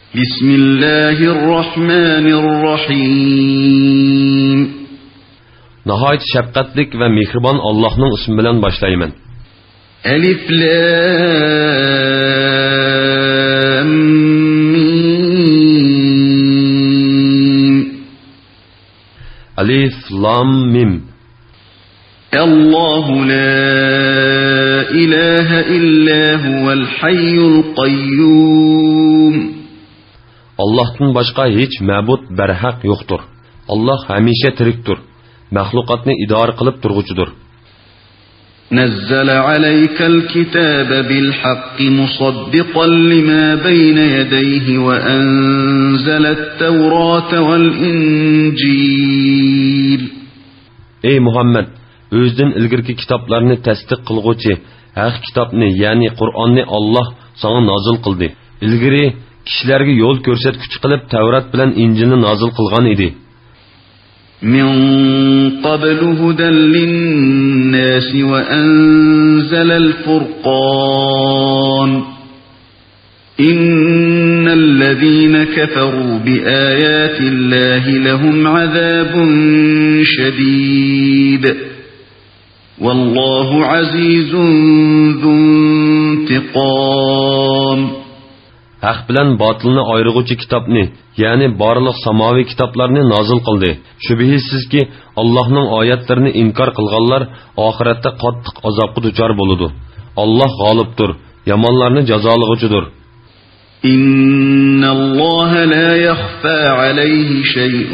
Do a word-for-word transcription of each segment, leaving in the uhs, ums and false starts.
بسم الله الرحمن الرحيم. ناھايىتى شەپقەتلىك ۋە مېھرىبان ئاللاھنىڭ ئىسمى بىلەن باشلايمەن. ألف لام ميم. ئەلىف لام مىم. الله لا إله إلا هو الحي القيوم. ئاللاھتىن باشقا ھېچ مەبۇد بەرھەق يوقتۇر. ئاللاھ ھەمىشە تىرىكتۇر. مەخلۇقاتنى ئىدارە قىلىپ تۇرغۇچىدۇر. نزل عليك الكتاب بالحق مصدقا لما بين يديه وأنزل التوراة والإنجيل. ئەي مۇھەممەد، ئۆزىدىن ئىلگىرىكى كىتابلارنى تەستىق قىلغۇچى ھەق كىتابنى، يەنى قۇرئاننى ئاللاھ ساڭا نازىل قىلدى. ئىلگىرى كىشىلەرگە يول كۆرسەتكۈچى قىلىپ تەۋرات بىلەن ئىنجىلنى نازىل قىلغان ئىدى. من قبل هدى للناس وأنزل الفرقان. إن الذين كفروا بآيات الله لهم عذاب شديد. والله عزيز ذو انتقام. ھەق بىلەن باتىلنى ئايرىغۇچى كىتابنى، يەنى بارلىق ساماۋىي كىتابلارنى نازىل قىلدى. شۈبھىسىزكى، ئاللاھنىڭ ئايەتلىرىنى ئىنكار قىلغانلار ئاخىرەتتە قاتتىق ئازابقا دۇچار بولىدۇ. ئاللاھ غالىبتۇر، يامانلارنى جازالىغۇچىدۇر. إن الله لا يخفى عليه شيء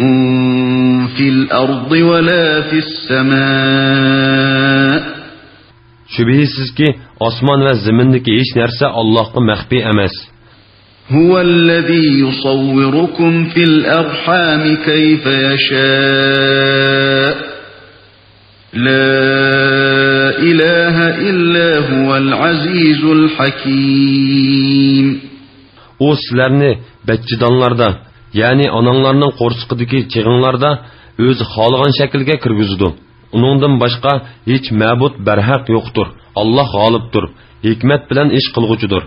في الأرض ولا في السماء. شۈبھىسىزكى، ئاسمان ۋە زېمىندىكى ھېچ نەرسە ئاللاھقا مەخپىي ئەمەس. هو الذي يصوركم في الأرحام كيف يشاء. لا إله إلا هو العزيز الحكيم. ئۇ سىلەرنى بەچچىدانلاردا، يەنى ئاناڭلارنىڭ قورسىقىدىكى چېغىڭلاردا ئۆزى خالىغان شەكىلگە كىرگۈزىدۇ. ئۇنىڭدىن باشقا ھېچ مەبۇد بەرھەق يوقتۇر. ئاللاھ غالىبتۇر، ھېكمەت بىلەن ئىش قىلغۇچىدۇر.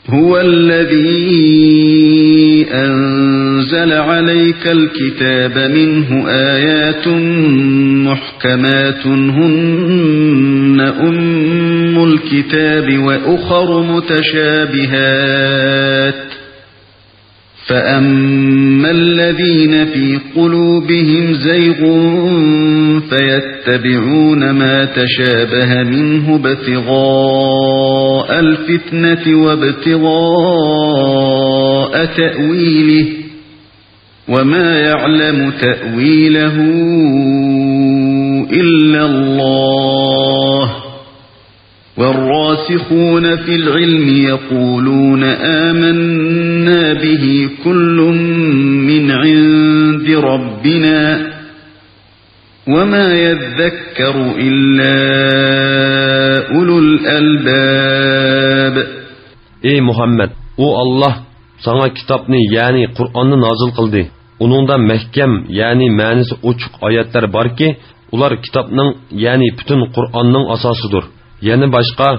هو الذي أنزل عليك الكتاب منه آيات محكمات هن أم الكتاب وأخر متشابهات. فأما الذين في قلوبهم زيغ فيتبعون ما تشابه منه ابتغاء الفتنة وابتغاء تأويله وما يعلم تأويله إلا الله والراسخون في العلم يقولون آمنا به كل من عند ربنا وما يذكر إلا أولو الألباب. ئەي مۇھەممەد، ئۇ ئاللاھ ساڭا كىتابنى، يەنى قۇرئاننى نازىل قىلدى. ئۇنىڭدا مەھكەم، يەنى مەنىسى ئوچۇق ئايەتلەر باركى، ئۇلار كىتابنىڭ، يەنى پۈتۈن قۇرئاننىڭ ئاساسىدۇر. يەنە باشقا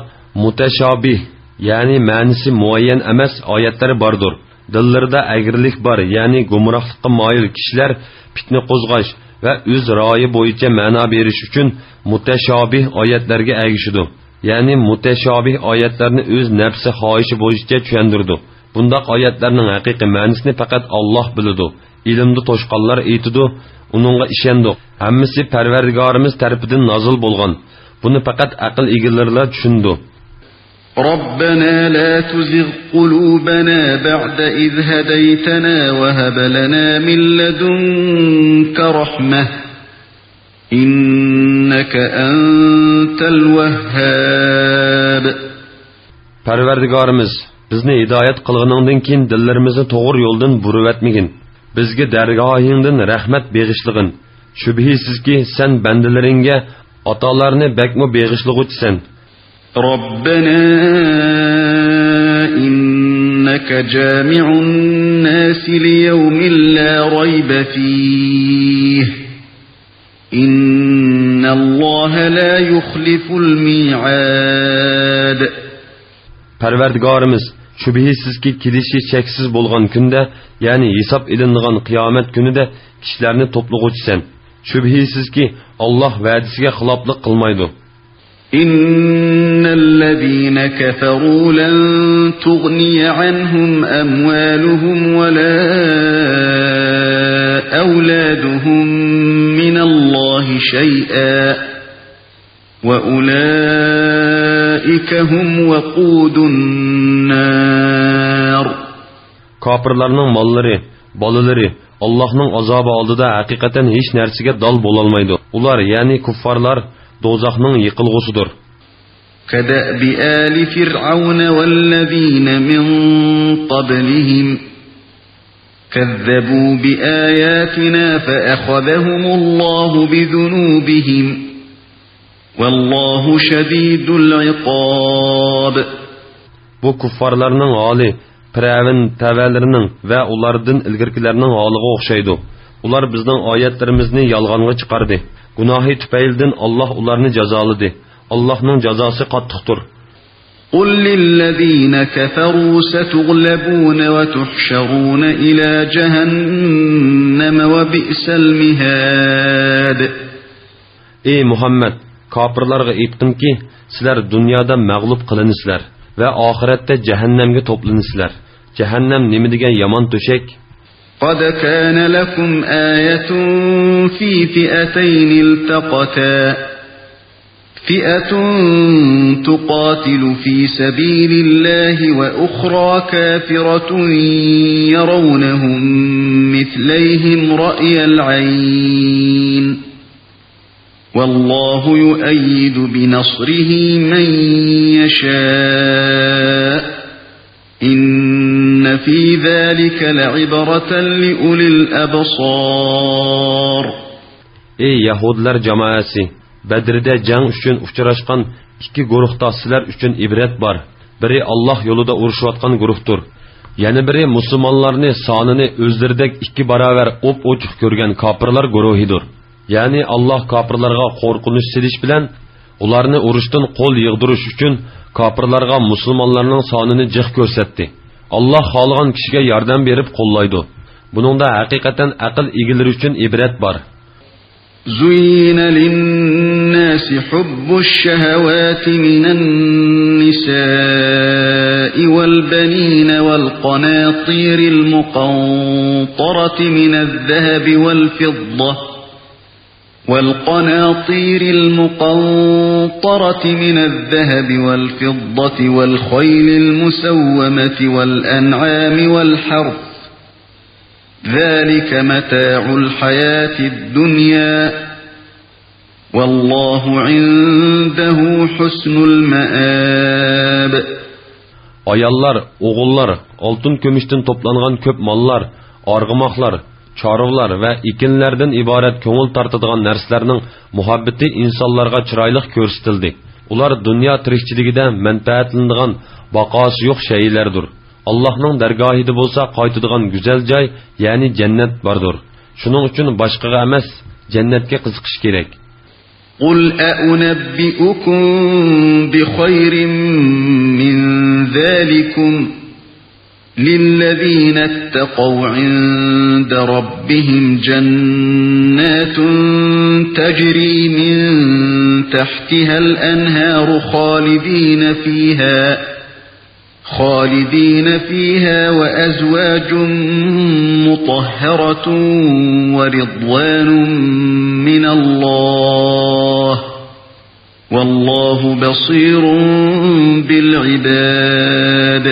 مۇتەشابىھ، يەنى مەنىسى مۇئەييەن ئەمەس ئايەتلەر باردۇر. دىللىرىدا ئەگرىلىك بار، يەنى گۇمراھلىققا مايىل كىشىلەر پىتنە قوزغاش ۋە ئۆز رايى بويىچە مەنا بېرىش ئۈچۈن مۇتەشابىھ ئايەتلەرگە ئەگىشىدۇ. يەنى مۇتەشابىھ ئايەتلەرنى ئۆز نەپسى خاھىشى بويىچە چۈشەندۈرىدۇ. بۇنداق ئايەتلەرنىڭ ھەقىقىي مەنىسىنى پەقەت ئاللاھ بىلىدۇ. ئىلىمدا توشقانلار ئېيتىدۇ، ئۇنىڭغا ئىشەندۇق. ھەممىسى پەرۋەردىگارىمىز تەرىپىدىن نازىل بولغان. بۇنى پەقەت ئەقىل ئىگىلىرىلا چۈشىنىدۇ. ربنا لا تزغ قلوبنا بعد إذ هديتنا وهب لنا من لدنك رحمة إنك أنت الوهاب. پەرۋەردىگارىمىز، بىزنى ھىدايەت قىلغىنىڭدىن كېيىن دىللىرىمىزنى توغرا يولدىن بۇرۇۋەتمىگىن. بىزگە دەرگاھىڭدىن رەھمەت بېغىشلىغىن. شۈبھىسىزكى، سەن بەندىلىرىڭگە ئاتالارنى بەكمۇ بېغىشلىغۇچىسەن. ربنا إنك جامع الناس ليوم لا ريب فيه إن الله لا يخلف الميعاد. پەرۋەردىگارىمىز، شۈبھىسىزكى، كېلىشى شەكسىز بولغان كۈندە، يەنى ھېساب ئېلىنىدىغان قىيامەت كۈنىدە كىشىلەرنى توپلىغۇچىسەن. شۈبھىسىزكى، ئاللاھ ۋەدىسىگە خىلاپلىق قىلمايدۇ. إن الذين كفروا لن تغني عنهم أموالهم ولا أولادهم من الله شيئا وأولئك هم وقود النار. كاپىرلارنىڭ ماللىرى، بالىلىرى ئاللاھنىڭ ئازابى ئالدىدا ھەقىقەتەن ھېچ نەرسىگە دال بولالمايدۇ. ئۇلار، يەنى كۇففارلار، دوزاخنىڭ يېقىلغۇسىدۇر. كدأب آل فرعون والذين من قبلهم كذبوا بآياتنا فأخذهم الله بذنوبهم والله شديد العقاب. بۇ كۇففارلارنىڭ ھالى پىرئەۋن تەۋەلىرىنىڭ ۋە ئۇلاردىن ئىلگىرىكىلەرنىڭ ھالىغا ئوخشايدۇ. ئۇلار بىزنىڭ ئايەتلىرىمىزنى يالغانغا چىقاردى. گۇناھى تۈپەيلىدىن ئاللاھ ئۇلارنى جازالىدى. ئاللاھنىڭ جازاسى قاتتىقتۇر. قل للذين كفروا ستغلبون وتحشرون إلى جهنم وبئس المهاد. ئەي مۇھەممەد، كاپىرلارغا ئېيتقىنكى، سىلەر دۇنيادا مەغلۇپ قىلىنىسىلەر ۋە ئاخىرەتتە جەھەننەمگە توپلىنىسىلەر. جەھەننەم نېمە دېگەن يامان تۆشەك! قد كان لكم آية في فئتين التقتا فئة تقاتل في سبيل الله وأخرى كافرة يرونهم مثليهم رأي العين والله يؤيد بنصره من يشاء إن في ذلك لعبرة لأولي الأبصار. ئەي يەھۇدىيلار جامائەسى! بەدرىدە جەڭ ئۈچۈن ئۇچراشقان ئىككى گۇرۇھتا سىلەر ئۈچۈن ئىبرەت بار. بىرى ئاللاھ يولىدا ئۇرۇشۇۋاتقان گۇرۇھتۇر. يەنە بىرى مۇسۇلمانلارنى سانىنى ئۆزلىرىدەك ئىككى باراۋەر ئوپئوچۇق كۆرگەن كاپىرلار گۇرۇھىدۇر. يەنى ئاللاھ كاپىرلارغا قورقۇنچ سېلىش بىلەن ئۇلارنى ئۇرۇشتىن قول يىغدۇرۇش ئۈچۈن كاپىرلارغا مۇسۇلمانلارنىڭ سانىنى جىق كۆرسەتتى. ئاللاھ خالىغان كىشىگە ياردەم بېرىپ قوللايدۇ. بۇنىڭدا ھەقىقەتەن ئەقىل ئىگىلىرى ئۈچۈن ئىبرەت بار. زين للناس حب الشهوات من النساء والبنين والقناطير المقنطرة من الذهب والفضة والقناطير المقنطرة من الذهب والفضة والخيل المسومة والأنعام والحرث ذلك متاع الحياة الدنيا والله عنده حسن المآب. ئاياللار، ئوغۇللار، ئالتۇن-كۈمۈشتىن توپلانغان كۆپ ماللار، ئارغىماقلار، چارۋىلار ۋە ئېكىنلەردىن ئىبارەت كۆڭۈل تارتىدىغان نەرسىلەرنىڭ مۇھەببىتى ئىنسانلارغا چىرايلىق كۆرسىتىلدى. ئۇلار دۇنيا تىرىكچىلىكىدە مەنپەئەتلىنىدىغان باقاسى يوق شەيئىلەردۇر. ئاللاھنىڭ دەرگاھىدا بولسا قايتىدىغان گۈزەل جاي، يەنى جەننەت باردۇر. شۇنىڭ ئۈچۈن باشقىغا ئەمەس، جەننەتكە قىزىقىش كېرەك. قل أأنبئكم بخير من ذلكم للذين اتقوا عند ربهم جنات تجري من تحتها الأنهار خالدين فيها خالدين فيها وأزواج مطهرة ورضوان من الله والله بصير بالعباد.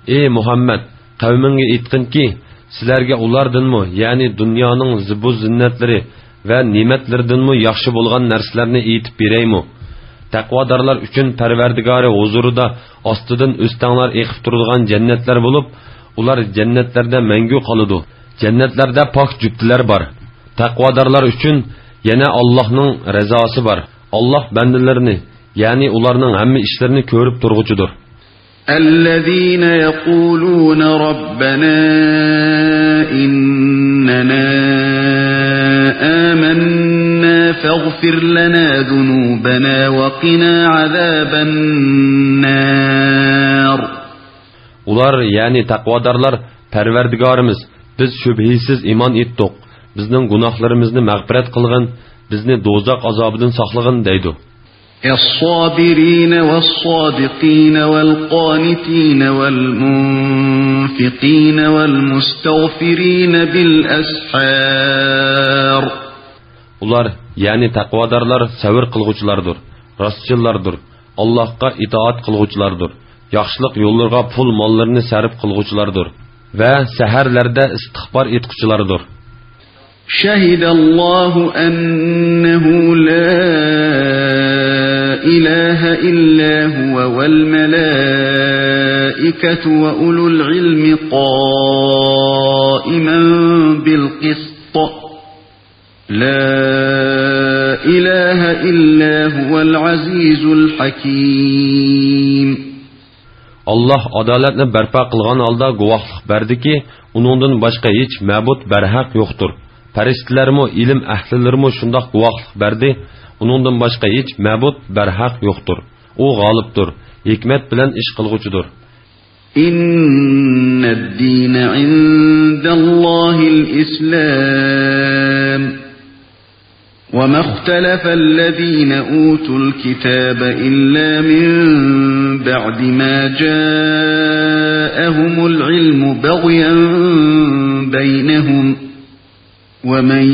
ئەي مۇھەممەد، قەۋمىڭگە ئېيتقىنكى، سىلەرگە ئۇلاردىنمۇ، يەنى دۇنيانىڭ زىبۇ زىننەتلىرى ۋە نېمەتلىرىدىنمۇ ياخشى بولغان نەرسىلەرنى ئېيتىپ بېرەيمۇ؟ تەقۋادارلار ئۈچۈن پەرۋەردىگارى ھۇزۇرىدا ئاستىدىن ئۆستەڭلار ئېقىپ تۇرىدىغان جەننەتلەر بولۇپ، ئۇلار جەننەتلەردە مەڭگۈ قالىدۇ. جەننەتلەردە پاك جۈپتىلەر بار. تەقۋادارلار ئۈچۈن يەنە ئاللاھنىڭ رىزاسى بار. ئاللاھ بەندىلىرىنى، يەنى ئۇلارنىڭ ھەممە ئىشلىرىنى كۆرۈپ تۇرغۇچىدۇر. الذين يقولون ربنا إننا آمنا فاغفر لنا ذنوبنا وقنا عذاب النار. ئۇلار، يەنى تەقۋادارلار، پەرۋەردىگارىمىز، بىز شۈبھىسىز ئىمان ئېيتتۇق، بىزنىڭ گۇناھلىرىمىزنى مەغپىرەت قىلغىن، بىزنى دوزاخ ئازابىدىن ساقلىغىن دەيدۇ. الصابرين والصادقين والقانتين والمنفقين والمستغفرين بالأسحار. ئۇلار، يەنى تەقۋادارلار سەۋر قىلغۇچىلاردۇر، راستچىللاردۇر، ئاللاھقا ئىتائەت قىلغۇچىلاردۇر، ياخشىلىق يوللىرىغا پۇل ماللىرىنى سەرپ قىلغۇچىلاردۇر ۋە سەھەرلەردە ئىستىغپار ئېيتقۇچىلاردۇر. شهد الله أنه لا إله إلا هو والملائكة وأولو العلم قائما بالقسط لا إله إلا هو العزيز الحكيم. ئاللاھ ئادالەتنى بەرپا قىلغان ھالدا گۇۋاھلىق بەردىكى، ئۇنىڭدىن باشقا ھېچ مەبۇد بەرھەق يوقتۇر. پەرىشتىلەرمۇ، ئىلىم ئەھلىلىرىمۇ شۇنداق گۇۋاھلىق بەردى، ئۇنىڭدىن باشقا ھېچ مەبۇد بەرھەق يوقتۇر. ئۇ غالىبتۇر، ھېكمەت بىلەن ئىش قىلغۇچىدۇر. إن الدين عند الله الإسلام وما اختلف الذين أوتوا الكتاب إلا من بعد ما جاءهم العلم بغيا بينهم ومن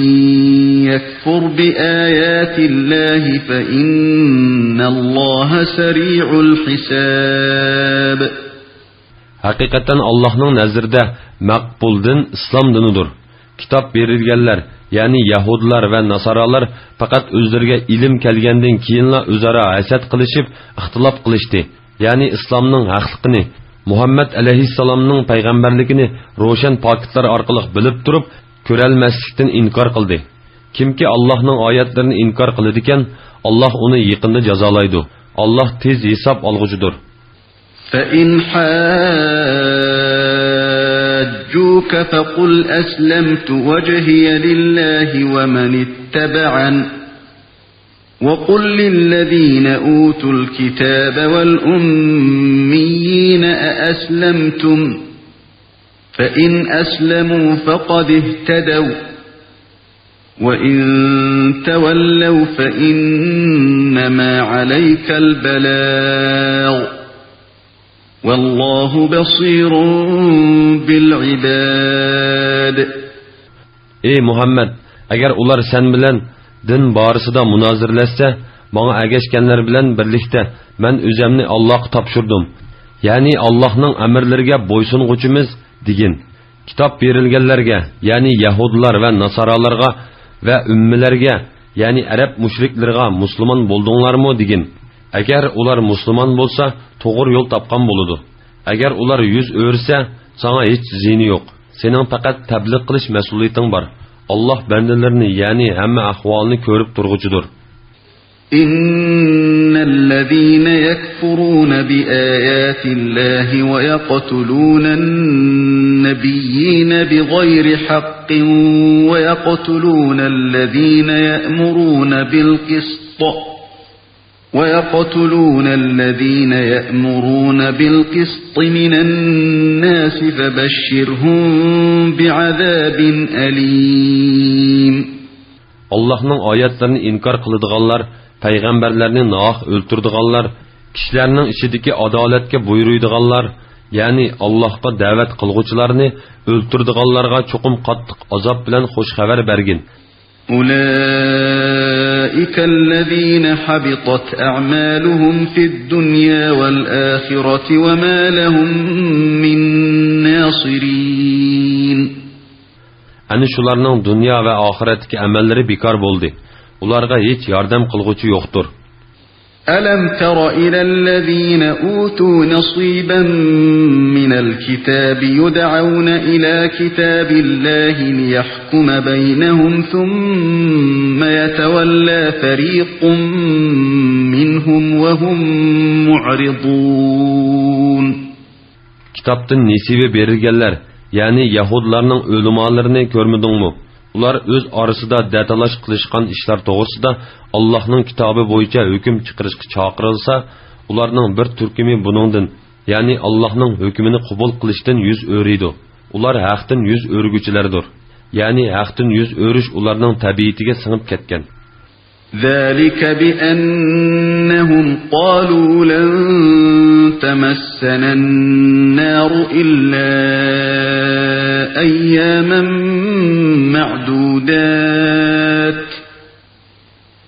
يكفر بآيات الله فإن الله سريع الحساب. ھەقىقەتەن ئاللاھنىڭ نەزىرىدە مەقبۇل دىن ئىسلام دىنىدۇر. كىتاب بېرىلگەنلەر، يەنى يەھۇدىيلار ۋە ناسارالار پەقەت ئۆزلىرىگە ئىلىم كەلگەندىن كېيىنلا ئۆزئارا ھەسەت قىلىشىپ، ئىختىلاپ قىلىشتى. يەنى ئىسلامنىڭ ھەقلىقىنى مۇھەممەد ئەلەيھىسسالامنىڭ پەيغەمبەرلىكىنى روشەن پاكىتلار ئارقىلىق بىلىپ تۇرۇپ، كۆرەلمەسلىكتىن ئىنكار قىلدى. كىمكى ئاللاھنىڭ ئايەتلىرىنى ئىنكار قىلىدىكەن، ئاللاھ ئۇنى يېقىندا جازالايدۇ. ئاللاھ تېز ھېساب ئالغۇچىدۇر. فإن حاجوك فقل أسلمت وجهي لله ومن اتبعن وقل للذين أوتوا الكتاب والأميين أأسلمتم فإن أسلموا فقد اهتدوا وإن تولوا فإنما عليك البلاغ والله بصير بالعباد. ئى مۇھەممەد، ئەگەر ئۇلار سەن بىلەن دىن بارىسىدا مۇنازىرىلەشسە، ماڭا ئەگەشكەنلەر بىلەن بىرلىكتە مەن ئۆزەمنى ئاللاھقا تاپشۇردۇم، يەنى ئاللاھنىڭ ئەمىرلىرىگە بويسۇنغۇچىمىز، دېگىن. كىتاب بېرىلگەنلەرگە، يەنى يەھۇدىيلار ۋە ناسارالارغا ۋە ئۈممىلەرگە، يەنى ئەرەب مۇشرىكلىرىغا مۇسۇلمان بولدۇڭلارمۇ؟ دېگىن. ئەگەر ئۇلار مۇسۇلمان بولسا، توغرا يول تاپقان بولىدۇ. ئەگەر ئۇلار يۈز ئۆرۈسە، ساڭا ھېچ زىيىنى يوق. سېنىڭ پەقەت تەبلىغ قىلىش مەسئۇلىيىتىڭ بار. ئاللاھ بەندىلىرىنى، يەنى ھەممە ئەھۋالنى كۆرۈپ تۇرغۇچىدۇر. إن الذين يكفرون بآيات الله ويقتلون النبيين بغير حق ويقتلون الذين يأمرون بالقسط ويقتلون الذين يأمرون بالقسط من الناس فبشرهم بعذاب أليم. ئاللاھنىڭ ئايەتلىرىنى ئىنكار قىلىدىغانلار، پەيغەمبەرلەرنى ناھەق ئۆلتۈرىدىغانلار، كىشىلەرنىڭ ئىچىدىكى ئادالەتكە بۇيرۇيدىغانلار، يەنى ئاللاھقا دەۋەت قىلغۇچىلارنى ئۆلتۈرىدىغانلارغا چوقۇم قاتتىق ئازاب بىلەن خوش خەۋەر بەرگىن. أولئك الذين حبطت أعمالهم في الدنيا والآخرة وما لهم من ناصرين. ئەنە شۇلارنىڭ دۇنيا ۋە ئاخىرەتتىكى ئەمەللىرى بىكار بولدى. ئۇلارغا ھېچ ياردەم قىلغۇچى يوقتۇر. ألم تر إلى الذين أوتوا نصيبا من الكتاب يدعون إلى كتاب الله ليحكم بينهم ثم يتولى فريق منهم وهم معرضون. كىتابتىن نېسىۋى بېرىلگەنلەر، يەنى يەھۇدىيلارنىڭ ئۆلىمالىرىنى كۆرمىدىڭمۇ؟ ئۇلار ئۆز ئارىسىدا دەتالاش قىلىشقان ئىشلار توغرىسىدا ئاللاھنىڭ كىتابى بويىچە ھۆكۈم چىقىرىشقا چاقىرىلسا، ئۇلارنىڭ بىر تۈركۈمى بۇنىڭدىن، يەنى ئاللاھنىڭ ھۆكمىنى قوبۇل قىلىشتىن يۈز ئۆرۈيدۇ. ئۇلار ھەقتىن يۈز ئۆرۈگۈچىلەردۇر. يەنى ھەقتىن يۈز ئۆرۈش ئۇلارنىڭ تەبىئىتىگە سىڭىپ كەتكەن. ذلك بأنهم قالوا لن تمسنا النار إلا أياما معدودات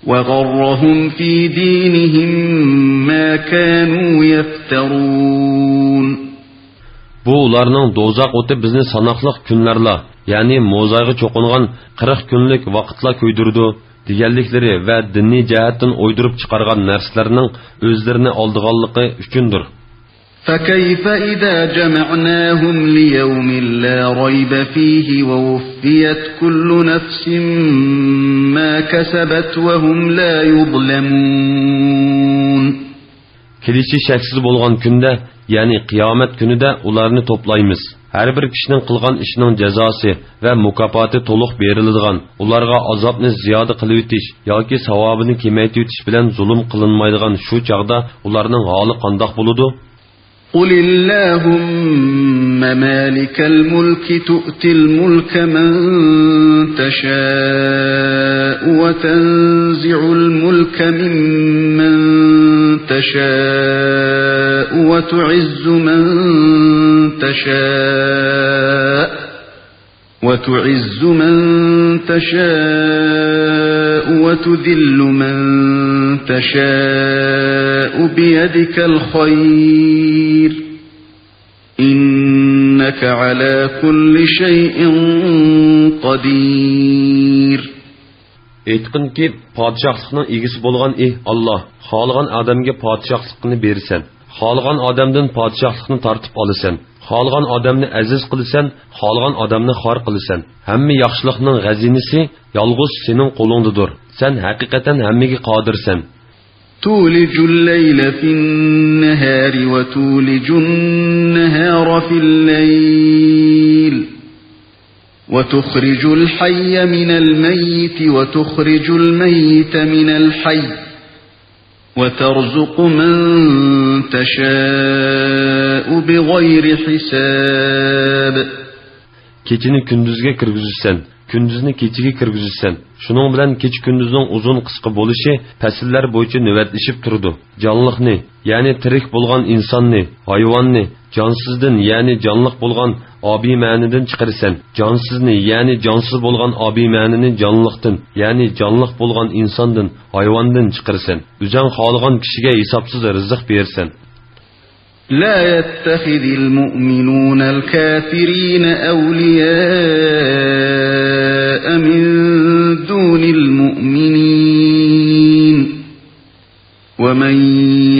وغرهم في دينهم ما كانوا يفترون. بۇ ئۇلارنىڭ دوزاخ ئوتى بىزنى ساناقلىق كۈنلەرلا، يەنى موزايغا چوقۇنغان قىرىق كۈنلۈك ۋاقىتلا كۆيدۈرىدۇ، دېگەنلىكلىرى ۋە دىنىي جەھەتتىن ئويدۇرۇپ چىقارغان نەرسىلەرنىڭ ئۆزلىرىنى ئالدىغانلىقى ئۈچۈندۇر. فكيف إذا جمعناهم ليوم لا ريب فيه ووفيت كل نفس ما كسبت وهم لا يظلمون. كېلىشى شەكسىز بولغان كۈندە، يەنى قىيامەت كۈنىدە ئۇلارنى توپلايمىز. ھەر بىر كىشىنىڭ قىلغان ئىشىنىڭ جازاسى ۋە مۇكاپاتى تولۇق بېرىلىدىغان، ئۇلارغا ئازابنى زىيادە قىلىۋېتىش ياكى ساۋابىنى كېمەيتىۋېتىش بىلەن زۇلۇم قىلىنمايدىغان شۇ چاغدا ئۇلارنىڭ ھالى قانداق بولىدۇ؟ قل اللهم مالك الملك تؤتي الملك من تشاء وتنزع الملك ممن تشاء وتعز من تشاء وتعز من تشاء وتذل من تشاء بيدك الخير إنك على كل شيء قدير. ئېيتقىنكى، پادىشاھلىقنىڭ ئىگىسى بولغان ئى ئاللاھ، خالىغان ئادەمگە پادىشاھلىقنى بېرىسەن، خالىغان ئادەمدىن پادىشاھلىقنى تارتىپ ئالىسەن، خالىغان ئادەمنى ئەزىز قىلىسەن، خالىغان ئادەمنى خار قىلىسەن. ھەممە ياخشىلىقنىڭ خەزىنىسى يالغۇز سېنىڭ قولۇڭدىدۇر. سەن ھەقىقەتەن ھەممىگە قادىرسەن. تولج الليل في النهار وتولج النهار في الليل وتخرج الحي من الميت وتخرج الميت من الحي وترزق من تشاء بغير حساب. كېچىنى كۈندۈزگە كىرگۈزىسەن، كۈندۈزنى كېچىگە كىرگۈزىسەن. شۇنىڭ بىلەن كېچە-كۈندۈزنىڭ ئۇزۇن-قىسقا بولۇشى پەسىللەر بويىچە نۆۋەتلىشىپ تۇرىدۇ. جانلىقنى، يەنى تىرىك بولغان ئىنساننى، ھايۋاننى، جانسىزدىن، يەنى جانلىق بولغان ئابىمەنىدىن چىقىرىسەن. جانسىزنى، يەنى جانسىز بولغان ئابىمەنىنى جانلىقتىن، يەنى جانلىق بولغان ئىنساندىن، ھايۋاندىن چىقىرىسەن. ئۆزەڭ خالىغان كىشىگە ھېسابسىز رىزىق بېرىسەن. لا يتخذ المؤمنون الكافرين أولياء من دون المؤمنين ومن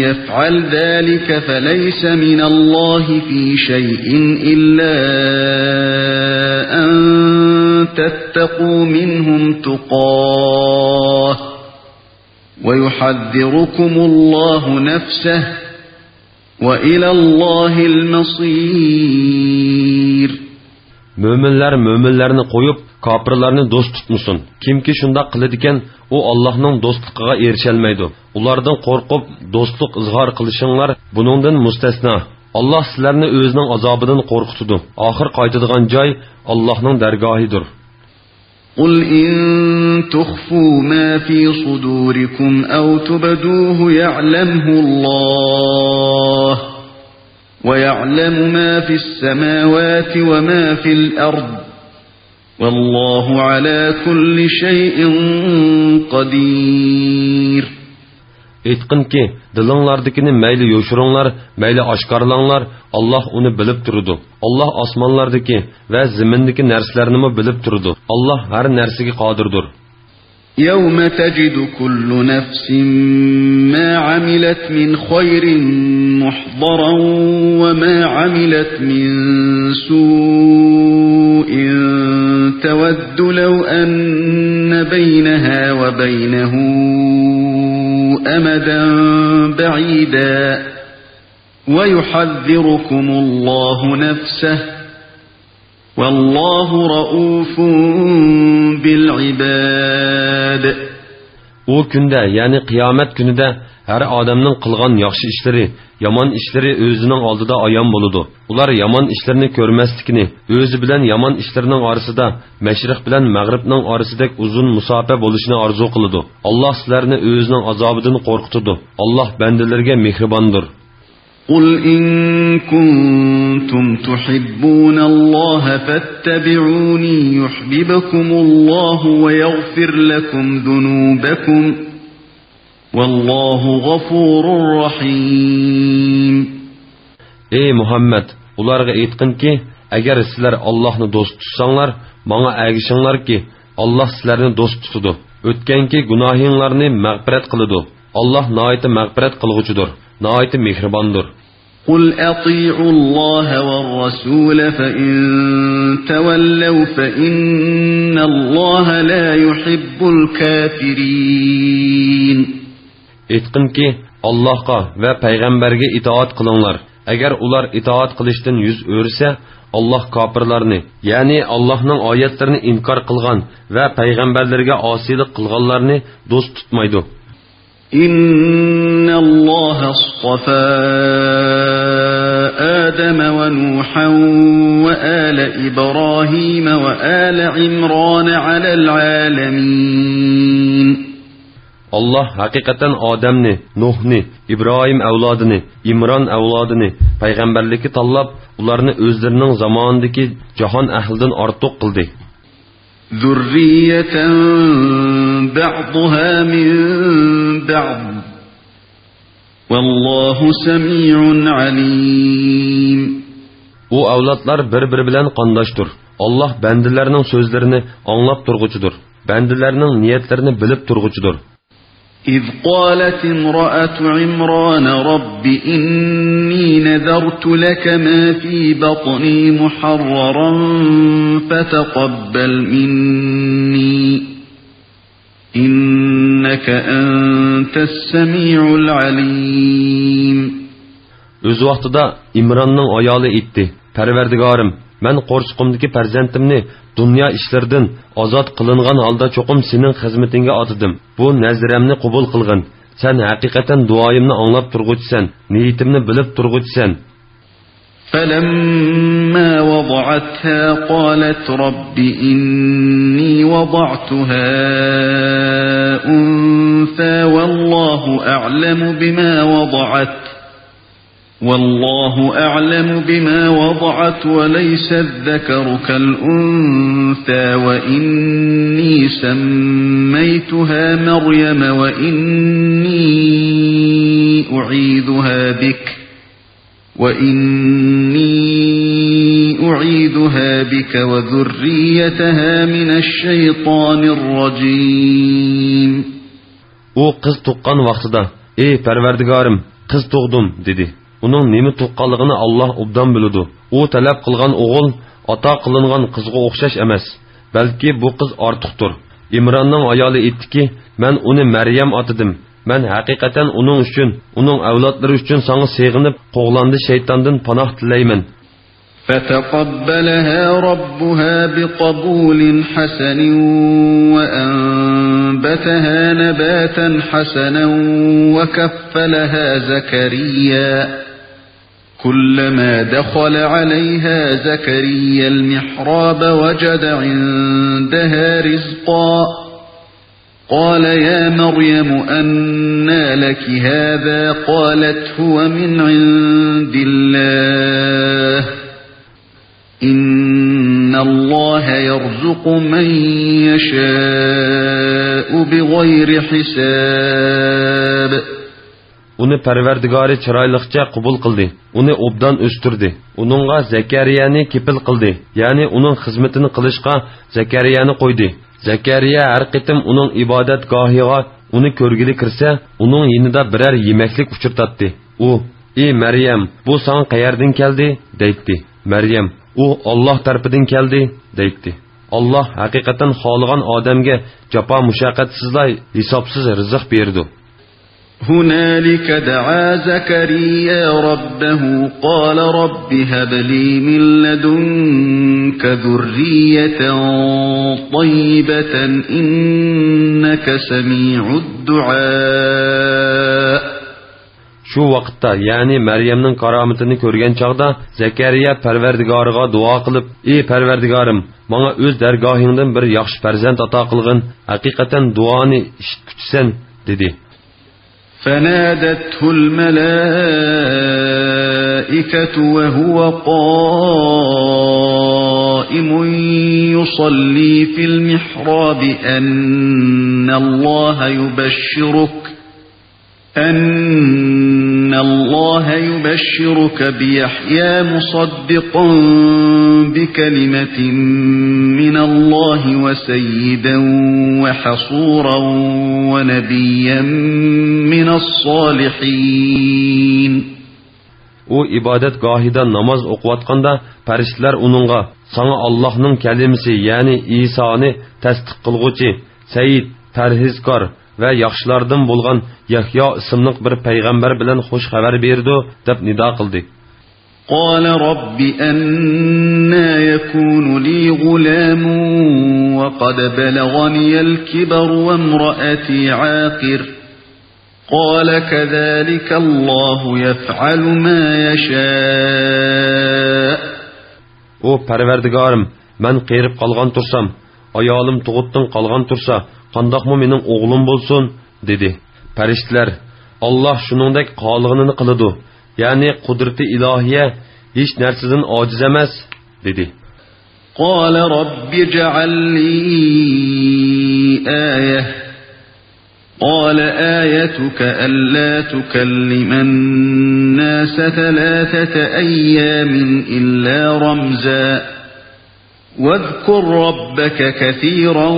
يفعل ذلك فليس من الله في شيء إلا أن تتقوا منهم تقاة ويحذركم الله نفسه وإلى الله المصير. مۆمىنلەر مۆمىنلەرنى قويۇپ، كاپىرلارنى دوست تۇتمىسۇن. كىمكى شۇنداق قىلىدىكەن، ئۇ ئاللاھنىڭ دوستلۇقىغا ئېرىشەلمەيدۇ. ئۇلاردىن قورقۇپ، دوستلۇق ئىزھار قىلىشىڭلار بۇنىڭدىن مۇستەسنا. ئاللاھ سىلەرنى ئۆزىنىڭ ئازابىدىن قورقۇتىدۇ. ئاخىر قايتىدىغان جاي ئاللاھنىڭ دەرگاھىدۇر. قل إن تخفوا ما في صدوركم أو تبدوه يعلمه الله ويعلم ما في السماوات وما في الأرض والله على كل شيء قدير. ئېيتقىنكى، دىلىڭلاردىكىنى مەيلى يوشۇرۇڭلار، مەيلى ئاشكارىلاڭلار، ئاللاھ ئۇنى بىلىپ تۇرىدۇ. ئاللاھ ئاسمانلاردىكى ۋە زېمىندىكى نەرسىلەرنىمۇ بىلىپ تۇرىدۇ. ئاللاھ ھەر نەرسىگە قادىردۇر. يوم تجد كل نفس ما عملت من خير محضرا وما عملت من سوء تود لو أن بينها وبينه أمدا بعيدا ويحذركم الله نفسه والله رءوف بالعباد. ئۇ كۈندە، يەنى قىيامەت كۈنىدە ھەر ئادەمنىڭ قىلغان ياخشى ئىشلىرى، يامان ئىشلىرى ئۆزىنىڭ ئالدىدا ئايان بولىدۇ. ئۇلار يامان ئىشلىرىنى كۆرمەسلىكىنى، ئۆزى بىلەن يامان ئىشلىرىنىڭ ئارىسىدا مەشرىق بىلەن مەغرىبنىڭ ئارىسىدەك ئۇزۇن مۇساپە بولۇشىنى ئارزۇ قىلىدۇ. ئاللاھ سىلەرنى ئۆزىنىڭ ئازابىدىن قورقۇتىدۇ. ئاللاھ بەندىلىرىگە مېھرىباندۇر. قل إن كنتم تحبون الله فاتبعوني يحببكم الله ويغفر لكم ذنوبكم والله غفور رحيم. ئەي مۇھەممەد، ئۇلارغا ئېيتقىنكى، ئەگەر سىلەر ئاللاھنى دوست تۇتساڭلار، ماڭا ئەگىشىڭلاركى، ئاللاھ سىلەرنى دوست تۇتىدۇ. ئۆتكەنكى گۇناھىڭلارنى مەغپىرەت قىلىدۇ. ئاللاھ ناھايىتى مەغپىرەت قىلغۇچىدۇر، ناھايىتى مېھرىباندۇر. قل أطيعوا الله والرسول فإن تولوا فإن الله لا يحب الكافرين. ئېيتقىنكى، ئاللاھقا ۋە پەيغەمبەرگە ئىتائەت قىلىڭلار. ئەگەر ئۇلار ئىتائەت قىلىشتىن يۈز ئۆرۈسە، ئاللاھ كاپىرلارنى، يەنى ئاللاھنىڭ ئايەتلىرىنى ئىنكار قىلغان ۋە پەيغەمبەرلىرىگە ئاسىيلىق قىلغانلارنى دوست تۇتمايدۇ. إن الله اصطفى آدم ونوحا وآل إبراهيم وآل عمران على العالمين. ئاللاھ ھەقىقەتەن ئادەمنى، نۇھنى، ئىبراھىم ئەۋلادىنى، ئىمران ئەۋلادىنى پەيغەمبەرلىككە تاللاپ، ئۇلارنى ئۆزلىرىنىڭ زامانىدىكى جاھان ئەھلىدىن ئارتۇق قىلدى. ذرية بعضها من بعض والله سميع عليم. ئۇ ئەۋلادلار بىر-بىرى بىلەن قانداشتۇر. ئاللاھ بەندىلەرنىڭ سۆزلىرىنى ئاڭلاپ تۇرغۇچىدۇر. بەندىلەرنىڭ نىيەتلىرىنى بىلىپ تۇرغۇچىدۇر. إذ قالت امرأة عمران رب إني نذرت لك ما في بطني محررا فتقبل مني إنك أنت السميع العليم. ئۆز ۋاقتىدا ئىمراننىڭ ئايالى ئېيتتى: پەرۋەردىگارىم، مەن قورسىقىمدىكى پەرزەنتىمنى دۇنيا ئىشلىرىدىن ئازاد قىلىنغان ھالدا چوقۇم سېنىڭ خىزمىتىڭگە ئاتىدىم. بۇ نەزرەمنى قوبۇل قىلغىن. سەن ھەقىقەتەن دۇئايىمنى ئاڭلاپ تۇرغۇچىسەن، نىيىتىمنى بىلىپ تۇرغۇچىسەن. فلما وضعتها قالت رب إني وضعتها أنثى والله أعلم بما وضعت والله أعلم بما وضعت وليس الذكر كالأنثى وإني سميتها مريم وإني أعيذها بك وإني أعيذها بك وذريتها من الشيطان الرجيم. ئۇ قىز تۇغقان ۋاقتىدا: ئى پەرۋەردىگارىم، قىز تۇغدۇم، دېدى. ئۇنىڭ نېمە تۇغقانلىقىنى ئاللاھ ئوبدان بىلىدۇ. ئۇ تەلەپ قىلغان ئوغۇل ئاتا قىلىنغان قىزغا ئوخشاش ئەمەس، بەلكى بۇ قىز ئارتۇقتۇر. ئىمراننىڭ ئايالى ئېيتتىكى: مەن ئۇنى مەريەم ئاتىدىم. مەن ھەقىقەتەن ئۇنىڭ ئۈچۈن، ئۇنىڭ ئەۋلادلىرى ئۈچۈن ساڭا سېغىنىپ، قوغلاندى شەيتاندىن پاناھ تىلەيمەن. فتقبلها ربها بقبول حسن وأنبتها نباتا حسنا وكفلها زكريا كلما دخل عليها زكريا المحراب وجد عندها رزقا قال يا مريم أنى لك هذا قالت هو من عند الله إن الله يرزق من يشاء بغير حساب. ئۇنى پەرۋەردىگارى چىرايلىقچە قوبۇل قىلدى، ئۇنى ئوبدان ئۆستۈردى. ئۇنىڭغا زەكەرىيەنى كېپىل قىلدى، يەنى ئۇنىڭ خىزمىتىنى قىلىشقا زەكەرىيەنى قويدى. زەكەرىيە ھەر قېتىم ئۇنىڭ ئىبادەتگاھىغا ئۇنى كۆرگىلى كىرسە، ئۇنىڭ يېنىدا بىرەر يېمەكلىك ئۇچرىتاتتى. ئۇ: ئى مەريەم، بۇ ساڭا قەيەردىن كەلدى؟ دەيتتى. مەريەم: ئۇ ئاللاھ تەرىپىدىن كەلدى، دەيتتى. ئاللاھ ھەقىقەتەن خالىغان ئادەمگە جاپا مۇشەققەتسىزلا ھېسابسىز رىزىق بېرىدۇ. هنالك دعا زكريا ربه قال رب هب لي من لدنك ذرية طيبة إنك سميع الدعاء. شۇ ۋاقىتتا، يەنى مەريەمنىڭ كارامىتىنى كۆرگەن چاغدا، زەكەرىيا پەرۋەردىگارىغا دۇئا قىلىپ، ئى پەرۋەردىگارىم، ماڭا ئۆز دەرگاھىڭدىن بىر ياخشى پەرزەنت ئاتا قىلغىن، ھەقىقەتەن دۇئانى ئىشىتكۈچىسەن، دېدى. فنادته الملائكة وهو قائم يصلي في المحراب أن الله يبشرك أن الله يبشرك بيحيى مصدقا بكلمة من الله وسيدا وحصورا ونبيا من الصالحين. ئۇ ئىبادەتگاھىدا ناماز ئوقۇۋاتقاندا، پەرىشتىلەر ئۇنىڭغا، ساڭا ئاللاھنىڭ كەلىمىسى، يەنى ئىسانى تەستىق قىلغۇچى، سەييىد، پەرھىزكار ۋە ياخشىلاردىن بولغان يەھيا ئىسىملىق بىر پەيغەمبەر بىلەن خۇش خەۋەر بېرىدۇ، دەپ نىدا قىلدى. قال رب أنى يكون لي غلام وقد بلغني الكبر وامرأتي عاقر. قال كذلك الله يفعل ما يشاء. ئۇ، پەرۋەردىگارىم، مەن قېرىپ قالغان تۇرسام، ئايالىم تۇغۇتتىن قالغان تۇرسا، قانداقمۇ مېنىڭ ئوغلۇم بولسۇن؟ دېدى. پەرىشتىلەر، ئاللاھ شۇنىڭدەك قالىغىنىنى قىلىدۇ، يەنى قۇدرىتى ئىلاھىيە ھېچ نەرسىدىن ئاجىز ئەمەس، دېدى. قال رب اجعل لي آية. قال آيتك ألا تكلم الناس ثلاثة أيام إلا رمزا. واذكر ربك كثيرا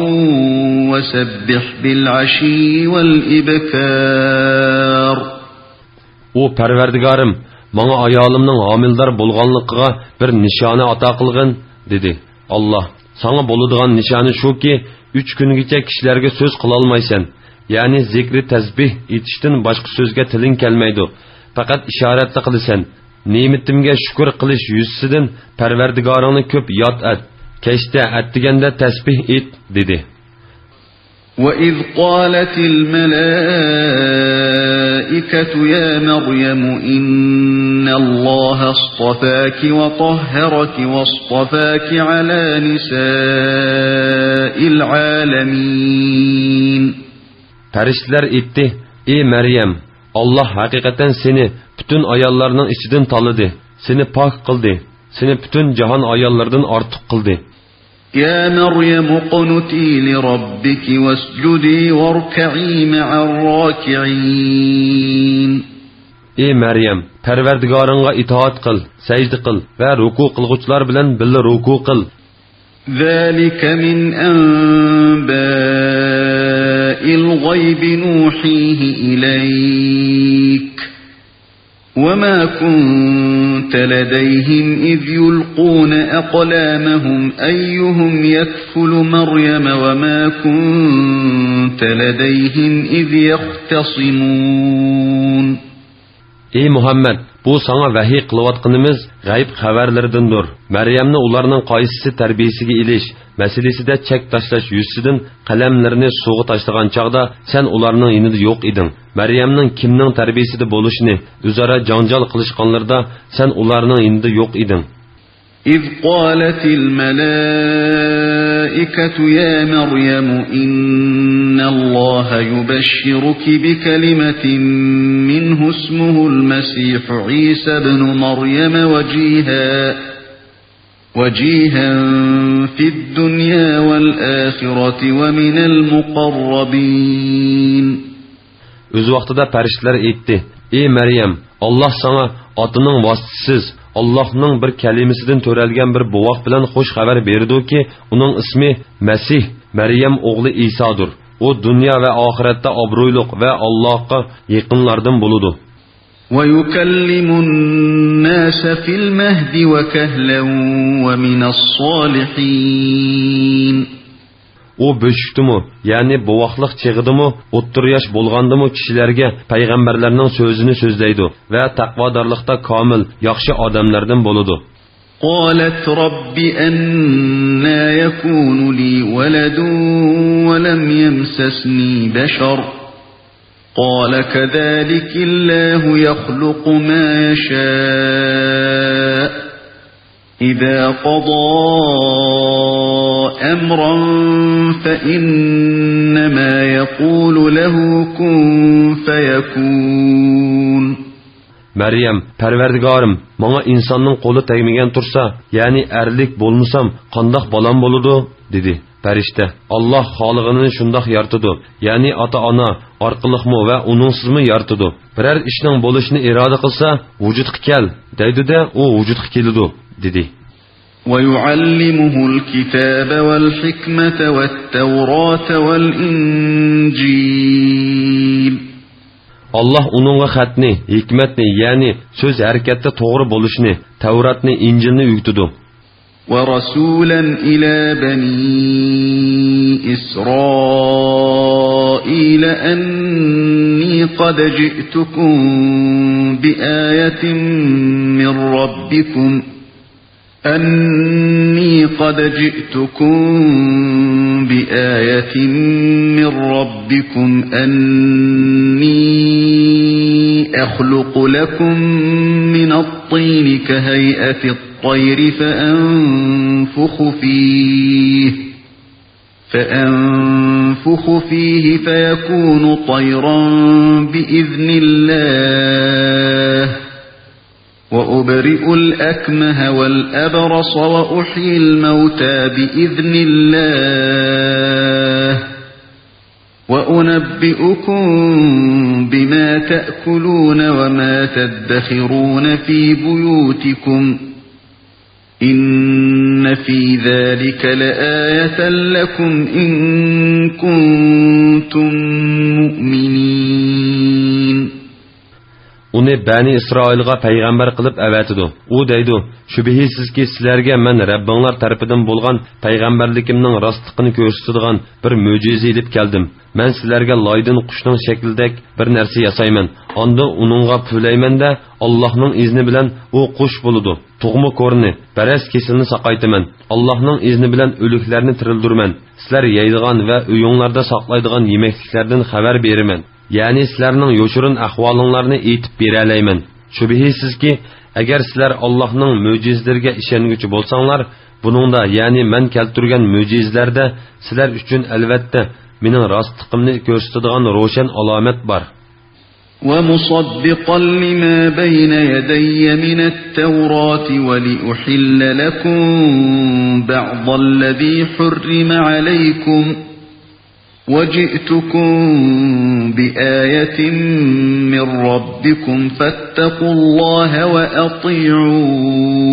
وسبح بالعشي والإبكار. ئۇ، پەرۋەردىگارىم، ماڭا ئايالىمنىڭ ھامىلىدار بولغانلىقىغا بىر نىشانە ئاتا قىلغىن، دېدى. ئاللاھ، ساڭا بولىدىغان نىشانە شۇكى، ئۈچ كۈنگىچە كىشىلەرگە سۆز قىلالمايسەن، يەنى زىكرى تەسبىھ ئېيتىشتىن باشقا سۆزگە تىلىڭ كەلمەيدۇ، پەقەت ئىشارەتلا قىلىسەن. نېمىتىمگە شۈكۈر قىلىش يۈزىسىدىن پەرۋەردىگارىڭنى كۆپ ياد ئەت، كەچتە، ئەتىگەندە تەسبىھ ئېيت، دېدى. وإذ قالت الملائكة يا مريم إن الله اصطفاك وطهرك واصطفاك على نساء العالمين. پەرىشتىلەر ئېيتتى، ئى مەريەم، ئاللاھ ھەقىقەتەن سېنى پۈتۈن ئاياللارنىڭ ئىچىدىن تاللىدى، سېنى پاك قىلدى، سېنى پۈتۈن جاھان ئاياللىرىدىن ئارتۇق قىلدى. يا مريم اقنتي لربك واسجدي واركعي مع الراكعين. ئى مەريەم، پەرۋەردىگارىڭغا ئىتائەت قىل، سەجدە قىل ۋە رۇكۇ قىلغۇچىلار بىلەن بىللە رۇكۇ قىل. ذلك من أنباء الغيب نوحيه إليك وما كنت لديهم إذ يلقون أقلامهم أيهم يكفل مريم وما كنت لديهم إذ يختصمون. ئى مۇھەممەد، بۇ ساڭا ۋەھىي قىلىۋاتقىنىمىز غەيىب خەۋەرلىرىدىندۇر. مەريەمنى ئۇلارنىڭ قايسىسى تەربىيىسىگە ئېلىش مەسىلىسىدە چەك تاشلاش يۈزىسىدىن قەلەملىرىنى سۇغا تاشلىغان چاغدا سەن ئۇلارنىڭ يېنىدا يوق ئىدىڭ. مەريەمنىڭ كىمنىڭ تەربىيىسىدە بولۇشىنى ئۆزئارا جاڭجال قىلىشقانلىرىدا سەن ئۇلارنىڭ يېنىدا يوق ئىدىڭ. إذ قالت الملائكة يا مريم إن الله يبشرك بكلمة منه اسمه المسيح عيسى ابن مريم وجيها وجيها في الدنيا والآخرة ومن المقربين. ئۆز ۋاقتىدا پەرىشتىلەر ئېيتتى، ئى مەريەم، ئاللاھ ساڭا ئاتىنىڭ ۋاسىتىسىز، ئاللاھنىڭ بىر كەلىمىسىدىن تۆرەلگەن بىر بوۋاق بىلەن خۇش خەۋەر بېرىدۇكى، ئۇنىڭ ئىسمى مەسىھ، مەريەم ئوغلى ئىسادۇر. ئۇ دۇنيا ۋە ئاخىرەتتە ئابرۇيلۇق ۋە ئاللاھقا يېقىنلاردىن بولىدۇ. ويكلم الناس في المهد وكهلا ومن الصالحين. ئۇ بۆشۈكتىمۇ، يەنى بوۋاقلىق چېغىدىمۇ، ئوتتۇرا ياش بولغاندىمۇ كىشىلەرگە پەيغەمبەرلەرنىڭ سۆزىنى سۆزلەيدۇ ۋە تەقۋادارلىقتا كامىل، ياخشى ئادەملەردىن بولىدۇ. قالت رب أنى يكون لي ولد ولم يمسسني بشر قال كذلك الله يخلق ما يشاء إذا قضى أمرا فإنما يقول له كن فيكون. مەريەم، پەرۋەردىگارىم، ماڭا ئىنساننىڭ قولى تەگمىگەن تۇرسا، يەنى ئەرلىك بولمىسام، قانداق بالام بولىدۇ؟ دېدى. پەرىشتە، ئاللاھ خالىغىنىنى شۇنداق يارىتىدۇ، يەنى ئاتا-ئانا ئارقىلىقمۇ ۋە ئۇنىڭسىزمۇ يارىتىدۇ. بىرەر ئىشنىڭ بولۇشىنى ئىرادە قىلسا، ۋۇجۇدقا كەل، دەيدۇ-دە، ئۇ ۋۇجۇدقا كېلىدۇ، دېدى. ويعلمه الكتاب والحكمة والتوراة والإنجيل. ئاللاھ ئۇنىڭغا خەتنى، ھېكمەتنى، يەنى سۆز ھەرىكەتتە توغرا بولۇشنى، تەۋراتنى، ئىنجىلنى ئۆگىتىدۇ. ورسولا إلى بني إسرائيل أني قد جئتكم بآية من ربكم أني قد جئتكم بآية من ربكم أني أخلق لكم من الطين كهيئة الطير فأنفخ فيه، فأنفخ فيه فيكون طيرا بإذن الله، وأبرئ الأكمه والأبرص وأحيي الموتى بإذن الله، وأنبئكم بما تأكلون وما تدخرون في بيوتكم، إن في ذلك لآية لكم إن كنتم مؤمنين. ئۇنى بەنى ئىسرائىلغا پەيغەمبەر قىلىپ ئەۋەتىدۇ. ئۇ دەيدۇ، شۈبھىسىزكى، سىلەرگە مەن رەببىڭلار تەرىپىدىن بولغان پەيغەمبەرلىكىمنىڭ راستلىقىنى كۆرسىتىدىغان بىر مۆجىزە ئېلىپ كەلدىم. مەن سىلەرگە لايدىن قۇشنىڭ شەكلىدەك بىر نەرسە ياسايمەن. ئاندىن ئۇنىڭغا پۈۋلەيمەن-دە، ئاللاھنىڭ ئىزنى بىلەن ئۇ قۇش بولىدۇ. تۇغما كورىنى، بەرەس كېسىلىنى ساقايتىمەن. ئاللاھنىڭ ئىزنى بىلەن ئۆلۈكلەرنى تىرىلدۈرىمەن. سىلەر يەيدىغان ۋە ئۆيۈڭلاردا ساقلايدىغان يېمەكلىكلەردىن خەۋەر بېرىمەن. يەنى سىلەرنىڭ يوشۇرۇن ئەھۋالىڭلارنى ئېيتىپ بېرەلەيمەن. شۈبھىسىزكى، ئەگەر سىلەر ئاللاھنىڭ مۆجىزىلىرىگە ئىشەنگۈچى بولساڭلار، بۇنىڭدا، يەنى مەن كەلتۈرگەن مۆجىزىلەردە سىلەر ئۈچۈن ئەلۋەتتە مېنىڭ راستلىقىمنى كۆرسىتىدىغان روشەن ئالامەت بار. ومصدقا لما بين يدي من التوراة ولأحل لكم بعض الذي حرم عليكم وجئتكم بآية من ربكم فاتقوا الله وأطيعون.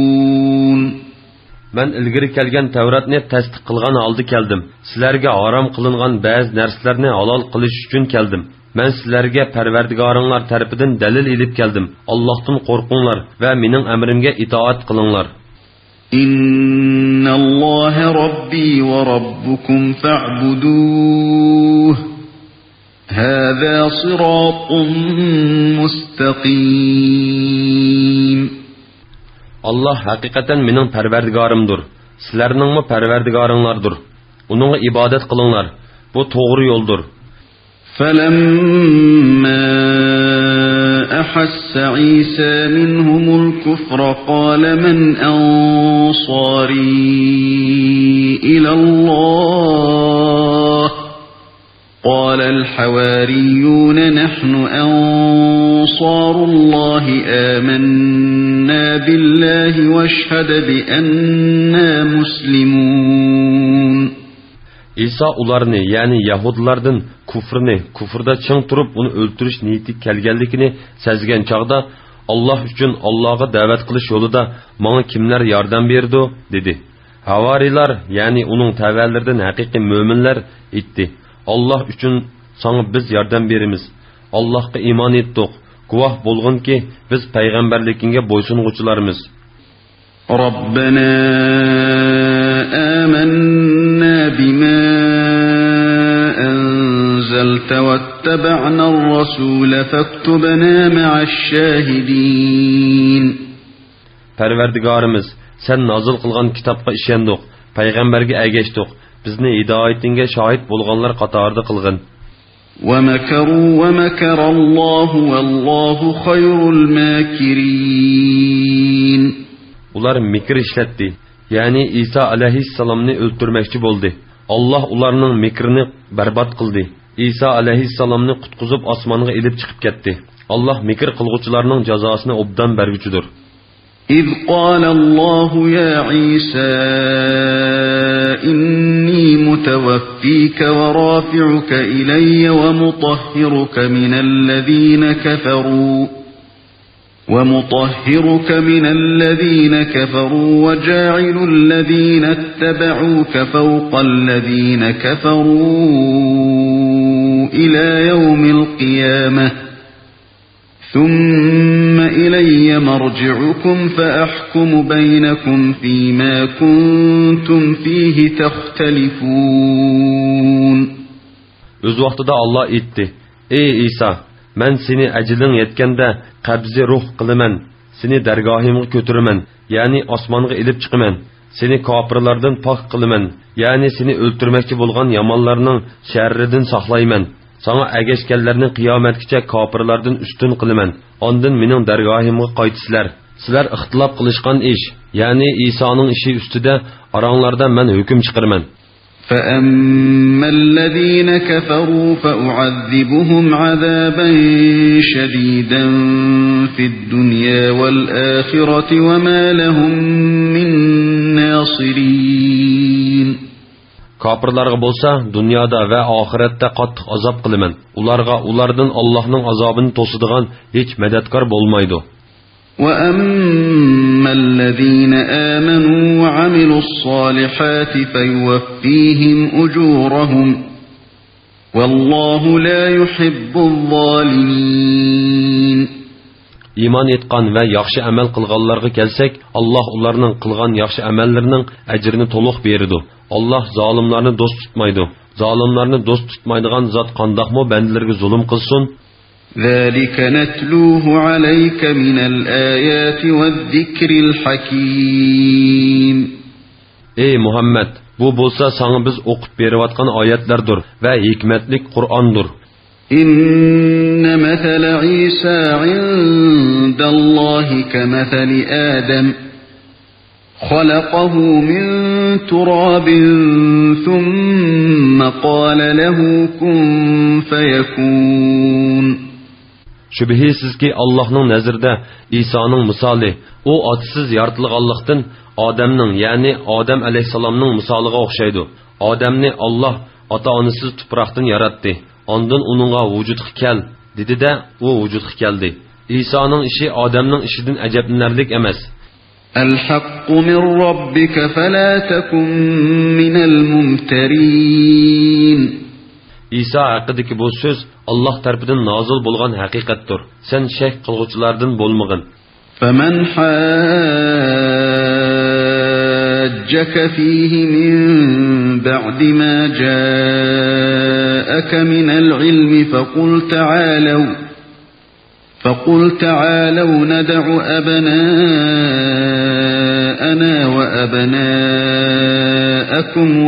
مەن ئىلگىرى كەلگەن تەۋراتنى تەستىق قىلغان ھالدا كەلدىم. سىلەرگە ھارام قىلىنغان بەزى نەرسىلەرنى ھالال قىلىش ئۈچۈن كەلدىم. مەن سىلەرگە پەرۋەردىگارىڭلار تەرىپىدىن دەلىل ئېلىپ كەلدىم. ئاللاھتىن قورقۇڭلار ۋە مېنىڭ ئەمرىمگە ئىتائەت قىلىڭلار. إن الله ربي وربكم فاعبدوه. هذا صراط مستقيم. ئاللاھ ھەقىقەتەن مېنىڭ پەرۋەردىگارىمدۇر، سىلەرنىڭمۇ پەرۋەردىگارىڭلاردۇر. ئۇنىڭغا ئىبادەت قىلىڭلار، بۇ توغرا يولدۇر. فلما أحس عيسى منهم الكفر قال من أنصاري إلى الله؟ قال الحواريون نحن أنصار الله آمنا بالله واشهد بأننا مسلمون. ئىسا ئۇلارنى، يەنى يەھۇدىيلاردىن كۇفرنى، كۇفردا چىڭ تۇرۇپ ئۇنى ئۆلتۈرۈش نىيىتىگە كەلگەنلىكىنى سەزگەن چاغدا، ئاللاھ ئۈچۈن ئاللاھقا دەۋەت قىلىش يولىدا ماڭا كىملەر ياردەم بېرىدۇ؟ دېدى. ھاۋارىيلار، يەنى ئۇنىڭ تەۋەلىرىدىن ھەقىقىي مۆمىنلەر ئېيتتى، ئاللاھ ئۈچۈن ساڭا بىز ياردەم بېرىمىز. ئاللاھقا ئىمان ئېيتتۇق. گۇۋاھ بولغىنكى، بىز پەيغەمبەرلىكىڭگە بويسۇنغۇچىلارمىز. ربنا آمنا بما اتبعنا الرسول فاكتبنا مع الشاهدين. پەرۋەردىگارىمىز، سەن نازىل قىلغان كىتابقا ئىشەندۇق، پەيغەمبەرگە ئەگەشتۇق، بىزنى ھىدايىتىڭگە شاھىت بولغانلار قاتارىدا قىلغىن. ومكروا ومكر الله والله خير الماكرين. ئۇلار مىكىر ئىشلەتتى، يەنى ئىسا ئەلەيھىسسالامنى ئۆلتۈرمەكچى بولدى. ئاللاھ ئۇلارنىڭ مىكرىنى بەربات قىلدى. ئىسا ئەلەيھىسسالامنى قۇتقۇزۇپ ئاسمانغا ئېلىپ چىقىپ كەتتى. ئاللاھ مىكىر قىلغۇچىلارنىڭ جازاسىنى ئوبدان بەرگۈچىدۇر. إذ قال الله يا عيسى إني متوفيك ورافعك إلي ومطهرك من الذين كفروا ومطهرك من الذين كفروا وجاعل الذين اتبعوك فوق الذين كفروا إلى يوم القيامة ثم إلي مرجعكم فأحكم بينكم فيما كنتم فيه تختلفون. ئۆز ۋاقتىدا ئاللاھ ئېيتتى: ئەي ئىسا، مەن سېنى ئەجىلىڭ يەتكەندە قەبزى روھ قىلىمەن، سېنى دەرگاھىمغا كۆتۈرىمەن، يەنى ئاسمانغا ئېلىپ چىقىمەن. سېنى كاپىرلاردىن پاك قىلىمەن، يەنى سېنى ئۆلتۈرمەكچى بولغان يامانلارنىڭ شەررىدىن ساقلايمەن. ساڭا ئەگەشكەنلەرنى قىيامەتكىچە كاپىرلاردىن ئۈستۈن قىلىمەن. ئاندىن مېنىڭ دەرگاھىمغا قايتىسىلەر. سىلەر ئىختىلاپ قىلىشقان ئىش، يەنى ئىسانىڭ ئىشى ئۈستىدە ئاراڭلاردا مەن ھۆكۈم چىقىرىمەن. فأما الذين كفروا فأعذبهم عذابا شديدا في الدنيا والآخرة وما لهم من ناصرين. كاپىرلارغا بولسا دۇنيادا ۋە ئاخىرەتتە قاتتىق ئازاب قىلىمەن. ئۇلارغا ئۇلاردىن ئاللاھنىڭ ئازابىنى توسىدىغان ھېچ مەدەتكار بولمايدۇ. وأما الذين آمنوا وعملوا الصالحات فيوفيهم أجورهم والله لا يحب الظالمين. ئىمان ئېيتقان ۋە ياخشى ئەمەل قىلغانلارغا كەلسەك، ئاللاھ ئۇلارنىڭ قىلغان ياخشى ئەمەللىرىنىڭ ئەجرىنى تولۇق بېرىدۇ. ئاللاھ زالىملارنى دوست تۇتمايدۇ. زالىملارنى دوست تۇتمايدىغان زات قانداقمۇ بەندىلىرىگە زۇلۇم قىلسۇن؟ ذلك نتلوه عليك من الآيات والذكر الحكيم. ئەي مۇھەممەد، بۇ بولسا ساڭا بىز ئوقۇپ بېرىۋاتقان ئايەتلەردۇر ۋە ھېكمەتلىك قۇرئاندۇر. إن مثل عيسى عند الله كمثل آدم خلقه من تراب ثم قال له كن فيكون. شۈبھىسىزكى، ئاللاھنىڭ نەزىرىدە ئىسانىڭ مىسالى، ئۇ ئاتىسىز يارىتىلغانلىقتىن، ئادەمنىڭ، يەنى ئادەم ئەلەيھىسسالامنىڭ مىسالىغا ئوخشايدۇ. ئادەمنى ئاللاھ ئاتا-ئانىسىز تۇپراقتىن ياراتتى. ئاندىن ئۇنىڭغا ۋۇجۇدقا كەل، دېدى-دە، ئۇ ۋۇجۇدقا كەلدى. ئىسانىڭ ئىشى ئادەمنىڭ ئىشىدىن ئەجەبلىنەرلىك ئەمەس. الحق من ربك فلا تكن من الممترين. ئىسا ھەققىدىكى بۇ سۆز ئاللاھ تەرىپىدىن نازىل بولغان ھەقىقەتتۇر. سەن شەك قىلغۇچىلاردىن بولمىغىن. فمن حاجك فيه من بعد ما جاءك من العلم فقل تعالوا فقل تعالوا ندع أبناءنا وأبناءكم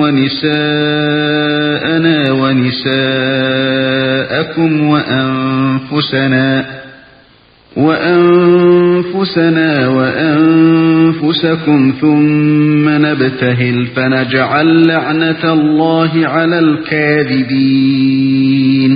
ونساءنا ونساءكم وأنفسنا وأنفسنا وأنفسكم ثم نبتهل فنجعل لعنة الله على الكاذبين.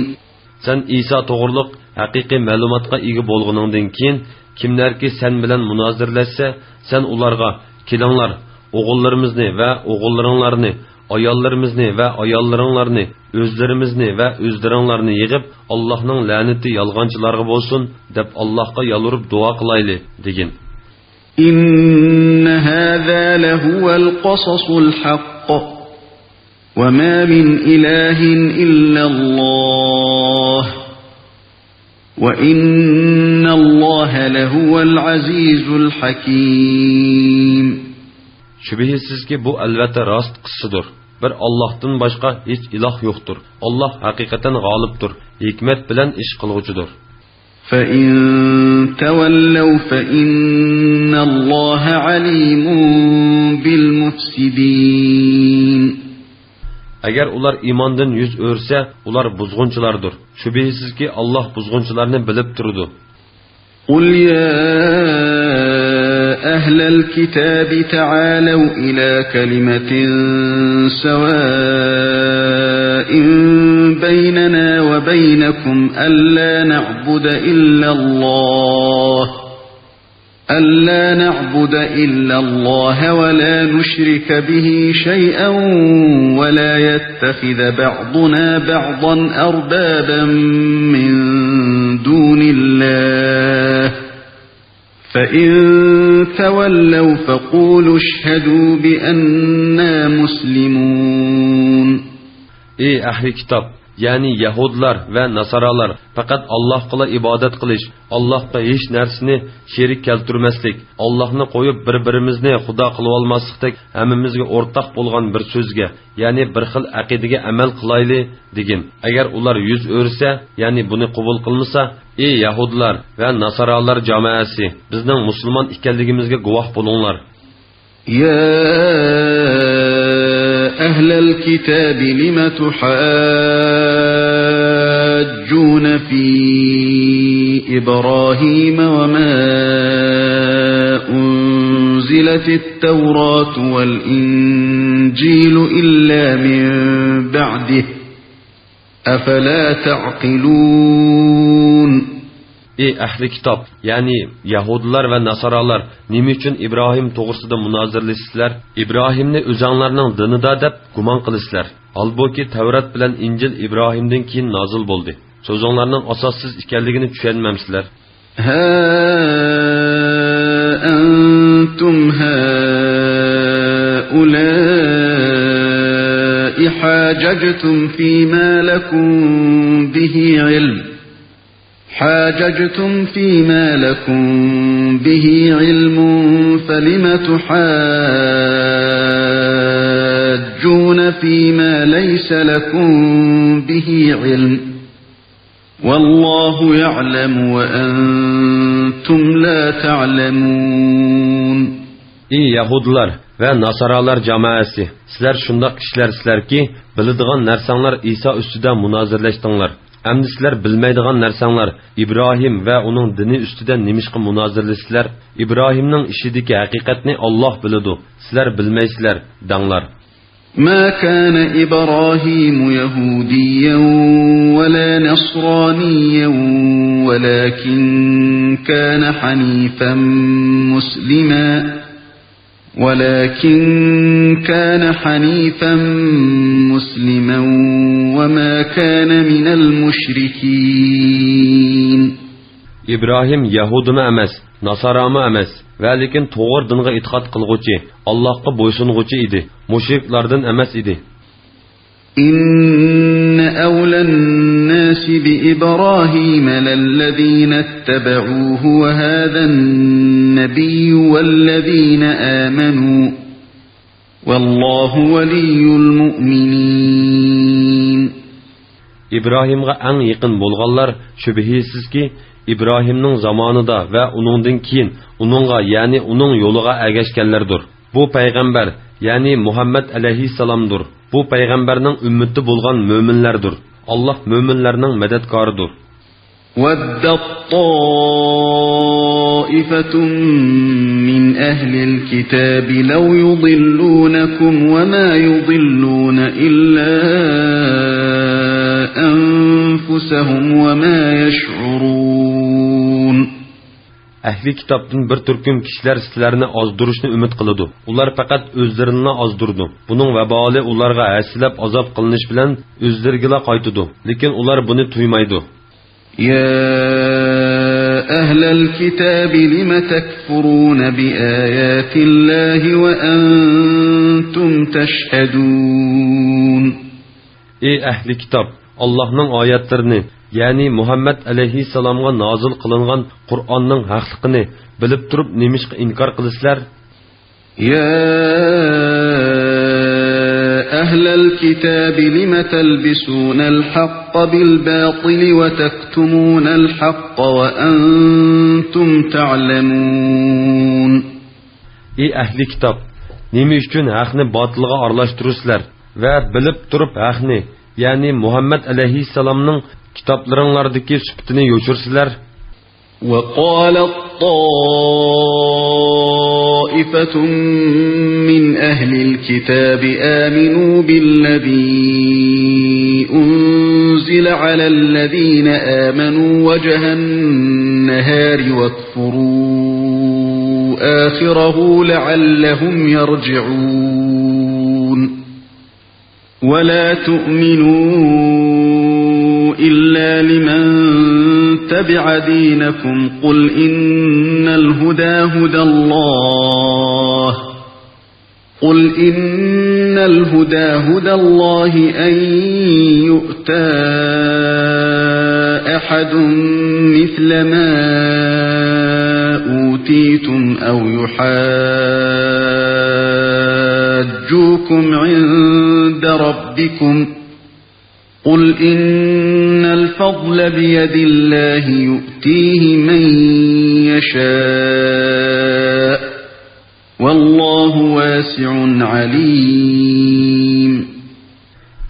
سەن ئىسا توغرۇلۇق ھەقىقىي مەلۇماتقا ئىگە بولغىنىڭدىن كېيىن، كىملەركى سەن بىلەن مۇنازىرىلەشسە، سەن ئۇلارغا، كېلىڭلار، ئوغۇللىرىمىزنى ۋە ئوغۇللىرىڭلارنى، ئاياللىرىمىزنى ۋە ئاياللىرىڭلارنى، ئۆزلىرىمىزنى ۋە ئۆزلىرىڭلارنى يىغىپ، ئاللاھنىڭ لەنىتى يالغانچىلارغا بولسۇن، دەپ ئاللاھقا يالۋۇرۇپ دۇئا قىلايلى، دېگىن. إن هذا لهو القصص الحق وما من إله إلا الله وإن الله لهو العزيز الحكيم. شۈبھىسىزكى، بۇ ئەلۋەتتە راست قىسسىدۇر. بىر ئاللاھتىن باشقا ھېچ ئىلاھ يوقتۇر. ئاللاھ ھەقىقەتەن غالىبتۇر، ھېكمەت بىلەن ئىش قىلغۇچىدۇر. فَإِن تَوَلَّوْا فَإِنَّ اللَّهَ عَلِيمٌ بِالْمُفْسِدِينَ. ئەگەر ئۇلار ئىماندىن يۈز ئۆرۈسە، ئۇلار بۇزغۇنچىلاردۇر. شۈبھىسىزكى، ئاللاھ بۇزغۇنچىلارنى بىلىپ تۇرىدۇ. قُلْ يَا أَهْلَ الْكِتَابِ تَعَالَوْا إِلَىٰ كَلِمَةٍ سَوَاءٍ بَيْنَنَا وَبَيْنَكُمْ أَلَّا نَعْبُدَ إِلَّا اللَّهَ أَلَّا نَعْبُدَ إِلَّا اللَّهَ وَلَا نُشْرِكَ بِهِ شَيْئًا وَلَا يَتَّخِذَ بَعْضُنَا بَعْضًا أَرْبَابًا مِّن دُونِ اللَّهِ فَإِن تَوَلَّوْا فَقُولُوا اشْهَدُوا بِأَنَّا مُسْلِمُونَ. ئەي ئەھلى كىتاب، يەنى يەھۇدلار ۋە ناسارالار، پەقەت ئاللاھقىلا ئىبادەت قىلىش، ئاللاھقا ھېچ نەرسىنى شېرىك كەلتۈرمەسلىك، ئاللاھنى قويۇپ بىر-بىرىمىزنى خۇدا قىلىۋالماسلىقتەك ھەممىمىزگە ئورتاق بولغان بىر سۆزگە، يەنى بىر خىل ئەقىدىگە ئەمەل قىلايلى، دېگىن. ئەگەر ئۇلار يۈز ئۆرۈسە، يەنى بۇنى قوبۇل قىلمىسا، ئەي يەھۇدلار ۋە ناسارالار جامائەسى، بىزنىڭ مۇسۇلمان ئىكەنلىكىمىزگە گۇۋاھ بولۇڭلار. يَا أَهْلَ الْكِتَابِ لِمَ تُحَاجُّونَ فِي إِبْرَاهِيمَ وَمَا أُنْزِلَتِ التَّوْرَاةُ وَالْإِنْجِيلُ إِلَّا مِنْ بَعْدِهِ أَفَلَا تَعْقِلُونَ. ئەي ئەھلى كىتاب، يەنى يەھۇدىيلار ۋە ناسارالار، نېمە ئۈچۈن ئىبراھىم توغرىسىدا مۇنازىرىلىشىسىلەر؟ ئىبراھىمنى ئۆزۈڭلارنىڭ دىنىدا دەپ گۇمان قىلىسىلەر. ھالبۇكى، تەۋرات بىلەن ئىنجىل ئىبراھىمدىن كېيىن نازىل بولدى. سۆزۈڭلارنىڭ ئاساسسىز ئىكەنلىكىنى چۈشەنمەمسىلەر؟ هَا أَنْتُمْ هَؤُلَاءِ حَاجَجْتُمْ فِيمَا لَكُمْ بِهِ عِلْمٌ، حَاجَجْتُمْ فِيمَا لَكُمْ بِهِ عِلْمٌ فَلِمَ تُحَاجُّونَ فِيمَا لَيْسَ لَكُمْ بِهِ عِلْمٌ، وَاللَّهُ يَعْلَمُ وَأَنْتُمْ لَا تَعْلَمُونَ. ئى يەھۇدىيلار ۋە ناسارالار جامائەسى، سىلەر شۇنداق كىشىلەرسىلەركى، بىلىدىغان نەرسەڭلار ئىسا ئۈستىدە مۇنازىرىلەشتىڭلار. ئەمدى سىلەر بىلمەيدىغان نەرسەڭلار ئىبراھىم ۋە ئۇنىڭ دىنى ئۈستىدە نېمىشقا مۇنازىرىلىشىسىلەر؟ ئىبراھىمنىڭ ئىشىدىكى ھەقىقەتنى ئاللاھ بىلىدۇ، سىلەر بىلمەيسىلەر، دەڭلار. مَا كَانَ إِبْرَاهِيمُ يَهُودِيًّا وَلَا نَصْرَانِيًّا وَلَٰكِن كَانَ حَنِيفًا مُسْلِمًا، وَلَٰكِن كَانَ حَنِيفًا مُسْلِمًا وَمَا كَانَ مِنَ الْمُشْرِكِينَ. ئىبراھىم يەھۇدىيمۇ ئەمەس، ناسارامۇ ئەمەس، ۋە لېكىن توغرا دىنغا ئېتىقاد قىلغۇچى، ئاللاھقا بويسۇنغۇچى ئىدى، مۇشرىكلاردىن ئەمەس ئىدى. إِنَّ أَوْلَى النَّاسِ بِإِبْرَاهِيمَ لَلَّذِينَ اتَّبَعُوهُ وَهَذَا النَّبِيُّ وَالَّذِينَ آمَنُوا، وَاللَّهُ وَلِيُّ الْمُؤْمِنِينَ. ئىبراھىمغا ئەڭ يېقىن بولغانلار، شۈبھىسىزكى، ئىبراھىمنىڭ زامانىدا ۋە ئۇنىڭدىن كېيىن ئۇنىڭغا، يەنى ئۇنىڭ يولىغا ئەگەشكەنلەردۇر. بۇ پەيغەمبەر، يەنى مۇھەممەد ئەلەيھىسسالامدۇر. بۇ پەيغەمبەرنىڭ ئۈممىتى بولغان مۆمىنلەردۇر. ئاللاھ مۆمىنلەرنىڭ مەدەتكارىدۇر. وَدَّت طَّائِفَةٌ مِّنْ أَهْلِ الْكِتَابِ لَوْ يُضِلُّونَكُمْ وَمَا يُضِلُّونَ إِلَّا أَنفُسَهُمْ وَمَا يَشْعُرُونَ. ئەھلى كىتابتىن بىر تۈركۈم كىشىلەر سىلەرنى ئازدۇرۇشنى ئۈمىد قىلىدۇ. ئۇلار پەقەت ئۆزلىرىنىلا ئازدۇرىدۇ. بۇنىڭ ۋابالى ئۇلارغا ھەسسىلەپ ئازاب قىلىنىش بىلەن ئۆزلىرىگىلا قايتىدۇ. لېكىن ئۇلار بۇنى تۇيمايدۇ. يَا أَهْلَ الْكِتَابِ لِمَ تَكْفُرُونَ بِآيَاتِ اللَّهِ وَأَنْتُمْ تَشْهَدُونَ. ئى ئەھلى كىتاب، ئاللاھنىڭ ئايەتلىرىنى، يەنى مۇھەممەد ئەلەيھىسسالامغا نازىل قىلىنغان قۇرئاننىڭ ھەقلىقىنى بىلىپ تۇرۇپ نېمىشقا ئىنكار قىلىسىلەر؟ يَا أهل الكتاب لم تلبسون الحق بالباطل وتكتمون الحق وأنتم تعلمون. ئى ئەھلى كىتاب! نېمە ئۈچۈن ھەقنى باتىلغا ئارىلاشتۇرىسىلەر ۋە بىلىپ تۇرۇپ ھەقنى، يەنى مۇھەممەد ئەلەيھىسسالامنىڭ كىتابلىرىڭلاردىكى سۈپىتىنى يوشۇرىسىلەر؟ وقالت طائفة من أهل الكتاب آمنوا بالذي أنزل على الذين آمنوا وجه النهار واكفروا آخره لعلهم يرجعون. ولا تؤمنوا إلا لمن تبع دينكم قل إن الهدى هدى الله، قل إن الهدى هدى الله أن يؤتى أحد مثل ما أوتيتم أو يحاجوكم عند ربكم، قل إن الفضل بيد الله يؤتيه من يشاء، والله واسع عليم.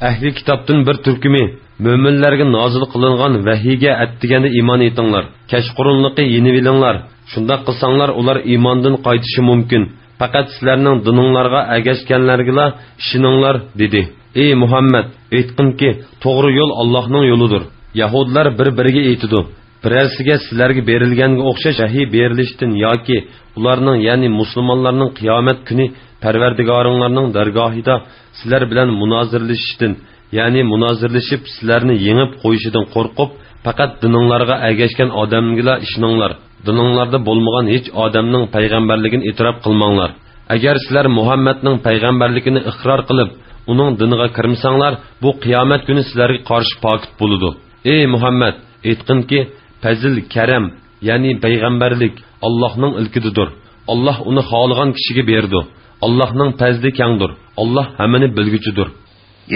ئەھلى كىتابتىن بىر تۈركۈمى مۆمىنلەرگە نازىل قىلىنغان ۋەھىيگە ئەتىگەندە ئىمان ئېيتىڭلار، كەچقۇرۇنلۇقى يېنىۋېلىڭلار. شۇنداق قىلساڭلار، ئۇلار ئىماندىن قايتىشى مۇمكىن. پەقەت سىلەرنىڭ دىنىڭلارغا ئەگەشكەنلەرگىلا ئىشىنىڭلار، دېدى. ئى مۇھەممەد، ئېيتقىنكى، توغرا يول ئاللاھنىڭ يولىدۇر. يەھۇدىيلار بىر-بىرىگە ئېيتىدۇ، بىرەرسىگە سىلەرگە بېرىلگەنگە ئوخشاش ۋەھىي بېرىلىشتىن ياكى ئۇلارنىڭ، يەنى مۇسۇلمانلارنىڭ قىيامەت كۈنى پەرۋەردىگارىڭلارنىڭ دەرگاھىدا سىلەر بىلەن مۇنازىرىلىشىشتىن، يەنى مۇنازىرىلىشىپ سىلەرنى يېڭىپ قويۇشىدىن قورقۇپ، پەقەت دىنىڭلارغا ئەگەشكەن ئادەمگىلا ئىشىنىڭلار. دىنىڭلاردا بولمىغان ھېچ ئادەمنىڭ پەيغەمبەرلىكىنى ئېتىراپ قىلماڭلار. ئەگەر سىلەر مۇھەممەدنىڭ پەيغەمبەرلىكىنى ئىقرار قىلىپ، ئۇنىڭ دىنىغا كىرمىسەڭلار، بۇ قىيامەت كۈنى سىلەرگە قارشى پاكىت بولىدۇ. ئى مۇھەممەد، ئېيتقىنكى، پەزىل، كەرەم، يەنى پەيغەمبەرلىك ئاللاھنىڭ ئىلكىدىدۇر. ئاللاھ ئۇنى خالىغان كىشىگە بېرىدۇ. ئاللاھنىڭ پەزلى كەڭدۇر. ئاللاھ ھەممىنى بىلگۈچىدۇر.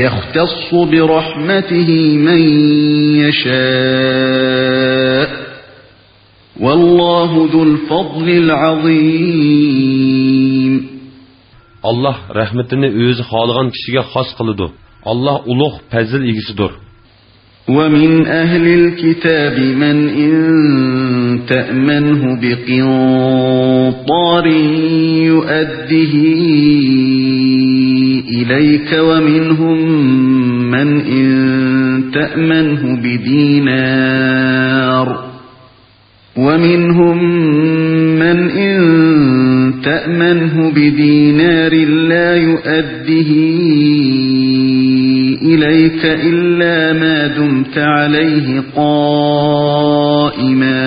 يختص برحمته من يشاء، والله ذو الفضل العظيم. ئاللاھ رەھمىتىنى ئۆزى خالىغان كىشىگە خاس قىلىدۇ. ئاللاھ ئۇلۇغ پەزىل ئىگىسىدۇر. ومن أهل الكتاب من إن تأمنه بقنطار يؤده إليك ومنهم من إن تأمنه بدينار ومنهم من إن تأمنه بدينار لا يؤده إليك إلا ما دمت عليه قائما،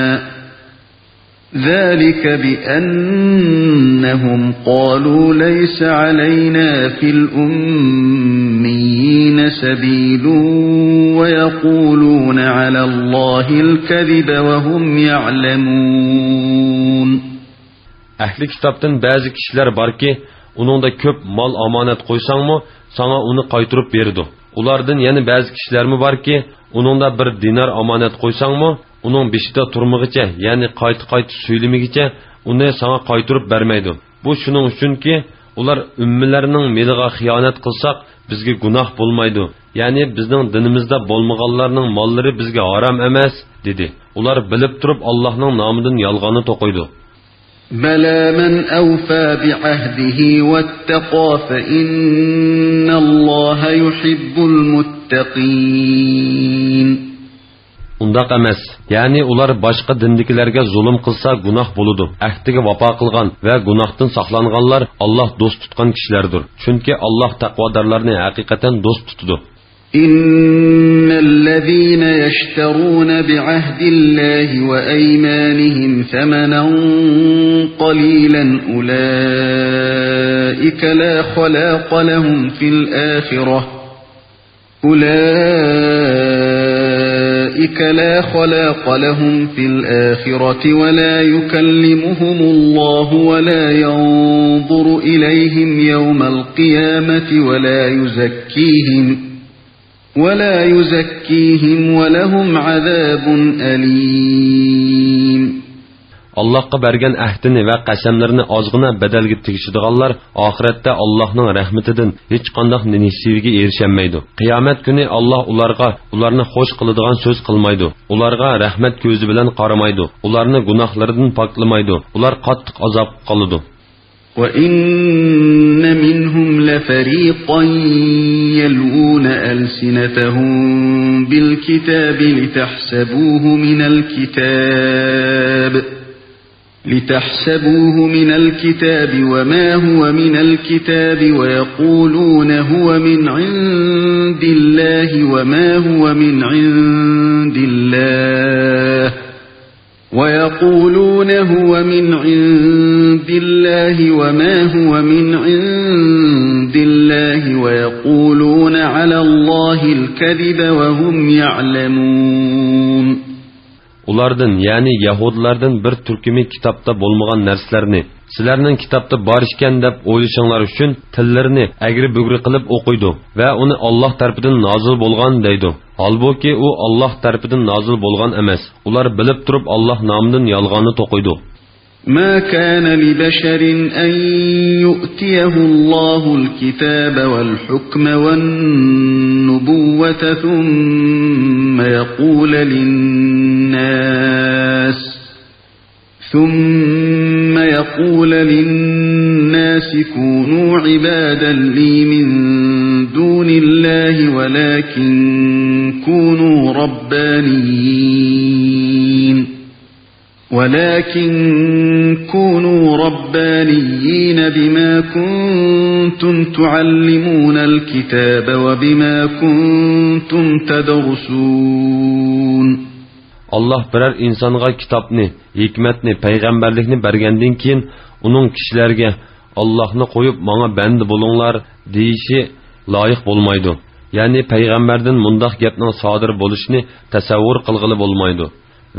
ذلك بأنهم قالوا ليس علينا في الأميين سبيل ويقولون على الله الكذب وهم يعلمون. ئەھلى كىتابتىن بەزى كىشىلەر باركى، ئۇنىڭدا كۆپ مال ئامانەت قويساڭمۇ، ساڭا ئۇنى قايتۇرۇپ بېرىدۇ. ئۇلاردىن يەنە بەزى كىشىلەرمۇ باركى، ئۇنىڭدا بىر دىنار ئامانەت قويساڭمۇ، ئۇنىڭ بېشىدا تۇرمىغىچە، يەنى قايتا-قايتا سۆيلىمىگىچە ئۇنى ساڭا قايتۇرۇپ بەرمەيدۇ. بۇ شۇنىڭ ئۈچۈنكى، ئۇلار ئۆممىلەرنىڭ مېلىغا خىيانەت قىلساق، بىزگە گۇناھ بولمايدۇ، يەنى بىزنىڭ دىنىمىزدا بولمىغانلارنىڭ ماللىرى بىزگە ھارام ئەمەس، دېدى. ئۇلار بىلىپ تۇرۇپ ئاللاھنىڭ نامىدىن يالغاننى توقۇيدۇ. بلى من أوفى بعهده واتقى فإن الله يحب المتقين. ئۇنداق ئەمەس. يەنى ئۇلار باشقا دىندىكىلەرگە زۇلۇم قىلسا گۇناھ بولىدۇ. ئەھدىگە ۋاپا قىلغان ۋە گۇناھتىن ساقلانغانلار ئاللاھ دوست تۇتقان كىشىلەردۇر. چۈنكى ئاللاھ تەقۋادارلارنى ھەقىقەتەن دوست تۇتىدۇ. إن الذين يشترون بعهد الله وأيمانهم ثمنا قليلا أولئك لا خلاق لهم في الآخرة، أولئك أولئك لا خلاق لهم في الآخرة ولا يكلمهم الله ولا ينظر إليهم يوم القيامة ولا يزكيهم، ولا يزكيهم ولهم عذاب أليم. ئاللاھقا بەرگەن ئەھدىنى ۋە قەسەملىرىنى ئازغىنا بەدەلگە تېگىشىدىغانلار ئاخىرەتتە ئاللاھنىڭ رەھمىتىدىن ھېچقانداق نېسىۋىگە ئېرىشەلمەيدۇ. قىيامەت كۈنى ئاللاھ ئۇلارغا ئۇلارنى خوش قىلىدىغان سۆز قىلمايدۇ. ئۇلارغا رەھمەت كۆزى بىلەن قارىمايدۇ. ئۇلارنى گۇناھلىرىدىن پاكلىمايدۇ. ئۇلار قاتتىق ئازابقا قالىدۇ. وإن منهم لفريقا يلوون ألسنتهم بالكتاب لتحسبوه من الكتاب، لتحسبوه من الكتاب وما هو من الكتاب ويقولون هو من عند الله وما هو من عند الله، ويقولون هو من عند الله وما هو من عند الله ويقولون على الله الكذب وهم يعلمون. ئۇلاردىن، يەنى يەھۇدىيلاردىن بىر تۈركۈمى كىتابتا بولمىغان نەرسىلەرنى، سىلەرنىڭ كىتابتا بار ئىكەن دەپ ئويلىشىڭلار ئۈچۈن تىللىرىنى ئەگرى-بۈگرى قىلىپ ئوقۇيدۇ ۋە ئۇنى ئاللاھ تەرىپىدىن نازىل بولغان دەيدۇ. ھالبۇكى، ئۇ ئاللاھ تەرىپىدىن نازىل بولغان ئەمەس. ئۇلار بىلىپ تۇرۇپ ئاللاھ نامىدىن يالغاننى توقۇيدۇ. ما كان لبشر أن يؤتيه الله الكتاب والحكم والنبوة ثم يقول للناس، ثم يقول للناس كونوا عبادا لي من دون الله ولكن كونوا ربانيين، ولكن كونوا ربانيين بما كنتم تعلمون الكتاب وبما كنتم تدرسون. ئاللاھ بىرەر ئىنسانغا كىتابنى، ھېكمەتنى، پەيغەمبەرلىكنى بەرگەندىن كېيىن، ئۇنىڭ كىشىلەرگە، ئاللاھنى قويۇپ ماڭا بەندە بولۇڭلار، دېيىشى لايىق بولمايدۇ. يەنى پەيغەمبەردىن مۇنداق گەپنىڭ سادىر بولۇشىنى تەسەۋۋۇر قىلغىلى بولمايدۇ.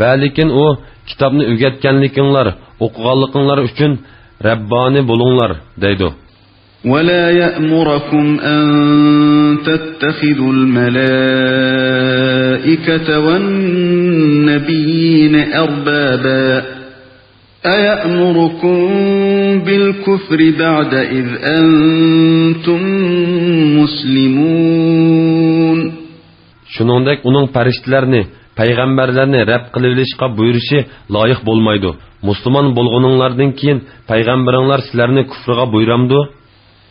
ۋە لېكىن ئۇ، كىتابنى ئۆگەتكەنلىكىڭلار، ئوقۇغانلىقىڭلار ئۈچۈن رەببانى بولۇڭلار، دەيدۇ. ولا يأمركم أن تتخذوا الملائكة والنبيين أربابا، أيأمركم بالكفر بعد إذ أنتم مسلمون. شۇنىڭدەك ئۇنىڭ پەرىشتىلەرنى، پەيغەمبەرلەرنى رەب قىلىۋېلىشقا بۇيرۇشى لايىق بولمايدۇ. مۇسۇلمان بولغىنىڭلاردىن كېيىن پەيغەمبىرىڭلار سىلەرنى كۇفرىغا بۇيرامدۇ؟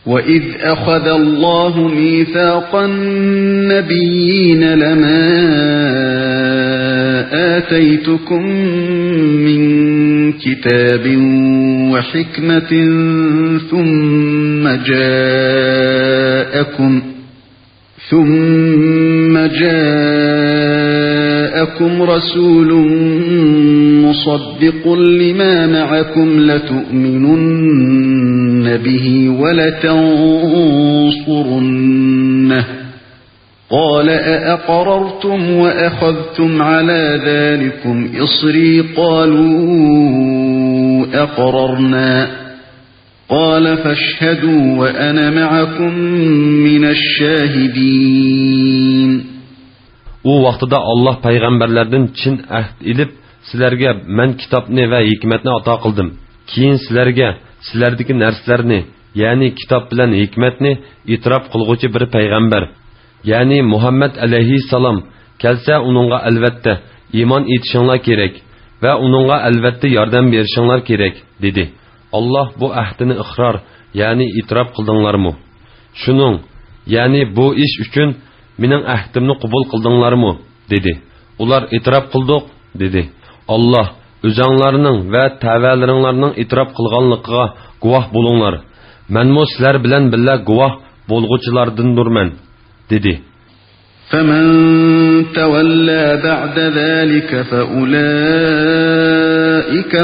وإذ أخذ الله ميثاق النبيين لما آتيتكم من كتاب وحكمة ثم جاءكم ثم جاءكم رسول مصدق لما معكم لتؤمنن به ولتنصرنه، قال أأقررتم وأخذتم على ذلكم إصري؟ قالوا أقررنا. قال فاشهدوا وأنا معكم من الشاهدين. ئۇ ۋاقتىدا ئاللاھ پەيغەمبەرلەردىن چىن ئەھد ئېلىپ، سىلەرگە مەن كىتابنى ۋە ھېكمەتنى ئاتا قىلدىم. كېيىن سىلەرگە سىلەردىكى نەرسىلەرنى، يەنى كىتاب بىلەن ھېكمەتنى ئېتىراپ قىلغۇچى بىر پەيغەمبەر، يەنى مۇھەممەد ئەلەيھىسسالام كەلسە، ئۇنىڭغا ئەلۋەتتە ئىمان ئېيتىشىڭلار كېرەك ۋە ئۇنىڭغا ئەلۋەتتە ياردەم بېرىشىڭلار كېرەك، دېدى. ئاللاھ بۇ ئەھدىنى ئىقرار، يەنى ئېتىراپ قىلدىڭلارمۇ؟ شۇنىڭ، يەنى بۇ ئىش ئۈچۈن مېنىڭ ئەھدىمنى قوبۇل قىلدىڭلارمۇ؟ دېدى. ئۇلار ئېتىراپ قىلدۇق، دېدى. ئاللاھ، ئۆزەڭلارنىڭ ۋە تەۋەلىرىڭلارنىڭ ئېتىراپ قىلغانلىقىغا گۇۋاھ بولۇڭلار. مەنمۇ سىلەر بىلەن بىللە گۇۋاھ بولغۇچىلاردىندۇرمەن، دېدى. فمن تولى بعد ذلك فأولئك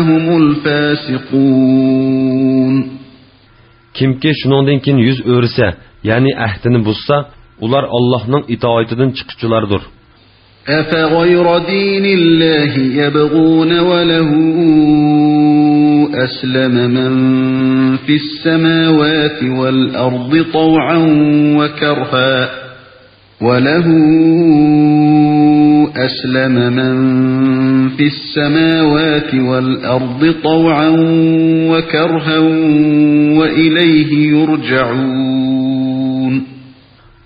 هم الفاسقون. كىمكى شۇنىڭدىن كېيىن يۈز ئۆرۈسە، يەنى ئەھدىنى بۇزسا، ئۇلار ئاللاھنىڭ ئىتائىتىدىن چىققۇچىلاردۇر. أفغير دين الله يبغون وله أسلم من في السماوات والأرض طوعا وكرها، وله أسلم من في السماوات والأرض طوعا وكرها وإليه يرجعون.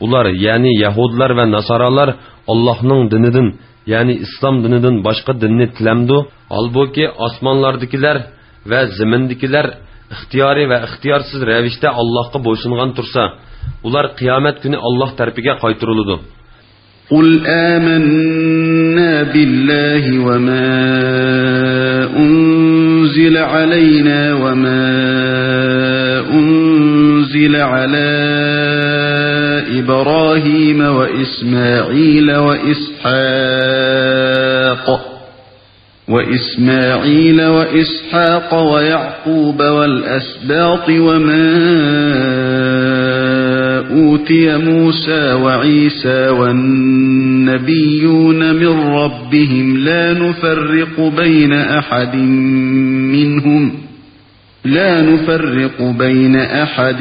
ئۇلار، يەنى يەھۇدىيلار ۋە ناسارالار ئاللاھنىڭ دىنىدىن، يەنى ئىسلام دىنىدىن باشقا دىننى تىلەمدۇ؟ ھالبۇكى، ئاسمانلاردىكىلەر ۋە زېمىندىكىلەر ئىختىيارىي ۋە ئىختىيارسىز رەۋىشتە ئاللاھقا بويسۇنغان تۇرسا، ئۇلار قىيامەت كۈنى ئاللاھ تەرىپىگە قايتۇرۇلىدۇ. قل آمنا بالله وما أنزل علينا وما أنزل على إبراهيم وإسماعيل وإسحاق وإسماعيل وإسحاق ويعقوب والأسباط وما أوتي موسى وعيسى والنبيون من ربهم لا نفرق بين أحد منهم لا نفرق بين أحد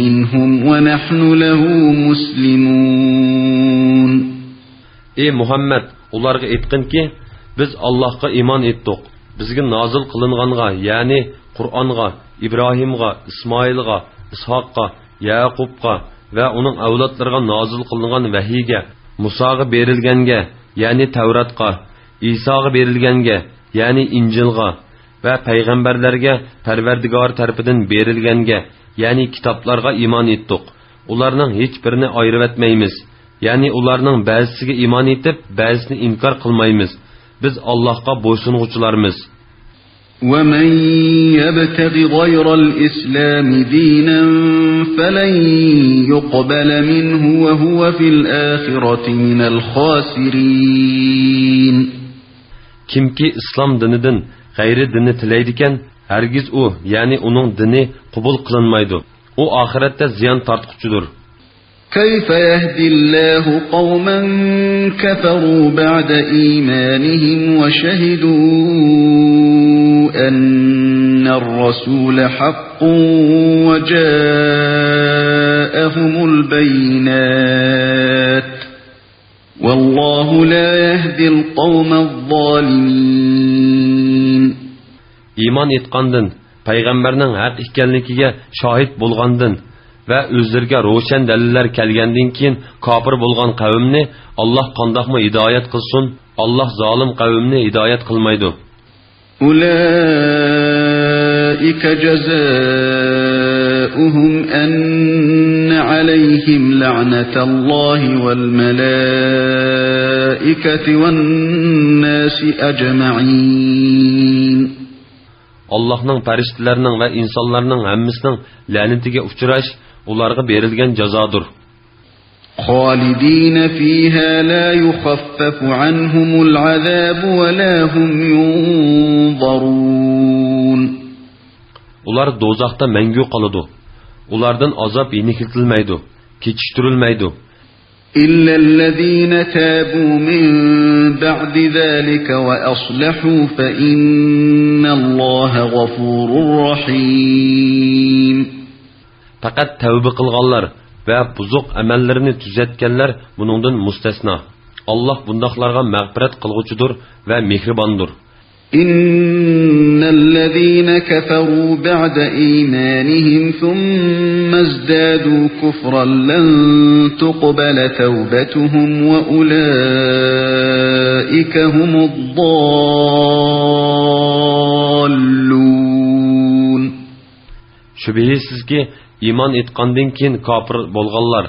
منهم ونحن له مسلمون. ئى مۇھەممەد، ئۇلارغا ئېيتقىنكى، بىز ئاللاھقا ئىمان ئېيتتۇق، بىزگە نازىل قىلىنغانغا، يەنى قۇرئانغا، ئىبراھىمغا، ئىسمائىلغا، ئىسھاققا، يەئقۇبقا ۋە ئۇنىڭ ئەۋلادلىرىغا نازىل قىلىنغان ۋەھىيگە، مۇساغا بېرىلگەنگە، يەنى تەۋراتقا، ئىساغا بېرىلگەنگە، يەنى ئىنجىلغا ۋە پەيغەمبەرلەرگە پەرۋەردىگارى تەرىپىدىن بېرىلگەنگە، يەنى كىتابلارغا ئىمان ئېيتتۇق. ئۇلارنىڭ ھېچبىرىنى ئايرىۋەتمەيمىز. يەنى ئۇلارنىڭ بەزىسىگە ئىمان ئېيتىپ، بەزىسىنى ئىنكار قىلمايمىز. بىز ئاللاھقا بويسۇنغۇچىلارمىز. ومن يبتغ غير الإسلام دينا فلن يقبل منه وهو في الآخرة من الخاسرين. كىمكى ئىسلام دىنىدىن غەيرىي دىننى تىلەيدىكەن، ھەرگىز ئۇ، يەنى ئۇنىڭ دىنى قوبۇل قىلىنمايدۇ. ئۇ ئاخىرەتتە زىيان تارتقۇچىدۇر. كيف يهدي الله قوما كفروا بعد إيمانهم وشهدوا أن الرسول حق وجاءهم البينات والله لا يهدي القوم الظالمين. ئىمان ئېيتقاندىن، پەيغەمبەرنىڭ ھەق ئىكەنلىكىگە شاھىت بولغاندىن ۋە ئۆزلىرىگە روشەن دەلىللەر كەلگەندىن كېيىن كاپىر بولغان قەۋمنى ئاللاھ قانداقمۇ ھىدايەت قىلسۇن؟ ئاللاھ زالىم قەۋمنى ھىدايەت قىلمايدۇ. أولئك جزاؤهم أن عليهم لعنة الله والملائكة والناس أجمعين. ئاللاھنىڭ، پەرىشتىلەرنىڭ ۋە ئىنسانلارنىڭ ھەممىسىنىڭ لەنىتىگە ئۇچراش ئۇلارغا بېرىلگەن جازادۇر. خالدين فيها لا يخفف عنهم العذاب ولا هم ينظرون. ئۇلار دوزاختا مەڭگۈ قالىدۇ. ئۇلاردىن ئازاب يېنىكلىتىلمەيدۇ، كېچىكتۈرۈلمەيدۇ. إلا الذين تابوا من بعد ذلك وأصلحوا فإن الله غفور رحيم. پەقەت تەۋبە قىلغانلار ۋە بۇزۇق ئەمەللىرىنى تۈزەتكەنلەر بۇنىڭدىن مۇستەسنا. ئاللاھ بۇنداقلارغا مەغپىرەت قىلغۇچىدۇر ۋە مېھرىباندۇر. إن الذين كفروا بعد إيمانهم ثم ازدادوا كفرا لن تقبل توبتهم وأولئك هم الضالون. شۈبھىسىزكى، ئىمان ئېيتقاندىن كېيىن كاپىر بولغانلار،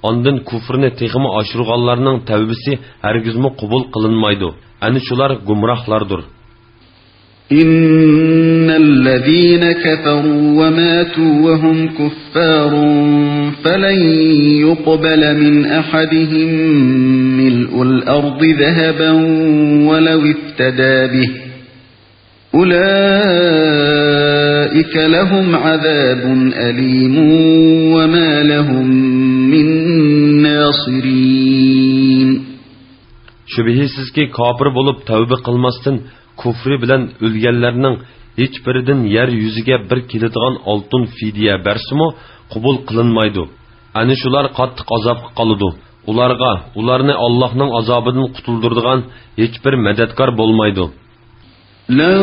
ئاندىن كۇفرىنى تېخىمۇ ئاشۇرغانلارنىڭ تەۋبىسى ھەرگىزمۇ قوبۇل قىلىنمايدۇ. ئەنە شۇلار گۇمراھلاردۇر. إن الذين كفروا وماتوا وهم كفار فلن يقبل من أحدهم ملء الأرض ذهبا ولو افتدى به أولئك لهم عذاب أليم وما لهم من ناصرين. شۈبھىسىزكى، كاپىر بولۇپ تەۋبە قىلماستىن كۇفرى بىلەن ئۆلگەنلەرنىڭ ھېچبىرىدىن يەر يۈزىگە بىر كېلىدىغان ئالتۇن فىدىيە بەرسىمۇ قوبۇل قىلىنمايدۇ. ئەنە شۇلار قاتتىق ئازابقا قالىدۇ. ئۇلارغا، ئۇلارنى ئاللاھنىڭ ئازابىدىن قۇتۇلدۇرىدىغان ھېچبىر مەدەتكار بولمايدۇ. لن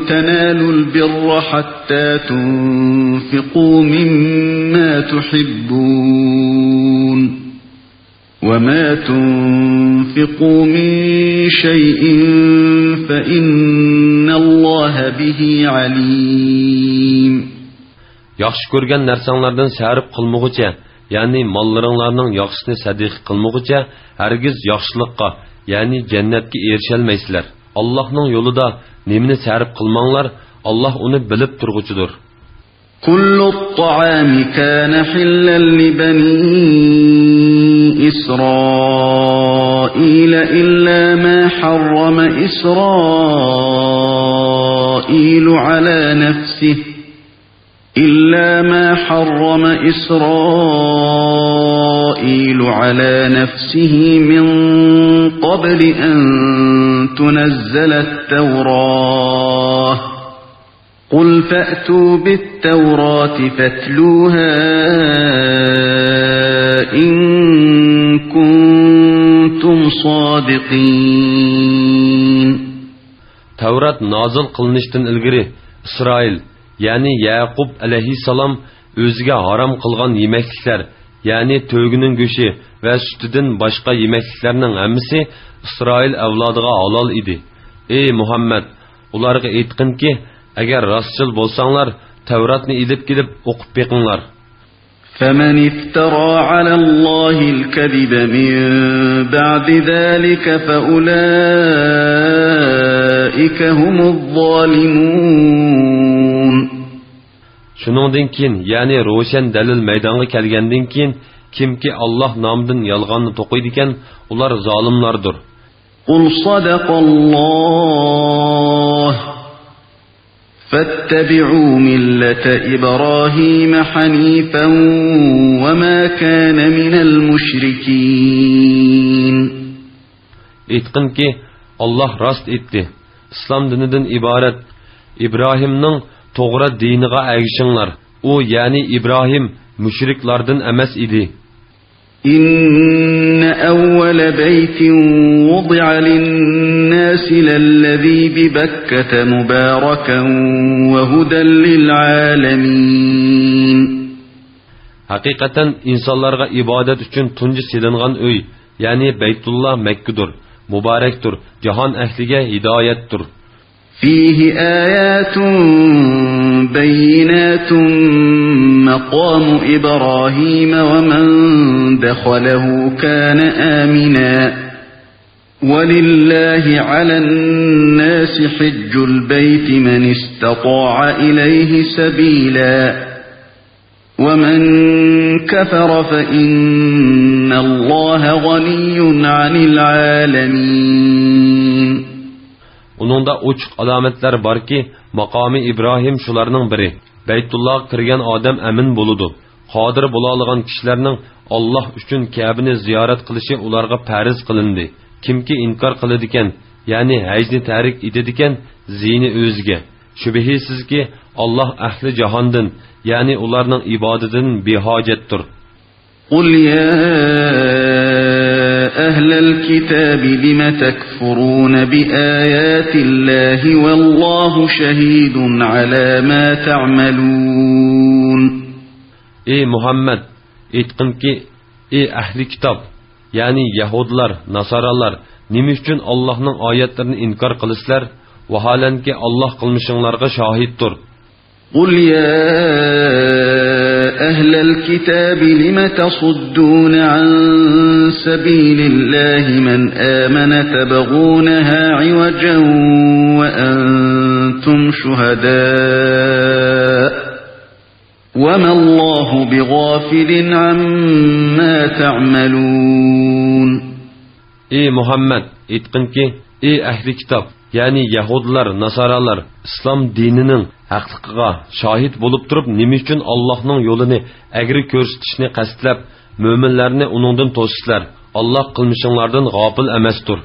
تنالوا البر حتى تنفقوا مما تحبون وما تنفقوا من شيء فإن الله به عليم. ياخشى كۆرگەن نەرسەڭلاردىن سەرپ قىلمىغۇچە، يەنى ماللىرىڭلارنىڭ ياخشىسىنى سەدىقە قىلمىغۇچە، ھەرگىز ياخشىلىققا، يەنى جەننەتكە ئېرىشەلمەيسىلەر. ئاللاھنىڭ يولىدا نېمىنى سەرپ قىلماڭلار، ئاللاھ ئۇنى بىلىپ تۇرغۇچىدۇر. كل الطعام كان حلا لبني إسرائيل إلا ما حرم إسرائيل على نفسه إلا ما حرم إسرائيل على نفسه من قبل أن تنزل التوراة. قل فأتوا بالتوراة فاتلوها إن كنتم صادقين. تەۋرات نازىل قىلىنىشتىن ئىلگىرى ئىسرائىل، يەنى يەقۇب ئەلەيھىسسالام ئۆزىگە ھارام قىلغان يېمەكلىكلەر، يەنى تۆگىنىڭ گۆشى ۋە سۈتىدىن باشقا يېمەكلىكلەرنىڭ ھەممىسى ئىسرائىل ئەۋلادىغا ھالال ئىدى. ئەي مۇھەممەد، ئۇلارغا ئېيتقىنكى، ئەگەر راستچىل بولساڭلار، تەۋراتنى ئېلىپ كېلىپ ئوقۇپ بېقىڭلار. فمن افترى على الله الكذب من بعد ذلك فأولئك هم الظالمون. شۇنىڭدىن كېيىن، يەنى روشەن دەلىل مەيدانغا كەلگەندىن كېيىن، كىمكى ئاللاھ نامىدىن يالغاننى توقۇيدىكەن، ئۇلار زالىملاردۇر. قل صدق الله فاتبعوا ملة إبراهيم حنيفا وما كان من المشركين. ئېيتقىنكى، ئاللاھ راست ئېيتتى، ئىسلام دىنىدىن ئىبارەت ئىبراھىمنىڭ توغرا دىنىغا ئەگىشىڭلار. ئۇ، يەنى ئىبراھىم، مۇشرىكلاردىن ئەمەس ئىدى. إن أول بيت وضع للناس للذي ببكة مباركا وهدى للعالمين. ھەقىقەتەن ئىنسانلارغا ئىبادەت ئۈچۈن تۇنجى سېلىنغان ئۆي، يەنى بەيتۇللا مەككىدۇر، مۇبارەكتۇر، جاھان ئەھلىگە ھىدايەتتۇر. فيه آيات بينات مقام إبراهيم ومن دخله كان آمنا ولله على الناس حج البيت من استطاع إليه سبيلا ومن كفر فإن الله غني عن العالمين. ئۇنىڭدا ئوچۇق ئالامەتلەر باركى، ماقامى ئىبراھىم شۇلارنىڭ بىرى. بەيتۇللاغا كىرگەن ئادەم ئەمىن بولىدۇ. قادىر بولالىغان كىشىلەرنىڭ ئاللاھ ئۈچۈن كەبىنى زىيارەت قىلىشى ئۇلارغا پەرز قىلىندى. كىمكى ئىنكار قىلىدىكەن، يەنى ھەجنى تەرك ئېتىدىكەن، زىيىنى ئۆزىگە. شۈبھىسىزكى، ئاللاھ ئەھلى جاھاندىن، يەنى ئۇلارنىڭ ئىبادىتىدىن بىھاجەتتۇر. قل يا أهل الكتاب لم تكفرون بآيات الله والله شهيد على ما تعملون. ئەي مۇھەممەد، ئېيتقىنكى، ئەي ئەھلى كىتاب، يەنى يەھۇدىيلار، ناسارالار، نېمە ئۈچۈن ئاللاھنىڭ ئايەتلىرىنى ئىنكار قىلىسىلەر؟ ۋاھالەنكى، ئاللاھ قىلمىشىڭلارغا شاھىتتۇر. قل يا أهل الكتاب لم تصدون عن سبيل الله من آمن تبغونها عوجا وأنتم شهداء وما الله بغافل عما تعملون. ئەي مۇھەممەد، ئېيتقىنكى، ئەي ئەھلى كىتاب، يەنى يەھۇدىيلار، ناسارالار، ئىسلام دىنىنىڭ ھەقلىقىغا شاھىت بولۇپ تۇرۇپ، نېمە ئۈچۈن ئاللاھنىڭ يولىنى ئەگرى كۆرسىتىشنى قەستلەپ، مۆمىنلەرنى ئۇنىڭدىن توسىسىلەر؟ ئاللاھ قىلمىشىڭلاردىن غاپىل ئەمەستۇر.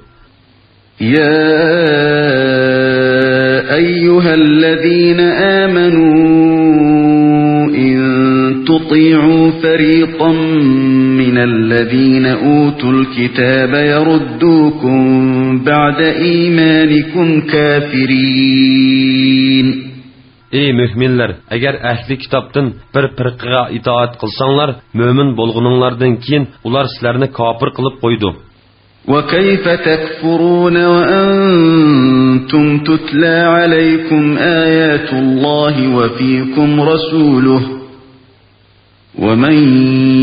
يا أيها الذين آمنوا إن تطيعوا فريقا من الذين أوتوا الكتاب يردوكم بعد إيمانكم كافرين. ئەي مۆمىنلەر، ئەگەر ئەھلى كىتابتىن بىر پىرقىگە ئىتائەت قىلساڭلار، مۆمىن بولغىنىڭلاردىن كېيىن ئۇلار سىلەرنى كاپىر قىلىپ قويىدۇ. وكيف تكفرون وأنتم تتلى عليكم آيات الله وفيكم رسوله ومن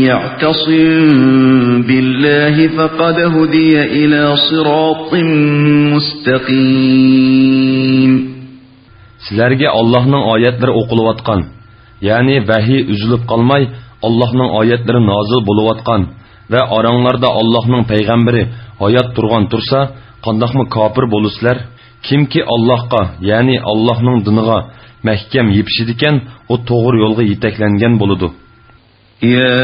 يعتصم بالله فقد هدي إلى صراط مستقيم. سىلەرگە ئاللاھنىڭ ئايەتلىرى ئوقۇلۇۋاتقان، يەنى ۋەھىي ئۈزۈلۈپ قالماي، ئاللاھنىڭ ئايەتلىرى نازىل بولۇۋاتقان ۋە ئاراڭلاردا ئاللاھنىڭ پەيغەمبىرى ھايات تۇرغان تۇرسا، قانداقمۇ كاپىر بولىسىلەر؟ كىمكى ئاللاھقا، يەنى ئاللاھنىڭ دىنىغا مەھكەم يېپىشىدىكەن، ئۇ توغرا يولغا يېتەكلەنگەن بولىدۇ. يا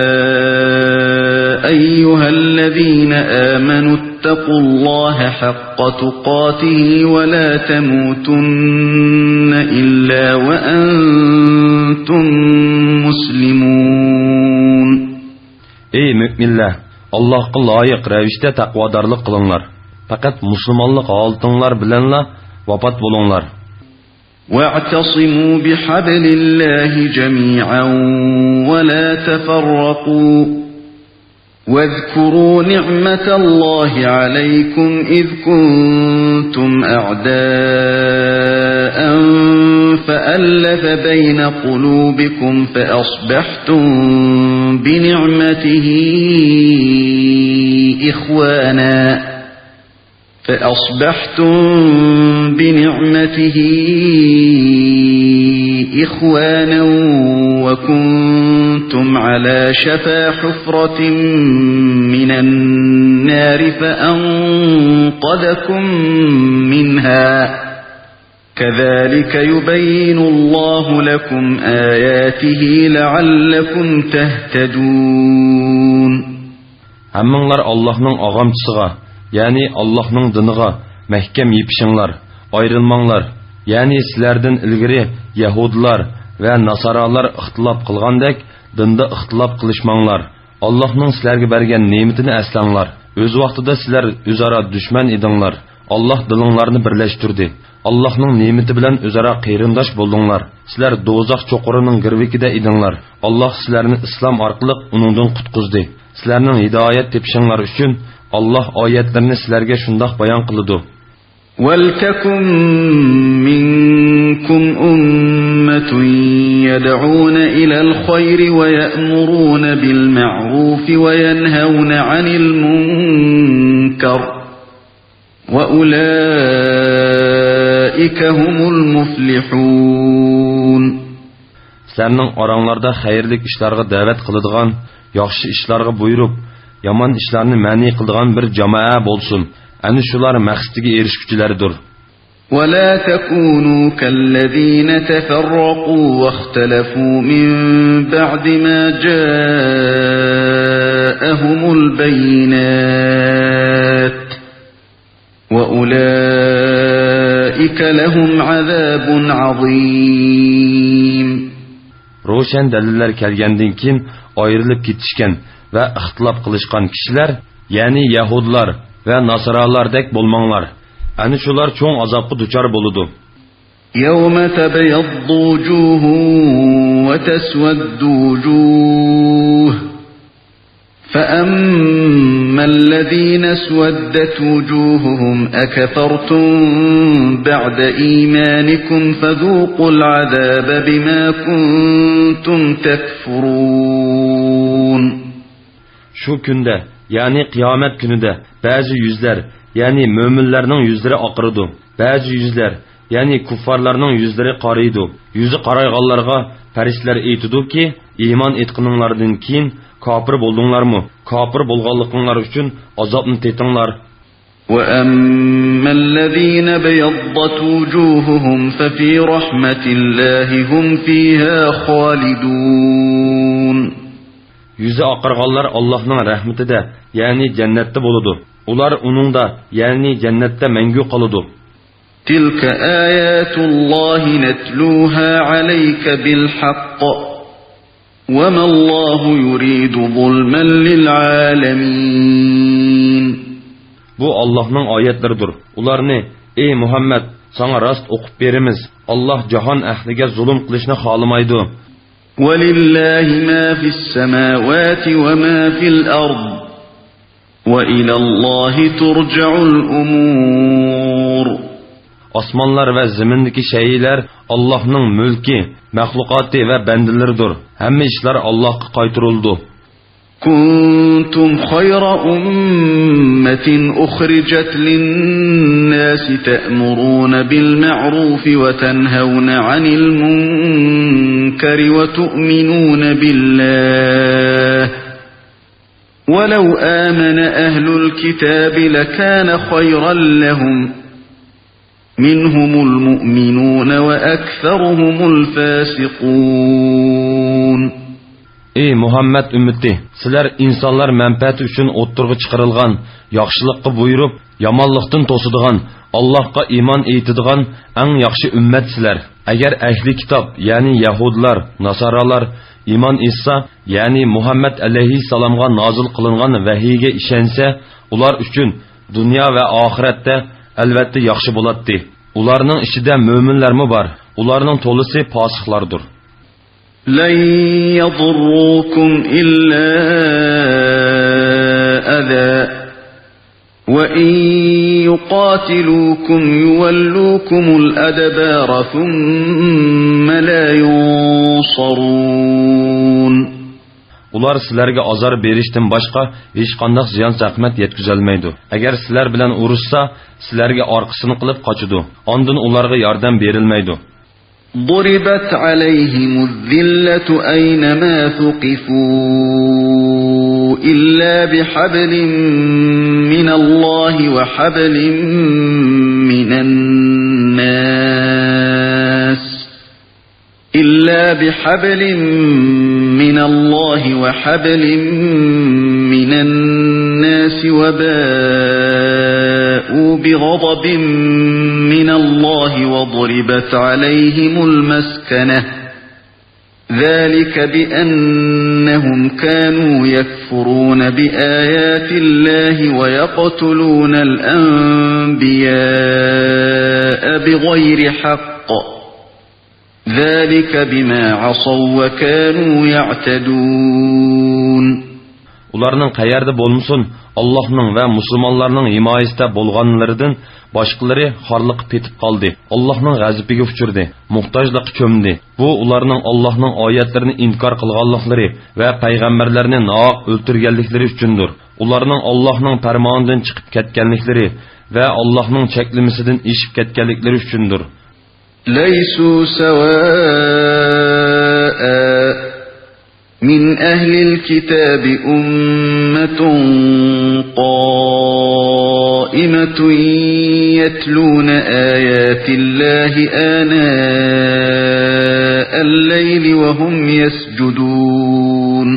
أيها الذين آمنوا اتقوا الله حق تقاته ولا تموتن إلا وأنتم مسلمون. ئەي مۆمىنلەر، ئاللاھقا لايىق رەۋىشتە تەقۋادارلىق قىلىڭلار. پەقەت مۇسۇلمانلىق ھالىتىڭلار بىلەنلا ۋاپات بولۇڭلار. واعتصموا بحبل الله جميعا ولا تفرقوا واذكروا نعمة الله عليكم إذ كنتم أعداء فألف بين قلوبكم فأصبحتم بنعمته إخوانا فأصبحتم بنعمته إخوانا وكنتم على شفا حفرة من النار فأنقذكم منها كذلك يبين الله لكم آياته لعلكم تهتدون. ھەممىڭلار ئاللاھنىڭ ئاغامچىسىغا، يەنى ئاللاھنىڭ دىنىغا مەھكەم يېپىشىڭلار، ئايرىلماڭلار. يەنى سىلەردىن ئىلگىرى يەھۇدىيلار ۋە ناسارالار ئىختىلاپ قىلغاندەك، دىندا ئىختىلاپ قىلىشماڭلار. ئاللاھنىڭ سىلەرگە بەرگەن نېمىتىنى ئەسلەڭلار. ئۆز ۋاقتىدا سىلەر ئۆزئارا دۈشمەن ئىدىڭلار. ئاللاھ دىلىڭلارنى بىرلەشتۈردى. ئاللاھنىڭ نېمىتى بىلەن ئۆزئارا قېرىنداش بولدۇڭلار. سىلەر دوزاخ چوقۇرىنىڭ گىرۋىكىدە ئىدىڭلار. ئاللاھ سىلەرنى ئىسلام ئارقىلىق ئۇنىڭدىن قۇتقۇزدى. سىلەرنىڭ ھىدايەت تېپىشىڭلار ئۈچۈن ئاللاھ ئايەتلىرىنى سىلەرگە شۇنداق بايان قىلىدۇ. ولتكن منكم أمة يدعون إلى الخير ويأمرون بالمعروف وينهون عن المنكر وأولئك هم المفلحون. سىلەرنىڭ ئاراڭلاردا خەيرلىك ئىشلارغا دەۋەت قىلىدىغان، ياخشى ئىشلارغا بۇيرۇپ، يامان ئىشلارنى مەنئى قىلىدىغان بىر جامائە بولسۇن. ئەنە شۇلار مەقسىتىگە ئېرىشكۈچىلەردۇر. ولا تكونوا كالذين تفرقوا واختلفوا من بعد ما جاءهم البينات وأولئك لهم عذاب عظيم. روشەن دەلىللەر كەلگەندىن كېيىن ئايرىلىپ كېتىشكەن ۋە ئىختىلاپ قىلىشقان كىشىلەر، يەنى يەھۇدلار ۋە ناسارالار دەك بولماڭلار. ئەنە شۇلار چوڭ ئازابقا دۇچار بولىدۇ. يوم تبيض وجوه وتسود وجوه فأما الذين اسودت وجوههم أكفرتم بعد إيمانكم فذوقوا العذاب بما كنتم تكفرون. شۇ كۈندە، يەنى قىيامەت كۈنىدە بەزى يۈزلەر، يەنى مۆمىنلەرنىڭ يۈزلىرى ئاقىرىدۇ. بەزى يۈزلەر، يەنى كۇففارلارنىڭ يۈزلىرى قارىيدۇ. يۈزى قارايغانلارغا پەرىشتىلەر ئېيتىدۇكى، ئىمان ئېيتقىنىڭلاردىن كېيىن كاپىر بولدۇڭلارمۇ؟ كاپىر بولغانلىقىڭلار ئۈچۈن ئازابنى تېتىڭلار. وأما الذين ابيضت وجوههم ففي رحمة الله هم فيها خالدون. يۈزى ئاقارغانلار ئاللاھنىڭ رەھمىتىدە، يەنى جەننەتتە بولىدۇ. ئۇلار ئۇنىڭدا، يەنى جەننەتتە مەڭگۈ قالىدۇ. تلك آيات الله نتلوها عليك بالحق وما الله يريد ظلما للعالمين. بۇ ئاللاھنىڭ ئايەتلىرىدۇر. ئۇلارنى، ئەي مۇھەممەد، ساڭا راست ئوقۇپ بېرىمىز. ئاللاھ جاھان ئەھلىگە زۇلۇم قىلىشنى خالىمايدۇ. ولله ما في السماوات وما في الأرض وإلى الله ترجع الأمور. ئاسمانلار ۋە زېمىندىكى شەيئىلەر ئاللاھنىڭ مۈلكى، مەخلۇقاتى ۋە بەندىلىرىدۇر. ھەممە ئىشلار ئاللاھقا قايتۇرۇلىدۇ. كنتم خير أمة أخرجت للناس تأمرون بالمعروف وتنهون عن المنكر وتؤمنون بالله ولو آمن أهل الكتاب لكان خيرا لهم منهم المؤمنون وأكثرهم الفاسقون. ئەي مۇھەممەد ئۈممىتى، سىلەر ئىنسانلار مەنپەئەتى ئۈچۈن ئوتتۇرىغا چىقىرىلغان، ياخشىلىققا بۇيرۇپ، يامانلىقتىن توسىدىغان، ئاللاھقا ئىمان ئېيتىدىغان ئەڭ ياخشى ئۈممەت سىلەر. ئەگەر ئەھلى كىتاب، يەنى يەھۇدىيلار، ناسارالار ئىمان ئېيتسا، يەنى مۇھەممەد ئەلەيھىسسالامغا نازىل قىلىنغان ۋەھىيگە ئىشەنسە، ئۇلار ئۈچۈن دۇنيا ۋە ئاخىرەتتە ئەلۋەتتە ياخشى بولاتتى. ئۇلارنىڭ ئىچىدە مۆمىنلەرمۇ بار. ئۇلارنىڭ تولىسى پاسىقلاردۇر. لن يضروكم إلا أذى وإن يقاتلوكم يولوكم الأدبار ثم لا ينصرون. ئۇلار سىلەرگە ئازار بېرىشتىن باشقا ھېچقانداق زىيان-زەخمەت يەتكۈزەلمەيدۇ. ئەگەر سىلەر بىلەن ئۇرۇشسا، سىلەرگە ئارقىسىنى قىلىپ قاچىدۇ. ئاندىن ئۇلارغا ياردەم بېرىلمەيدۇ. ضربت عليهم الذلة أينما ثقفوا إلا بحبل من الله وحبل من الناس إلا بحبل من الله وحبل من الناس وباءوا بغضب من الله وضربت عليهم المسكنة ذلك بأنهم كانوا يكفرون بآيات الله ويقتلون الأنبياء بغير حق ذلك بما عصوا وكانوا يعتدون. ئۇلارنىڭ قەيەردە بولمىسۇن، ئاللاھنىڭ ۋە مۇسۇلمانلارنىڭ ھىمايىسىدە بولغانلىرىدىن باشقىلىرى خارلىققا پېتىپ قالدى، ئاللاھنىڭ غەزىپىگە ئۇچرىدى، موھتاجلىققا چۆمدى. بۇ ئۇلارنىڭ ئاللاھنىڭ ئايەتلىرىنى ئىنكار قىلغانلىقلىرى ۋە پەيغەمبەرلەرنى ناھەق ئۆلتۈرگەنلىكلىرى ئۈچۈندۇر. ئۇلارنىڭ ئاللاھنىڭ پەرمانىدىن چىقىپ كەتكەنلىكلىرى ۋە ئاللاھنىڭ چەكلىمىسىدىن ئېشىپ كەتكەنلىكلىرى ئۈچۈندۇر. ليسوا سواء من أهل الكتاب أمة قائمة يتلون آيات الله آناء الليل وهم يسجدون.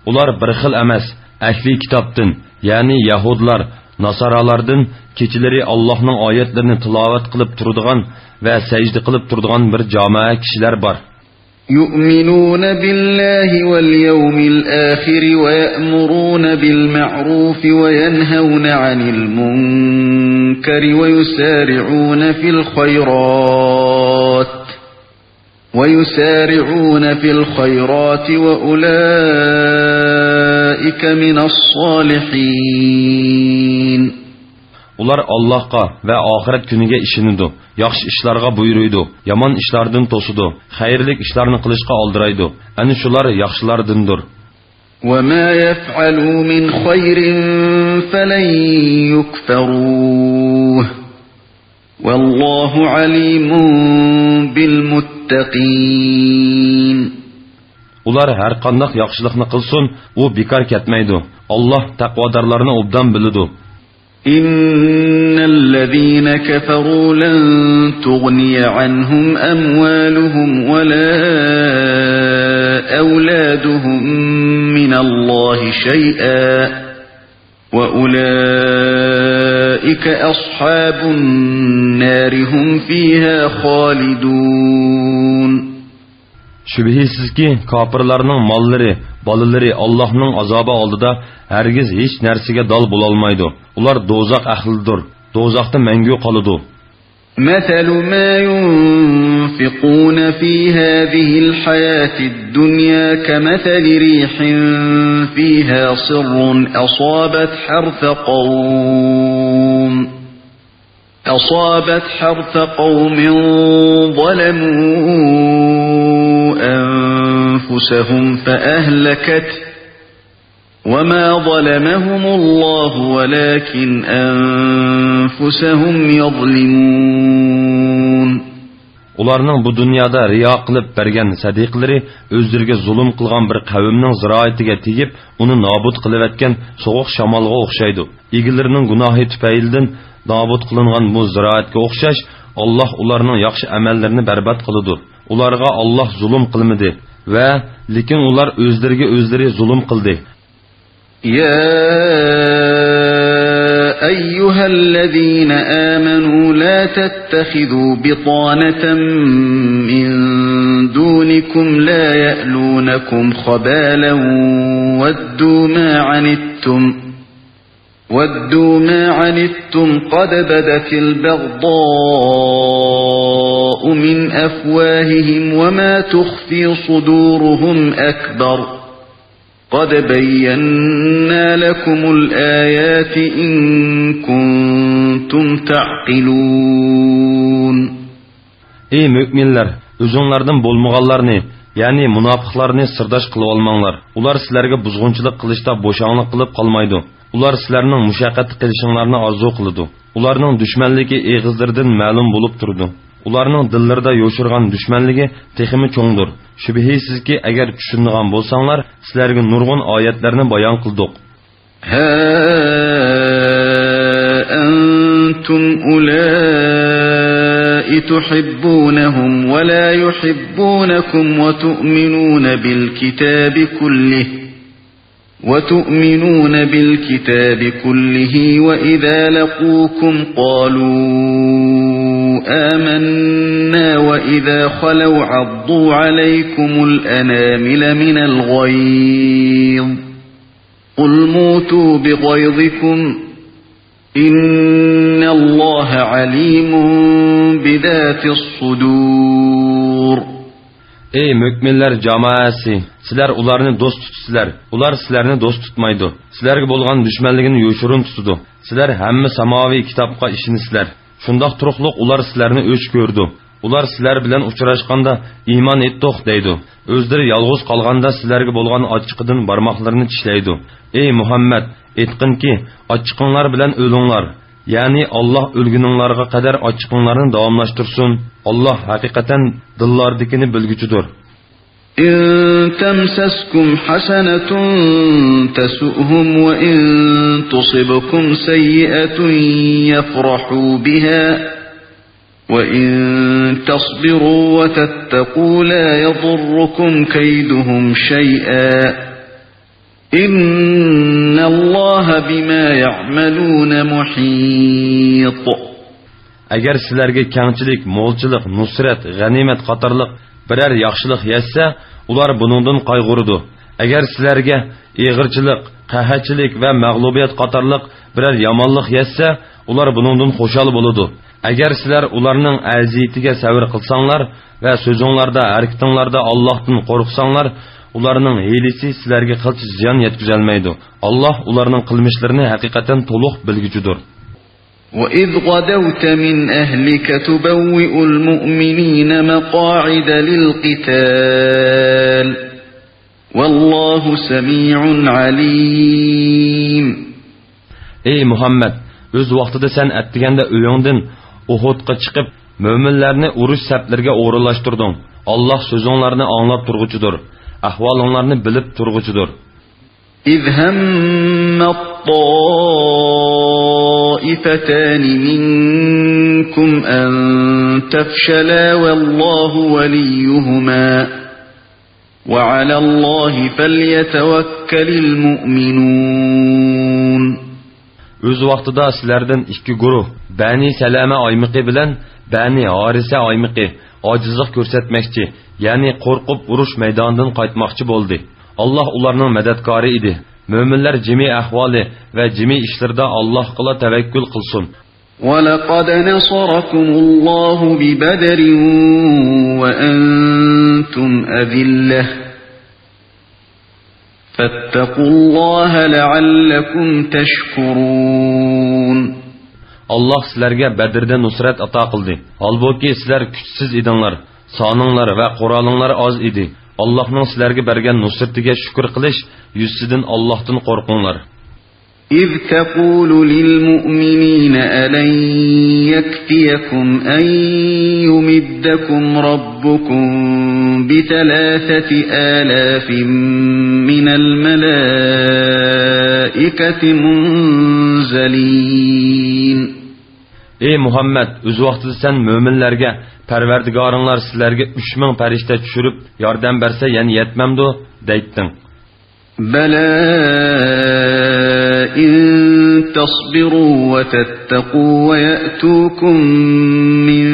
ئۇلار بىر خىل ئەمەس، ئەھلى كىتابتىن، يەنى يەھۇدلار، ناسارالاردىن كېچىلىرى ئاللاھنىڭ ئايەتلىرىنى تىلاۋەت قىلىپ تۇرىدىغان ۋە سەجدە قىلىپ تۇرىدىغان بىر جامائە كىشىلەر بار. يؤمنون بالله واليوم الآخر ويأمرون بالمعروف وينهون عن المنكر ويسارعون في الخيرات ويسارعون في الخيرات وأولئك من الصالحين. ئۇلار ئاللاھقا ۋە ئاخىرەت كۈنىگە ئىشىنىدۇ، ياخشى ئىشلارغا بۇيرۇيدۇ، يامان ئىشلاردىن توسىدۇ، خەيرلىك ئىشلارنى قىلىشقا ئالدىرايدۇ. ئەنە شۇلار ياخشىلاردىندۇر. وما يفعلوا من خير فلن يكفروه والله عليم بالمتقين. ئۇلار ھەر قانداق ياخشىلىقنى قىلسۇن، ئۇ بىكار كەتمەيدۇ. ئاللاھ تەقۋادارلارنى ئوبدان بىلىدۇ. إن الذين كفروا لن تغني عنهم أموالهم ولا أولادهم من الله شيئا وأولئك أصحاب النار هم فيها خالدون. شۈبھىسىزكى، كاپىرلارنىڭ ماللىرى، بالىلىرى ئاللاھنىڭ ئازابى ئالدىدا ھەرگىز ھېچ نەرسىگە دال بولالمايدۇ. ئۇلار دوزاخ ئەھلىدۇر. دوزاختا مەڭگۈ قالىدۇ. مثل ما ينفقون في هذه الحياة الدنيا كمثل ريح فيها صر أصابت حرث قوم أصابت حرث قوم ظلموا أنفسهم فأهلكته وما ظلمهم الله ولكن أنفسهم يظلمون. ئۇلارنىڭ بۇ دۇنيادا رىيا قىلىپ بەرگەن سەدىقىلىرى ئۆزلىرىگە زۇلۇم قىلغان بىر قەۋمنىڭ زىرائىتىگە تېگىپ، ئۇنى نابۇت قىلىۋەتكەن سوغۇق شامالغا ئوخشايدۇ. ئىگىلىرىنىڭ گۇناھى تۈپەيلىدىن نابۇت قىلىنغان بۇ زىرائەتكە ئوخشاش، ئاللاھ ئۇلارنىڭ ياخشى ئەمەللىرىنى بەربات قىلىدۇ. ئۇلارغا ئاللاھ زۇلۇم قىلمىدى ۋە لېكىن ئۇلار ئۆزلىرىگە ئۆزلىرى زۇلۇم قىلدى. يا أيها الذين آمنوا لا تتخذوا بطانة من دونكم لا يألونكم خبالا ودوا ما عنتم ودوا ما عنتم قد بدت البغضاء من أفواههم وما تخفي صدورهم أكبر قد بينا لكم الآيات إن كنتم تعقلون. ئەي مۆمىنلەر، ئۆزۈڭلاردىن بولمىغانلارنى، يەنى مۇناپىقلارنى سىرداش قىلىۋالماڭلار. ئۇلار سىلەرگە بۇزغۇنچىلىق قىلىشتا بوشاڭلىق قىلىپ قالمايدۇ. ئۇلار سىلەرنىڭ مۇشەققەتتە قېلىشىڭلارنى ئارزۇ قىلىدۇ. ئۇلارنىڭ دۈشمەنلىكى ئېغىزلىرىدىن مەلۇم بولۇپ تۇرىدۇ. ئۇلارنىڭ دىللىرىدا يوشۇرغان دۈشمەنلىكى تېخىمۇ چوڭدۇر. شۈبھىسىزكى، ئەگەر چۈشىنىدىغان بولساڭلار، سىلەرگە نۇرغۇن ئايەتلەرنى بايان قىلدۇق. ھا أنتم أولئك تحبونهم ولا يحبونكم وتؤمنون بالكتاب كله وتؤمنون بالكتاب كله وإذا لقوكم قالوا آمنا وإذا خلوا عضوا عليكم الأنامل من الغيظ قل موتوا بغيظكم إن الله عليم بذات الصدور. ئەي مۆمىنلەر جامائەسى، سىلەر ئۇلارنى دوست تۇتىسىلەر، ئۇلار سىلەرنى دوست تۇتمايدۇ. سىلەرگە بولغان دۈشمەنلىكىنى يوشۇرۇن تۇتىدۇ. سىلەر ھەممە ساماۋىي كىتابقا ئىشىنىسىلەر. شۇنداق تۇرۇقلۇق ئۇلار سىلەرنى ئۆچ كۆرىدۇ. ئۇلار سىلەر بىلەن ئۇچراشقاندا ئىمان ئېيتتۇق دەيدۇ. ئۆزلىرى يالغۇز قالغاندا سىلەرگە بولغان ئاچچىقىدىن بارماقلىرىنى چىشلەيدۇ. ئەي مۇھەممەد، ئېيتقىنكى، ئاچچىقىڭلار بىلەن ئۆلۈڭلار. يەنى ئاللاھ ئۆلگىنىڭلارغا قەدەر ئاچچىقىڭلارنى داۋاملاشتۇرسۇن. ئاللاھ ھەقىقەتەن دىللاردىكىنى بىلگۈچىدۇر. إن تمسسكم حسنة تسؤهم وإن تصبكم سيئة يفرحوا بها وإن تصبروا وتتقوا لا يضركم كيدهم شيئا إن الله بما يعملون محيط. ئەگەر سىلەرگە كەڭچىلىك، مولچىلىق، نۇسرەت، غەنىيمەت قاتارلىق بىرەر ياخشىلىق يەتسە، ئۇلار بۇنىڭدىن قايغۇرىدۇ. ئەگەر سىلەرگە ئېغىرچىلىق، قەھەتچىلىك ۋە مەغلۇبىيەت قاتارلىق بىرەر يامانلىق يەتسە، ئۇلار بۇنىڭدىن خۇشال بولىدۇ. ئەگەر سىلەر ئۇلارنىڭ ئەزىيىتىگە سەۋر قىلساڭلار ۋە سۆزۈڭلاردا، ھەرىكىتىڭلاردا ئاللاھتىن قورقساڭلار، ئۇلارنىڭ ھىيلىسى سىلەرگە قىلچە زىيان يەتكۈزەلمەيدۇ. ئاللاھ ئۇلارنىڭ قىلمىشلىرىنى ھەقىقەتەن تولۇق بىلگۈچىدۇر. وإذ غدوت من أهلك تبوئ المؤمنين مقاعد للقتال والله سميع عليم. ئەي مۇھەممەد، ئۆز ۋاقتىدا سەن ئەتىگەندە ئۆيۈڭدىن ئۇھۇدقا چىقىپ، مۆمىنلەرنى ئۇرۇش سەپلىرىگە ئورۇنلاشتۇردۇڭ. ئاللاھ سۆزۈڭلارنى ئاڭلاپ تۇرغۇچىدۇر، ئەھۋالىڭلارنى بىلىپ تۇرغۇچىدۇر. إذ هم الطائفتان منكم أن تفشلا والله وليهما وعلى الله فليتوكل المؤمنون. ئۆز ۋاقتىدا سىلەردىن ئىككى گۇرۇھ، بەنى سەلەمە ئايمىقى بىلەن بەنى ھارىسە ئايمىقى ئاجىزلىق كۆرسەتمەكچى، يەنى قورقۇپ ئۇرۇش مەيدانىدىن قايتماقچى بولدى. ئاللاھ ئۇلارنىڭ مەدەتكارى ئىدى. مۆمىنلەر جىمى ئەھۋالى ۋە جىمى ئىشلىرىدا ئاللاھقىلا تەۋەككۈل قىلسۇن. ولقد نصركم الله ببدر وأنتم أذلة فاتقوا الله لعلكم تشكرون. ئاللاھ سىلەرگە بەدرىدە نۇسرەت ئاتا قىلدى. ھالبۇكى، سىلەر كۈچسىز ئىدىڭلار، سانىڭلار ۋە قورالىڭلار ئاز ئىدى. ئاللاھنىڭ سىلەرگە بەرگەن نۇسرىتىگە شۈكۈر قىلىش يۈزىسىدىن ئاللاھتىن قورقۇڭلار. إذ تقول للمؤمنين ألن يكفيكم أن يمدكم ربكم بثلاثة آلاف من الملائكة منزلين. ئەي مۇھەممەد، ئۆز ۋاقتىدا سەن مۆمىنلەرگە، پەرۋەردىگارىڭلار سىلەرگە ئۈچ مىڭ پەرىشتە چۈشۈرۈپ ياردەم بەرسە يەنە يەتمەمدۇ؟ دەيتتىڭ. بلى إن تصبروا وتتقوا ويأتوكم من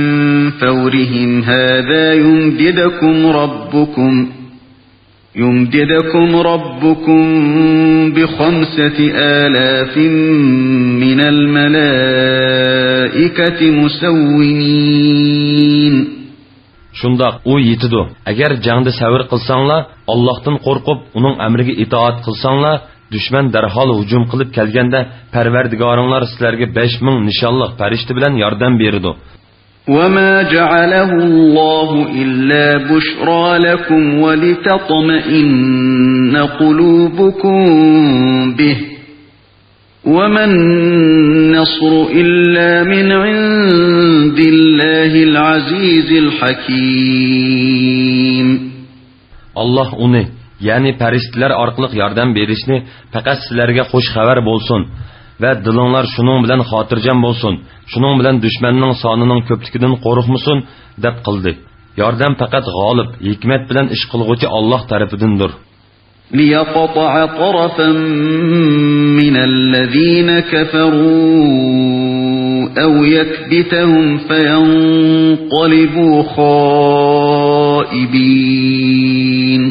فورهم هذا يمددكم ربكم يمددكم ربكم بخمسة آلاف من الملائكة مسومين. شۇنداق، ئۇ يېتىدۇ. ئەگەر جەڭدە سەۋر قىلساڭلار، ئاللاھتىن قورقۇپ، ئۇنىڭ ئەمرىگە ئىتائەت قىلساڭلار، دۈشمەن دەرھال ھۇجۇم قىلىپ كەلگەندە، پەرۋەردىگارىڭلار سىلەرگە بەش مىڭ نىشانلىق پەرىشتە بىلەن ياردەم بېرىدۇ. وما جعله الله إلا بشرى لكم ولتطمئن قلوبكم به وما النصر إلا من عند الله العزيز الحكيم. ئاللاھ ئۇنى، يەنى پەرىشتىلەر ئارقىلىق ياردەم بېرىشنى پەقەت سىلەرگە خۇش خەۋەر بولسۇن ۋە دىلىڭلار شۇنىڭ بىلەن خاتىرجەم بولسۇن، شۇنىڭ بىلەن دۈشمەننىڭ سانىنىڭ كۆپلۈكىدىن قورقمىسۇن، دەپ قىلدى. ياردەم پەقەت غالىب، ھېكمەت بىلەن ئىش قىلغۇچى ئاللاھ تەرىپىدىندۇر. ليقطع طرفا من الذين كفروا أو يكبتهم فينقلبوا خائبين.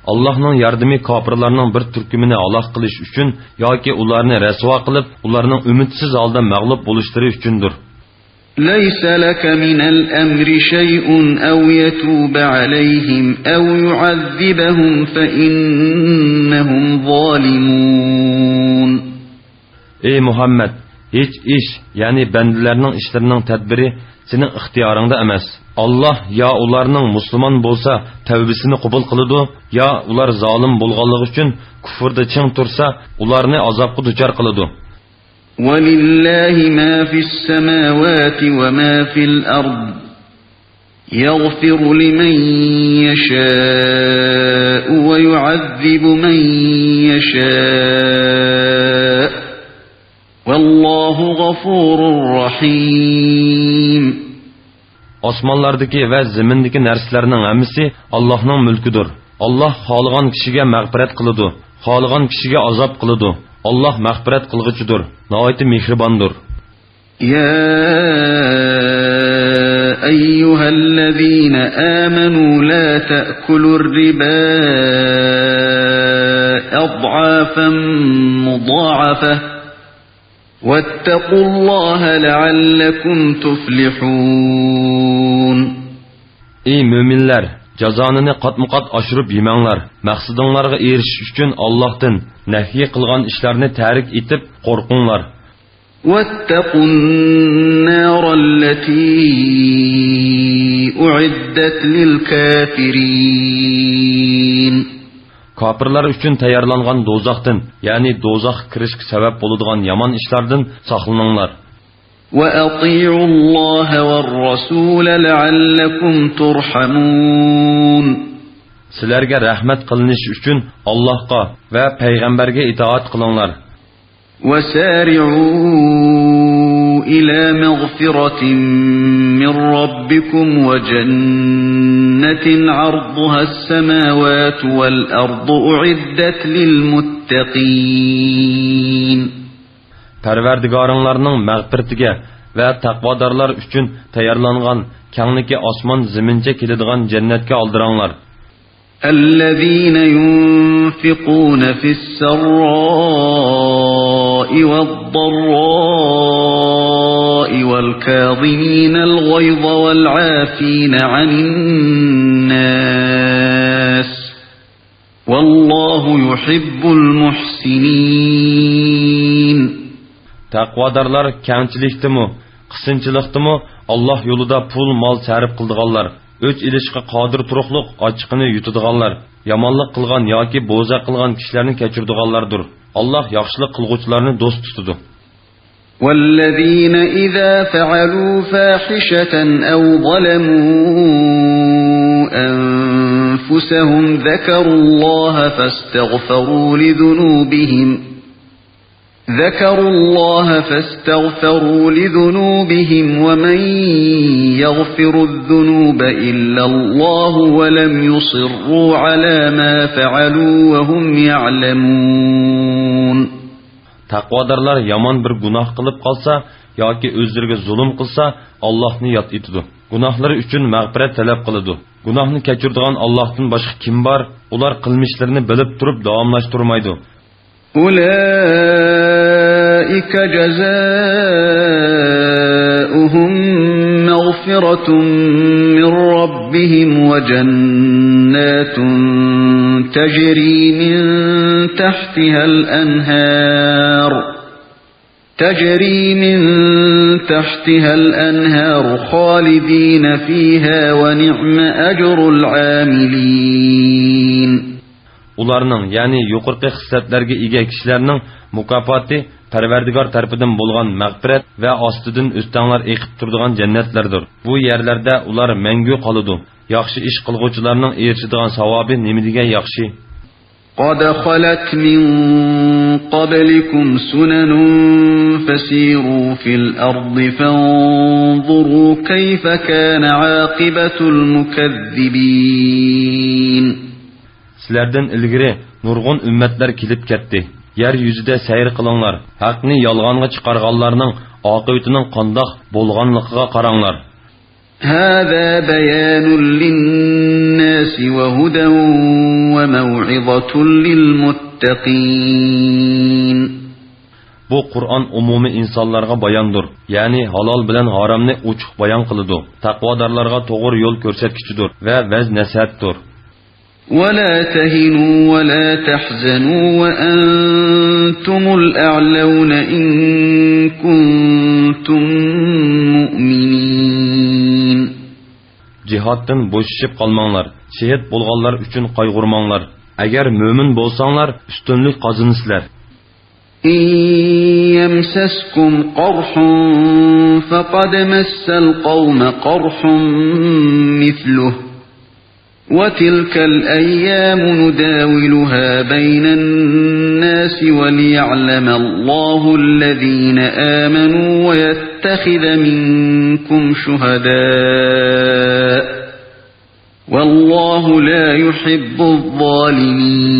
ئاللاھنىڭ ياردىمى كاپىرلارنىڭ بىر تۈركۈمىنى ھالاك قىلىش ئۈچۈن ياكى ئۇلارنى رەسۋا قىلىپ، ئۇلارنىڭ ئۈمىدسىز ھالدا مەغلۇپ بولۇشلىرى ئۈچۈندۇر. ليس لك من الأمر شيء أو يتوب عليهم أو يعذبهم فإنهم ظالمون. ئەي مۇھەممەد، ھېچ ئىش، يەنى بەندىلەرنىڭ ئىشلىرىنىڭ تەدبىرى سېنىڭ ئىختىيارىڭدا ئەمەس. ئاللاھ يا ئۇلارنىڭ مۇسۇلمان بولسا تەۋبىسىنى قوبۇل قىلىدۇ، يا ئۇلار زالىم بولغانلىقى ئۈچۈن كۇفردا چىڭ تۇرسا ئۇلارنى ئازابقا دۇچار قىلىدۇ. ولله ما في السماوات وما في الأرض يغفر لمن يشاء ويعذب من يشاء والله غفور رحيم. ئاسمانلاردىكى ۋە زېمىندىكى نەرسىلەرنىڭ ھەممىسى ئاللاھنىڭ مۈلكىدۇر. ئاللاھ خالىغان كىشىگە مەغپىرەت قىلىدۇ، خالىغان كىشىگە ئازاب قىلىدۇ. ئاللاھ مەغپىرەت قىلغۇچىدۇر، ناھايىتى مېھرىباندۇر. يا أيها الذين آمنوا لا تأكلوا الربا أضعافا مضاعفة واتقوا الله لعلكم تفلحون. ئەي مۆمىنلەر، جازانىنى قاتمۇقات ئاشۇرۇپ يېمەڭلار. مەقسىتىڭلارغا ئېرىشىش ئۈچۈن ئاللاھتىن نەھيى قىلغان ئىشلارنى تەرك ئېتىپ قورقۇڭلار. واتقوا النار التي أعدت للكافرين. كاپىرلار ئۈچۈن تەييارلانغان دوزاختىن، يەنى دوزاخقا كىرىشكە سەۋەب بولىدىغان يامان ئىشلاردىن ساقلىنىڭلار. وأطيعوا الله والرسول لعلكم ترحمون. سىلەرگە رەھمەت قىلىنىشى ئۈچۈن ئاللاھقا ۋە پەيغەمبەرگە ئىتائەت قىلىڭلار. وسارعوا إلى مغفرة من ربكم وجنة عرضها السماوات والأرض أعدت للمتقين. پەرۋەردىگارىڭلارنىڭ مەغپىرىتىگە ۋە تەقۋادارلار ئۈچۈن تەييارلانغان، كەڭلىكى ئاسمان زېمىنچە كېلىدىغان جەننەتكە ئالدىراڭلار. الذين ينفقون في السراء والضراء والكاظمين الغيظ والعافين عن الناس والله يحب المحسنين. تەقۋادارلار كەڭچىلىكتىمۇ، قىسىنچىلىقتىمۇ ئاللاھ يولىدا پۇل-مال سەرپ قىلىدىغانلار، ئۆچ ئېلىشقا قادىر تۇرۇقلۇق ئاچچىقىنى يۇتىدىغانلار، يامانلىق قىلغان ياكى بوزەك قىلغان كىشىلەرنى كەچۈرىدىغانلاردۇر. ئاللاھ ياخشىلىق قىلغۇچىلارنى دوست تۇتىدۇ. والذين إذا فعلوا فاحشة أو ظلموا أنفسهم ذكروا الله فاستغفروا لذنوبهم ذكروا الله فاستغفروا لذنوبهم ومن يغفر الذنوب إلا الله ولم يصروا على ما فعلوا وهم يعلمون. تەقۋادارلار يامان بىر گۇناھ قىلىپ قالسا ياكى ئۆزلىرىگە زۇلۇم قىلسا، ئاللاھنى ياد ئېتىدۇ. گۇناھلىرى ئۈچۈن مەغپىرەت تەلەپ قىلىدۇ. گۇناھنى كەچۈرىدىغان ئاللاھتىن باشقا كىم بار؟ ئۇلار قىلمىشلىرىنى بىلىپ تۇرۇپ داۋاملاشتۇرمايدۇ. أولئك جزاؤهم مغفرة من ربهم وجنات تجري من تحتها الأنهار تجري من تحتها الأنهار خالدين فيها ونعم أجر العاملين. ئۇلارنىڭ، يەنى يۇقىرىقى خىسلەتلەرگە ئىگە كىشىلەرنىڭ مۇكاپاتى پەرۋەردىگار تەرىپىدىن بولغان مەغپىرەت ۋە ئاستىدىن ئۆستەڭلەر ئېقىپ تۇرىدىغان جەننەتلەردۇر. بۇ يەرلەردە ئۇلار مەڭگۈ قالىدۇ. ياخشى ئىش قىلغۇچىلارنىڭ ئېرىشىدىغان ساۋابى نېمىدېگەن ياخشى! قد خلت من قبلكم سنن فسيروا في الأرض فانظروا كيف كان عاقبة المكذبين. سىلەردىن ئىلگىرى نۇرغۇن ئۈممەتلەر كېلىپ كەتتى. يەر يۈزىدە سەير قىلىڭلار، ھەقنى يالغانغا چىقارغانلارنىڭ ئاقىۋىتىنىڭ قانداق بولغانلىقىغا قاراڭلار. هذا بيان للناس وهدى وموعظة للمتقين. بۇ قۇرئان ئومۇمىي ئىنسانلارغا باياندۇر، يەنى ھالال بىلەن ھارامنى ئوچۇق بايان قىلىدۇ، تەقۋادارلارغا توغرا يول كۆرسەتكۈچىدۇر ۋە ۋەز-نەسىھەتتۇر. ولا تهنوا ولا تحزنوا وأنتم الأعلون إن كنتم مؤمنين. جىھادتىن بوشىشىپ قالماڭلار، شېھىت بولغانلار ئۈچۈن قايغۇرماڭلار. ئەگەر مۆمىن بولساڭلار، ئۈستۈنلۈك قازىنىسىلەر. إن يمسسكم قرح فقد مس القوم قرح مثله وتلك الأيام نداولها بين الناس وليعلم الله الذين آمنوا ويتخذ منكم شهداء والله لا يحب الظالمين.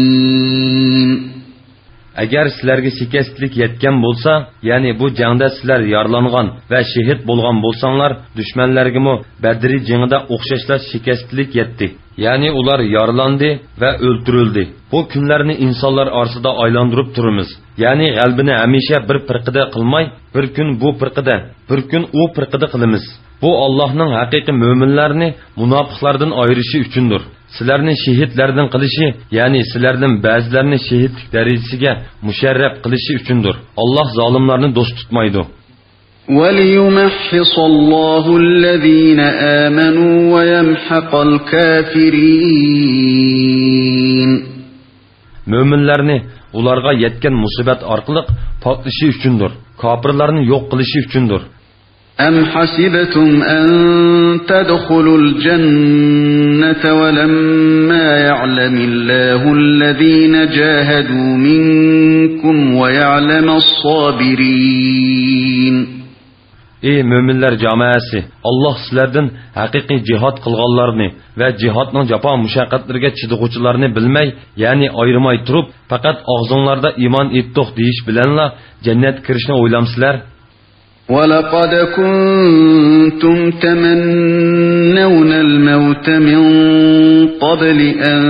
ئەگەر سىلەرگە شىكەستلىك يەتكەن بولسا، يەنى بۇ جەڭدە سىلەر يارىلانغان ۋە شېھىت بولغان بولساڭلار، دۈشمەنلەرگىمۇ بەدرى جېڭىدە ئوخشاشلا شىكەستلىك يەتتى. يەنى ئۇلار يارىلاندى ۋە ئۆلتۈرۈلدى. بۇ كۈنلەرنى ئىنسانلار ئارىسىدا ئايلاندۇرۇپ تۇرىمىز. يەنى غەلىبىنى ھەمىشە بىر پىرقىدە قىلماي، بىر كۈن بۇ پىرقىدە، بىر كۈن ئۇ پىرقىدە قىلىمىز. بۇ ئاللاھنىڭ ھەقىقىي مۆمىنلەرنى مۇناپىقلاردىن ئايرىشى ئۈچۈندۇر. سىلەرنى شېھىتلەردىن قىلىشى، يەنى سىلەردىن بەزىلەرنى شېھىتلىك دەرىجىسىگە مۇشەررەپ قىلىشى ئۈچۈندۇر. ئاللاھ زالىملارنى دوست تۇتمايدۇ. وليمحص الله الذين آمنوا ويمحق الكافرين. مۆمىنلەرنى ئۇلارغا يەتكەن مۇسىبەت ئارقىلىق پاكلىشى ئۈچۈندۇر. كاپىرلارنى يوق قىلىشى ئۈچۈندۇر. أم حسبتم أن تدخلوا الجنة ولما يعلم الله الذين جاهدوا منكم ويعلم الصابرين. ئى مۆمىنلەر جامائەسى! ئاللاھ سىلەردىن ھەقىقىي جىھاد قىلغانلارنى ۋە جىھادنىڭ جاپا-مۇشەققەتلىرىگە چىدىغۇچىلارنى بىلمەي، يەنى ئايرىماي تۇرۇپ، پەقەت ئاغزىڭلاردا ئىمان ئېيتتۇق دېيىش بىلەنلا جەننەتكە كىرىشنى ئويلامسىلەر؟ ولقد كنتم تمنون الموت من قبل أن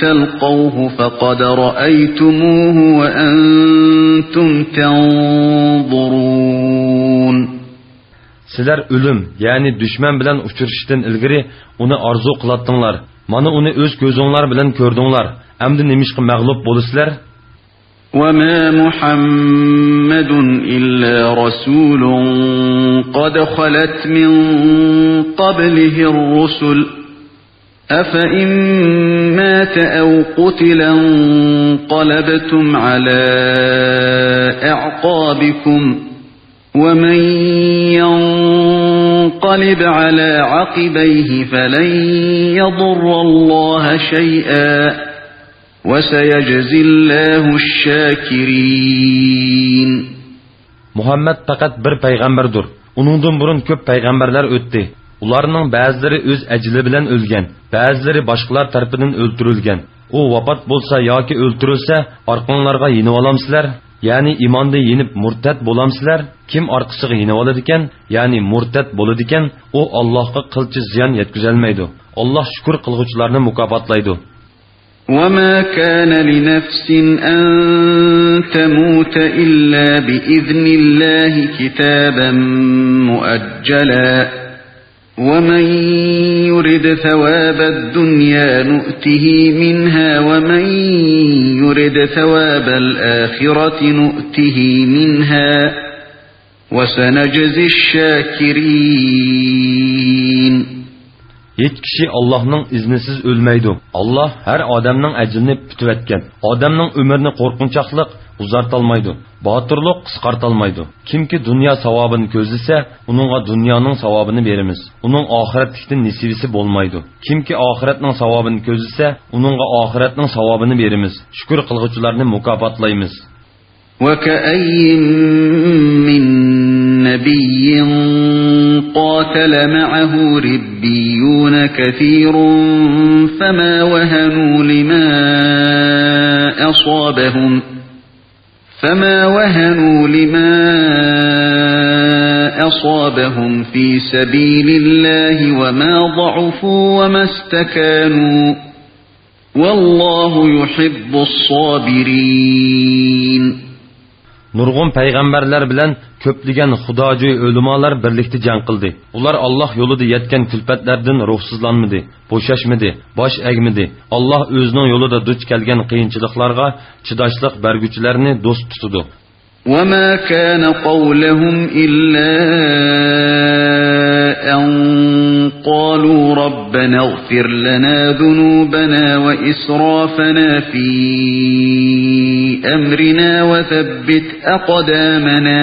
تلقوه فقد رأيتموه وأنتم تنظرون. سىلەر ئۆلۈم، يەنى دۈشمەن بىلەن ئۇچرىشىشتىن ئىلگىرى ئۇنى ئارزۇ قىلاتتىڭلار. مانا ئۇنى ئۆز كۆزۈڭلار بىلەن كۆردۈڭلار. ئەمدى نېمىشقا مەغلۇپ بولىسىلەر؟ وما محمد إلا رسول قد خلت من قبله الرسل أفإن مات أو قتل انقلبتم على أعقابكم ومن ينقلب على عقبيه فلن يضر الله شيئا وسيجزي الله الشاكرين. مۇھەممەد پەقەت بىر پەيغەمبەردۇر. ئۇنىڭدىن بۇرۇن كۆپ پەيغەمبەرلەر ئۆتتى. ئۇلارنىڭ بەزىلىرى ئۆز ئەجىلى بىلەن ئۆلگەن، بەزىلىرى باشقىلار تەرىپىدىن ئۆلتۈرۈلگەن. ئۇ ۋاپات بولسا ياكى ئۆلتۈرۈلسە، ئارقاڭلارغا يېنىۋالامسىلەر؟ يەنى ئىماندىن يېنىپ مۇرتەت بولامسىلەر؟ كىم ئارقىسىغا يېنىۋالىدىكەن، يەنى مۇرتەت بولىدىكەن، ئۇ ئاللاھقا قىلچە زىيان يەتكۈزەلمەيدۇ. ئاللاھ شۈكۈر قىلغۇچىلارنى مۇكاپاتلايدۇ. وما كان لنفس أن تموت إلا بإذن الله كتابا مؤجلا ومن يرد ثواب الدنيا نؤته منها ومن يرد ثواب الآخرة نؤته منها وسنجزي الشاكرين. ھېچ كىشى ئاللاھنىڭ ئىزنىسىز ئۆلمەيدۇ. ئاللاھ ھەر ئادەمنىڭ ئەجىلىنى پۈتۈۋەتكەن. ئادەمنىڭ ئۆمرىنى قورقۇنچاقلىق ئۇزارتالمايدۇ، باتۇرلۇق قىسقارتالمايدۇ. كىمكى دۇنيا ساۋابىنى كۆزلىسە، ئۇنىڭغا دۇنيانىڭ ساۋابىنى بېرىمىز. ئۇنىڭ ئاخىرەتلىكتىن نېسىۋىسى بولمايدۇ. كىمكى ئاخىرەتنىڭ ساۋابىنى كۆزلىسە، ئۇنىڭغا ئاخىرەتنىڭ ساۋابىنى بېرىمىز. شۈكۈر قىلغۇچىلارنى مۇكاپاتلايمىز. وكأين من نبي قاتل معه ربيون كثير فما وهنوا لما أصابهم فما وهنوا لما أصابهم في سبيل الله وما ضعفوا وما استكانوا والله يحب الصابرين. نۇرغۇن پەيغەمبەرلەر بىلەن كۆپلىگەن خۇداجۇي ئۆلىمالار بىرلىكتە جەڭ قىلدى. ئۇلار ئاللاھ يولىدا يەتكەن كۈلپەتلەردىن روھسىزلانمىدى، بوشاشمىدى، باش ئەگمىدى. ئاللاھ ئۆزىنىڭ يولىدا دۇچ كەلگەن قىيىنچىلىقلارغا چىداشلىق بەرگۈچىلەرني دوست تۇتىدۇ. وما كان قولهم إلا أن قالوا ربنا اغفر لنا ذنوبنا وإسرافنا في أمرنا وثبت أقدامنا،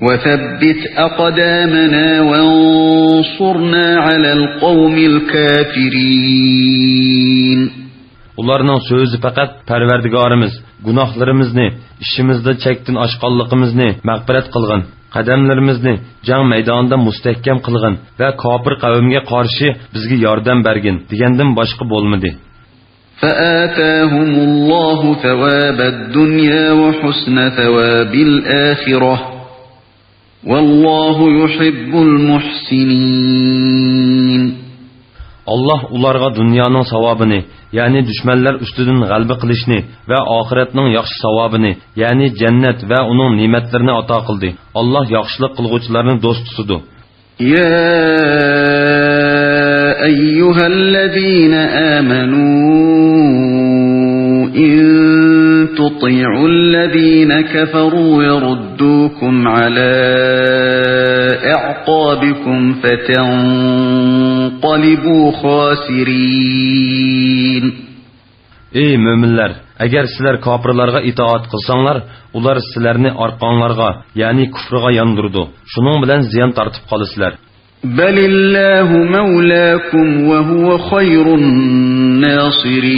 وثبت أقدامنا وانصرنا على القوم الكافرين. ئۇلارنىڭ سۆزى پەقەت، پەرۋەردىگارىمىز، گۇناھلىرىمىزنى، ئىشىمىزدا چەكتىن ئاشقانلىقىمىزنى مەغپىرەت قىلغىن، قەدەملىرىمىزنى جەڭ مەيدانىدا مۇستەھكەم قىلغىن ۋە كاپىر قەۋمگە قارشى بىزگە ياردەم بەرگىن دېگەندىن باشقا بولمىدى. فآتاهم الله ثواب الدنيا وحسن ثواب الآخرة والله يحب المحسنين. ئاللاھ ئۇلارغا دۇنيانىڭ ساۋابىنى، يەنى دۈشمەنلەر ئۈستىدىن غەلىبە قىلىشنى ۋە ئاخىرەتنىڭ ياخشى ساۋابىنى، يەنى جەننەت ۋە ئۇنىڭ نېمەتلىرىنى ئاتا قىلدى. ئاللاھ ياخشىلىق قىلغۇچىلارنى دوست تۇتىدۇ. يا أيها الذين آمنوا إن تطيعوا الذين كفروا يردوكم على أعقابكم فتنقلبوا خاسرين. ئەي مۆمىنلەر! ئەگەر سىلەر كاپىرلارغا ئىتائەت قىلساڭلار، ئۇلار سىلەرنى ئارقاڭلارغا، يەنى كۇفرىغا ياندۇرىدۇ. شۇنىڭ بىلەن زىيان تارتىپ قالىسىلەر. بل الله مولاكم وهو خير الناصرين.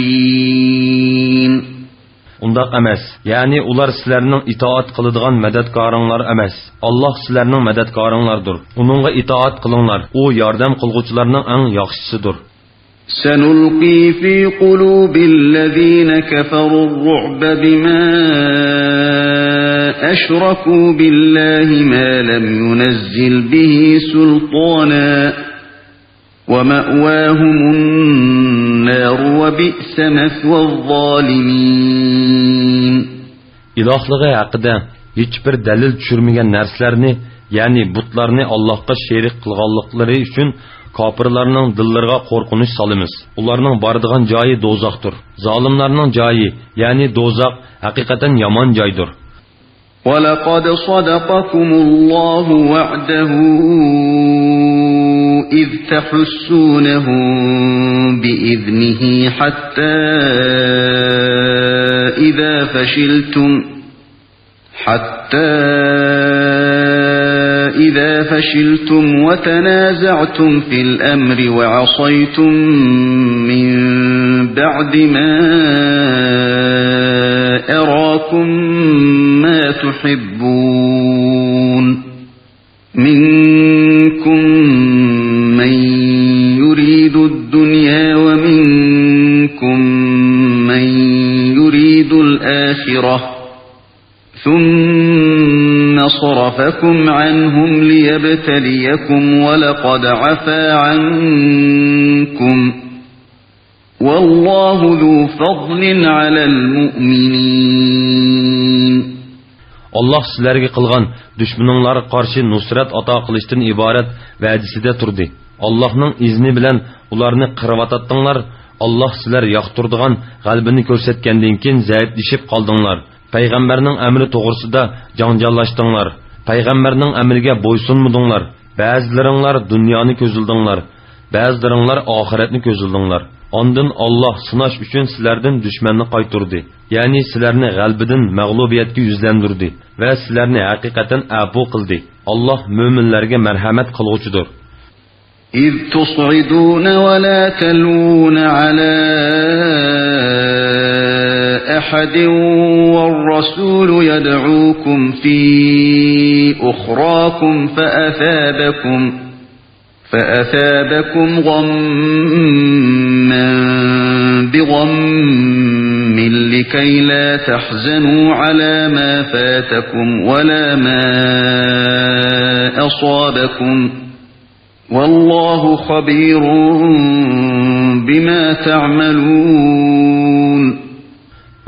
ئۇنداق ئەمەس، يەنى ئۇلار سىلەرنىڭ ئىتائەت قىلىدىغان مەدەتكارىڭلار ئەمەس. ئاللاھ سىلەرنىڭ مەدەتكارىڭلاردۇر. ئۇنىڭغا ئىتائەت قىلىڭلار، ئۇ ياردەم قىلغۇچىلارنىڭ ئەڭ ياخشىسىدۇر. سنلقي في قلوب الذين كفروا الرعب بما أشركوا بالله ما لم ينزل به سلطانا ومأواهم النار وبئس مثوى الظالمين. ئىلاھلىقى ھەققىدە ھېچبىر دەلىل چۈشۈرمىگەن نەرسىلەرنى، يەنى بۇتلارنى ئاللاھقا شېرىك قىلغانلىقلىرى ئۈچۈن كاپىرلارنىڭ دىللىرىغا قورقۇنچ سالىمىز. ئۇلارنىڭ بارىدىغان جايى دوزاختۇر. زالىملارنىڭ جايى، يەنى دوزاخ، ھەقىقەتەن يامان جايدۇر. ولقد صدقكم الله وعده إذ تحسونهم بإذنه حتى إذا فشلتم حتى إذا فشلتم وتنازعتم في الأمر وعصيتم من بعد ما أراكم ما تحبون منكم من يريد الدنيا ومنكم من يريد الآخرة ثم صرفكم عنهم ليبتليكم ولقد عفا عنكم والله ذو فضل على المؤمنين. ئاللاھ سىلەرگە قىلغان دۈشمىنىڭلارغا قارشى نۇسرەت ئاتا قىلىشتىن ئىبارەت ۋەدىسىدە تۇردى. ئاللاھنىڭ ئىزنى بىلەن ئۇلارنى قىرىۋاتاتتىڭلار. ئاللاھ سىلەر ياقتۇرىدىغان غەلىبىنى كۆرسەتكەندىن كېيىن زەئىپلىشىپ قالدىڭلار. پەيغەمبەرنىڭ ئەمرى توغرىسىدا جاڭجاللاشتىڭلار. پەيغەمبەرنىڭ ئەمرىگە بويسۇنمىدىڭلار. بەزىلىرىڭلار دۇنيانى كۆزلىدىڭلار، بەزىلىرىڭلار ئاخىرەتنى كۆزلىدىڭلار. ئاندىن ئاللاھ سىناش ئۈچۈن سىلەردىن دۈشمەننى قايتۇردى، يەنى سىلەرنى غەلىبىدىن مەغلۇبىيەتكە يۈزلەندۈردى ۋە سىلەرنى ھەقىقەتەن ئەپۇ قىلدى. ئاللاھ مۆمىنلەرگە مەرھەمەت قىلغۇچىدۇر. إذ تصعدون ولا تلوون على أحد والرسول يدعوكم في أخراكم فأثابكم فأثابكم غما بغم لكي لا تحزنوا على ما فاتكم ولا ما أصابكم والله خبير بما تعملون.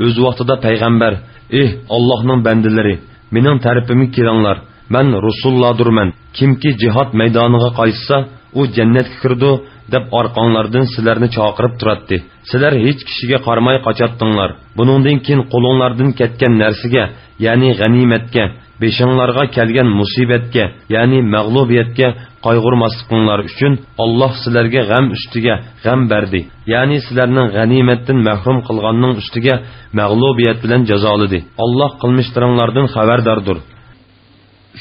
ئۆز ۋاقتىدا پەيغەمبەر، ئېھ، ئاللاھنىڭ بەندىلىرى، مېنىڭ تەرىپىمگە كېلىڭلار، مەن رۇسۇللاردۇرمەن. كىمكى جىھاد مەيدانىغا قايتسا، ئۇ جەننەتكە كىرىدۇ، دەپ ئارقاڭلاردىن سىلەرنى چاقىرىپ تۇراتتى. سىلەر ھېچ كىشىگە قارىماي قاچاتتىڭلار. بۇنىڭدىن كېيىن قولۇڭلاردىن كەتكەن نەرسىگە، يەنى غەنىيمەتكە، بېشىڭلارغا كەلگەن مۇسىبەتكە، يەنى مەغلۇبىيەتكە قايغۇرماسلىقىڭلار ئۈچۈن، ئاللاھ سىلەرگە غەم ئۈستىگە غەم بەردى. يەنى سىلەرنىڭ غەنىيمەتتىن مەھرۇم قىلغاننىڭ ئۈستىگە مەغلۇبىيەت بىلەن جازالىدى. ئاللاھ قىلمىشلىرىڭلاردىن خەۋەرداردۇر.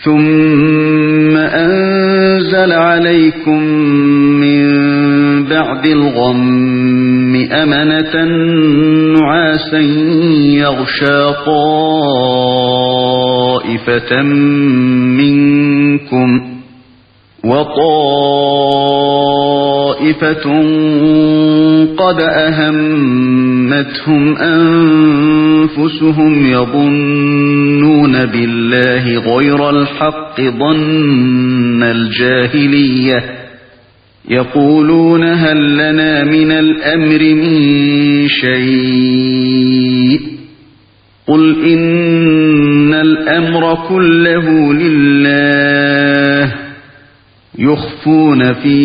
ثم أنزل عليكم من بعد الغم أمنة نعاسا يغشى طائفة منكم وطائفة قد أهمتهم أنفسهم يظنون بالله غير الحق ظن الجاهلية يقولون هل لنا من الأمر من شيء قل إن الأمر كله لله يخفون في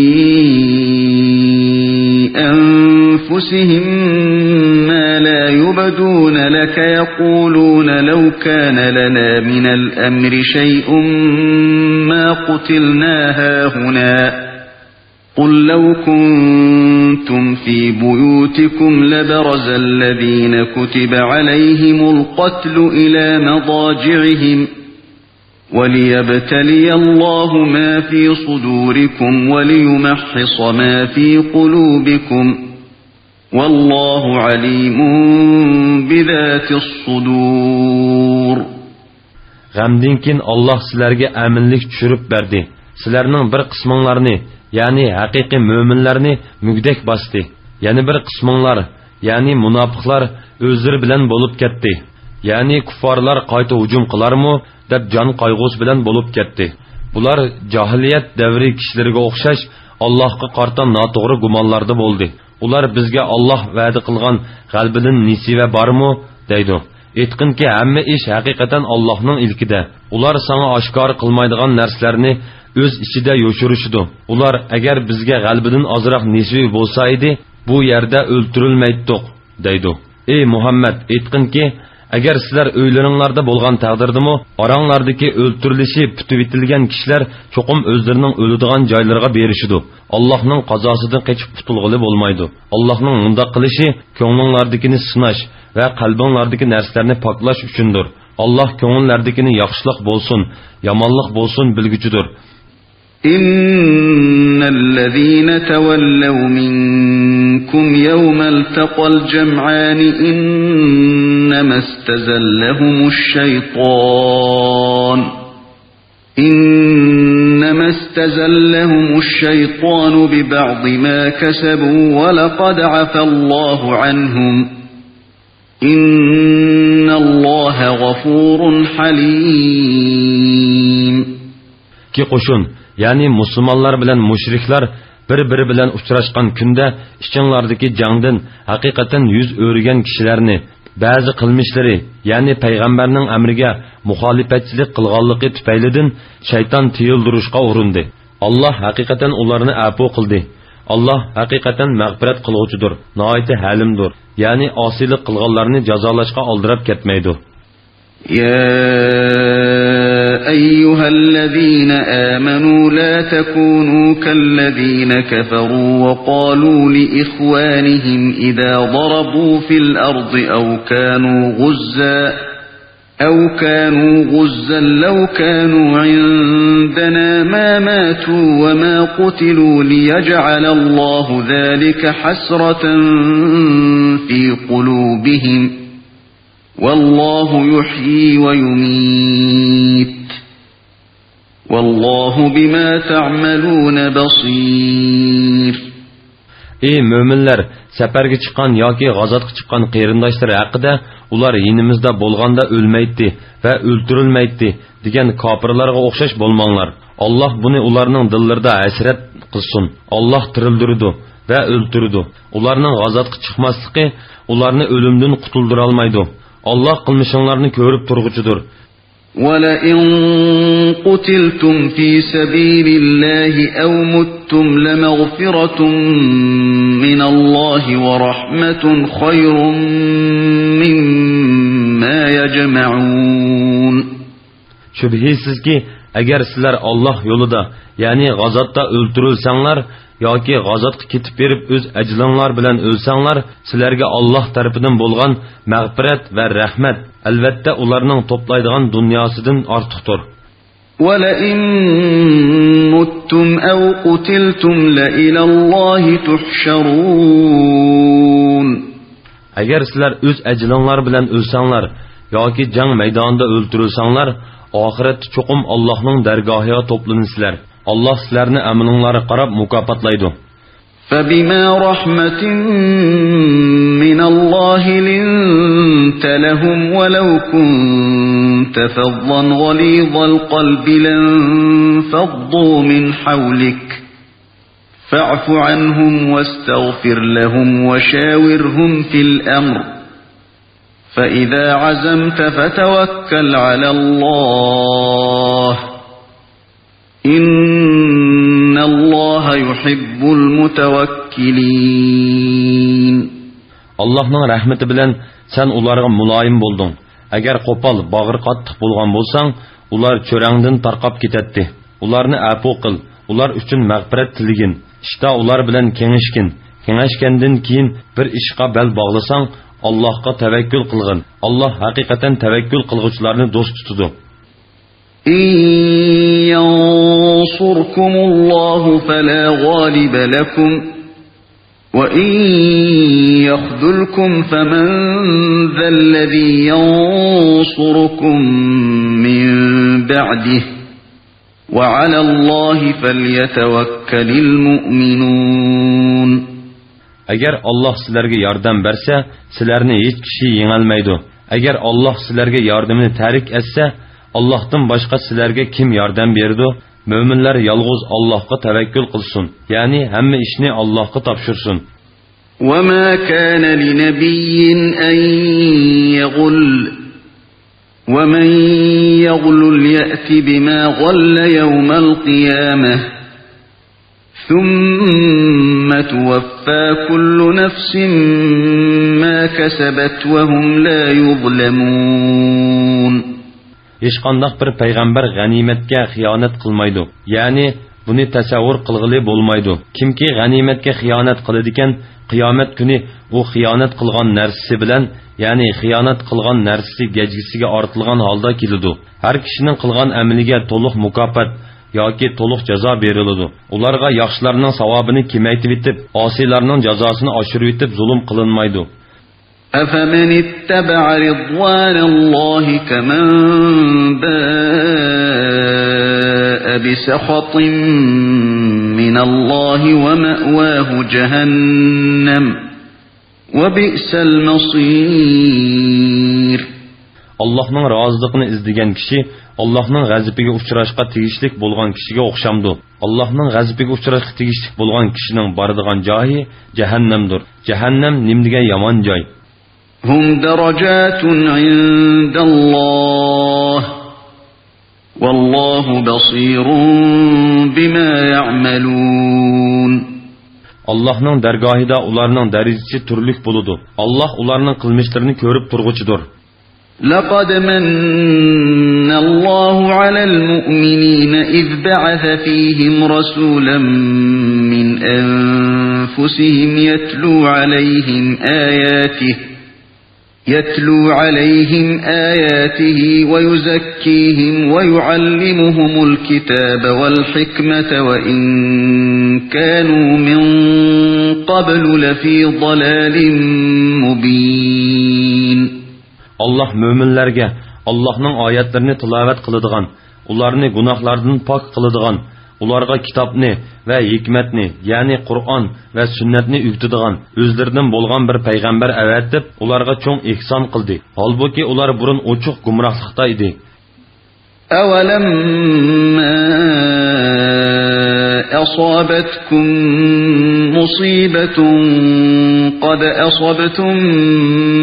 أنفسهم ما لا يبدون لك يقولون لو كان لنا من الأمر شيء ما قتلنا هاهنا قل لو كنتم في بيوتكم لبرز الذين كتب عليهم القتل إلى مضاجعهم وليبتلي الله ما في صدوركم وليمحص ما في قلوبكم والله عليم بذات الصدور. غەمدىن كېيىن ئاللاھ سىلەرگە ئەمىنلىك چۈشۈرۈپ بەردى. سىلەرنىڭ بىر قىسمىڭلارنى، يەنى ھەقىقىي مۆمىنلەرنى مۈگدەك باستى. يەنە بىر قىسمىڭلار، يەنى مۇناپىقلار ئۆزلىرى بىلەن بولۇپ كەتتى. يەنى كۇففارلار قايتا ھۇجۇم قىلارمۇ دەپ جان قايغۇسى بىلەن بولۇپ كەتتى. بۇلار جاھىلىيەت دەۋرى كىشىلىرىگە ئوخشاش ئاللاھقا قارىتا ناتوغرا گۇمانلاردا بولدى. ئۇلار بىزگە ئاللاھ ۋەدە قىلغان غەلىبىدىن نېسىۋە بارمۇ؟ دەيدۇ. ئېيتقىنكى، ھەممە ئىش ھەقىقەتەن ئاللاھنىڭ ئىلكىدە. ئۇلار ساڭا ئاشكارا قىلمايدىغان نەرسىلەرنى ئۆز ئىچىدە يوشۇرۇشىدۇ. ئۇلار، ئەگەر بىزگە غەلىبىدىن ئازراق نېسىۋى بولسا ئىدى، بۇ يەردە ئۆلتۈرۈلمەيتتۇق، دەيدۇ. ئەي مۇھەممەد، ئېيتقىنكى، ئەگەر سىلەر ئۆيلىرىڭلاردا بولغان تەقدىردىمۇ، ئاراڭلاردىكى ئۆلتۈرۈلۈشى پۈتۈۋېتىلگەن كىشىلەر چوقۇم ئۆزلىرىنىڭ ئۆلىدىغان جايلىرىغا بېرىشىدۇ. ئاللاھنىڭ قازاسىدىن قېچىپ قۇتۇلغىلى بولمايدۇ. ئاللاھنىڭ مۇنداق قىلىشى كۆڭلۈڭلاردىكىنى سىناش ۋە قەلبىڭلاردىكى نەرسىلەرنى پاكلاش ئۈچۈندۇر. ئاللاھ كۆڭۈللەردىكىنى ياخشىلىق بولسۇن، يامانلىق بولسۇن بىلگۈچىدۇر. إن الذين تولوا منكم يوم التقى الجمعان إنما استزلهم الشيطان إنما استزلهم الشيطان ببعض ما كسبوا ولقد عفا الله عنهم إن الله غفور حليم. ئىككى قوشۇن، يەنى مۇسۇلمانلار بىلەن مۇشرىكلار بىر-بىرى بىلەن ئۇچراشقان كۈندە ئىچىڭلاردىكى جەڭدىن ھەقىقەتەن يۈز ئۆرۈگەن كىشىلەرنى، بەزى قىلمىشلىرى، يەنى پەيغەمبەرنىڭ ئەمرىگە مۇخالىپەتچىلىك قىلغانلىقى تۈپەيلىدىن شەيتان تىيىلدۈرۈشقا ئۇرۇندى. ئاللاھ ھەقىقەتەن ئۇلارنى ئەپۇ قىلدى. ئاللاھ ھەقىقەتەن مەغپىرەت قىلغۇچىدۇر، ناھايىتى ھەلىمدۇر. يەنى ئاسىيلىق قىلغانلارنى جازالاشقا ئالدىراپ كەتمەيدۇ. يا أيها الذين آمنوا لا تكونوا كالذين كفروا وقالوا لإخوانهم إذا ضربوا في الأرض أو كانوا غزا أو كانوا غزا لو كانوا عندنا ما ماتوا وما قتلوا ليجعل الله ذلك حسرة في قلوبهم والله يحيي ويميت والله بما تعملون بصير. ئى مۆمىنلەر، سەپەرگە چىققان ياكى غازاتقا چىققان قېرىنداشلىرى ھەققىدە، ئۇلار يېنىمىزدا بولغاندا ئۆلمەيتتى ۋە ئۆلتۈرۈلمەيتتى دېگەن كاپىرلارغا ئوخشاش بولماڭلار. ئاللاھ بۇنى ئۇلارنىڭ دىللىرىدا ھەسرەت قىلسۇن. ئاللاھ تىرىلدۈرىدۇ ۋە ئۆلتۈرىدۇ. ئۇلارنىڭ غازاتقا چىقماسلىقى ئۇلارنى ئۆلۈمدىن قۇتۇلدۇرالمايدۇ. ئاللاھ قىلمىشىڭلارنى كۆرۈپ تۇرغۇچىدۇر. ولئن قتلتم في سبيل الله أو متم لمغفرة من الله ورحمة خير مما يجمعون. شۈبھىسىزكى، ئەگەر سىلەر ئاللاھ يولىدا، يەنى غازاتتا ئۆلتۈرۈلسەڭلار، ياكى غازاتقا كېتىپ بېرىپ ئۆز ئەجىلىڭلار بىلەن ئۆلسەڭلار، سىلەرگە ئاللاھ تەرىپىدىن بولغان مەغپىرەت ۋە رەھمەت، ئەلۋەتتە، ئۇلارنىڭ توپلايدىغان دۇنياسىدىن ئارتۇقتۇر. ولئن متم أو قتلتم لإلى الله تحشرون. ئەگەر سىلەر ئۆز ئەجىلىڭلار بىلەن ئۆلسەڭلار ياكى جەڭ مەيدانىدا ئۆلتۈرۈلسەڭلار، ئاخىرەتتە چوقۇم ئاللاھنىڭ دەرگاھىغا توپلىنىسىلەر. ئاللاھ سىلەرنى ئەمىلىڭلارغا قاراپ مۇكاپاتلايدۇ. فبما رحمة من الله لنت لهم ولو كنت فظا غليظ القلب لانفضوا من حولك فاعف عنهم واستغفر لهم وشاورهم في الأمر فإذا عزمت فتوكل على الله إن الله يحب المتوكلين. ئاللاھنىڭ رەھمىتى بىلەن سەن ئۇلارغا مۇلايىم بولدۇڭ. ئەگەر قوپال، باغرى قاتتىق بولغان بولساڭ، ئۇلار چۆرەڭدىن تارقاپ كېتەتتى. ئۇلارنى ئەپۇ قىل. ئۇلار ئۈچۈن مەغپىرەت تىلىگىن. ئىشتا ئۇلار بىلەن كېڭەشكىن. كېڭەشكەندىن كېيىن بىر ئىشقا بەل باغلىساڭ، ئاللاھقا تەۋەككۈل قىلغىن. ئاللاھ ھەقىقەتەن تەۋەككۈل قىلغۇچىلارنى دوست تۇتىدۇ. إن ينصركم الله فلا غالب لكم وَإِن يَخْذُلْكُمْ فَمَن ذَا الَّذِي يَنصُرُكُم مِّن بَعْدِهِ، وَعَلَى اللَّهِ فَلْيَتَوَكَّلِ الْمُؤْمِنُونَ. ئەگەر ئاللاھ سىلەرگە ياردەم بەرسە، سىلەرنى ھېچ كىشى يېڭەلمەيدۇ. ئەگەر ئاللاھ سىلەرگە ياردىمىنى تەرك ئەتسە، ئاللاھتىن باشقا سىلەرگە كىم ياردەم بېرىدۇ؟ مۆمىنلەر يالغۇز ئاللاھقا تەۋەككۈل قىلسۇن، يەنى ھەممە ئىشنى ئاللاھقا تاپشۇرسۇن. وَمَا كَانَ لِنَبِيٍّ أَن يَغُلَّ، وَمَن يَغْلُلْ يَأْتِ بِمَا غَلَّ يَوْمَ الْقِيَامَةِ، ثُمَّ تُوَفَّى كُلُّ نَفْسٍ مَّا كَسَبَتْ وَهُمْ لَا يُظْلَمُونَ. ھېچقانداق بىر پەيغەمبەر غەنىيمەتكە خىيانەت قىلمايدۇ. يەنى بۇنى تەسەۋۋۇر قىلغىلى بولمايدۇ. كىمكى غەنىيمەتكە خىيانەت قىلىدىكەن، قىيامەت كۈنى ئۇ خىيانەت قىلغان نەرسىسى بىلەن، يەنى خىيانەت قىلغان نەرسىسى گەجگىسىگە ئارتىلغان ھالدا كېلىدۇ. ھەر كىشىنىڭ قىلغان ئەمىلىگە تولۇق مۇكاپات ياكى تولۇق جازا بېرىلىدۇ. ئۇلارغا ياخشىلارنىڭ ساۋابىنى كېمەيتىۋېتىپ، ئاسىيلارنىڭ جازاسىنى ئاشۇرۇۋېتىپ زۇلۇم قىلىنمايدۇ. أَفَمَنِ اتَّبَعَ رِضْوَانَ اللَّهِ كَمَن بَاءَ بِسَخَطٍ مِّنَ اللَّهِ وَمَأْوَاهُ جَهَنَّمُ، وَبِئْسَ الْمَصِيرُ. ئاللاھنىڭ رازىلىقىنى ئىزدىگەن كىشى ئاللاھنىڭ غەزىپىگە ئۇچراشقا تېگىشلىك بولغان كىشىگە ئوخشامدۇ؟ ئاللاھنىڭ غەزىپىگە ئۇچراشقا تېگىشلىك بولغان كىشىنىڭ بارىدىغان جايى جەھەننەمدۇر. جەھەننەم نېمىدېگەن يامان جاي! هُمْ دَرَجَاتٌ عِندَ اللَّهِ، وَاللَّهُ بَصِيرٌ بِمَا يَعْمَلُونَ. ئاللاھنىڭ دەرگاھىدا ئۇلارنىڭ دەرىجىسى تۈرلۈك بولىدۇ. ئاللاھ ئۇلارنىڭ قىلمىشلىرىنى كۆرۈپ تۇرغۇچىدۇر. لَقَدْ مَنَّ اللَّهُ عَلَى الْمُؤْمِنِينَ إِذْ بَعَثَ فِيهِمْ رَسُولًا مِّنْ أَنفُسِهِمْ يَتْلُو عَلَيْهِمْ آيَاتِهِ، يَتْلُو عَلَيْهِمْ آيَاتِهِ وَيُزَكِّيهِمْ وَيُعَلِّمُهُمُ الْكِتَابَ وَالْحِكْمَةَ وَإِن كَانُوا مِن قَبْلُ لَفِي ضَلَالٍ مُّبِينٍ. ئاللاھ مۆمىنلەرگە ئاللاھنىڭ ئايەتلىرىنى تىلاۋەت قىلىدىغان، ئۇلارنى گۇناھلاردىن پاك قىلىدىغان، ئۇلارغا كىتابنى ۋە ھېكمەتنى، يەنى قۇرئان ۋە سۈننەتنى ئۆگىتىدىغان ئۆزلىرىدىن بولغان بىر پەيغەمبەر ئەۋەتىپ، ئۇلارغا چوڭ ئېھسان قىلدى. ھالبۇكى، ئۇلار بۇرۇن ئوچۇق گۇمراھلىقتا ئىدى. أَوَلَمَّا أَصَابَتْكُم مُّصِيبَةٌ قَدْ أَصَبْتُم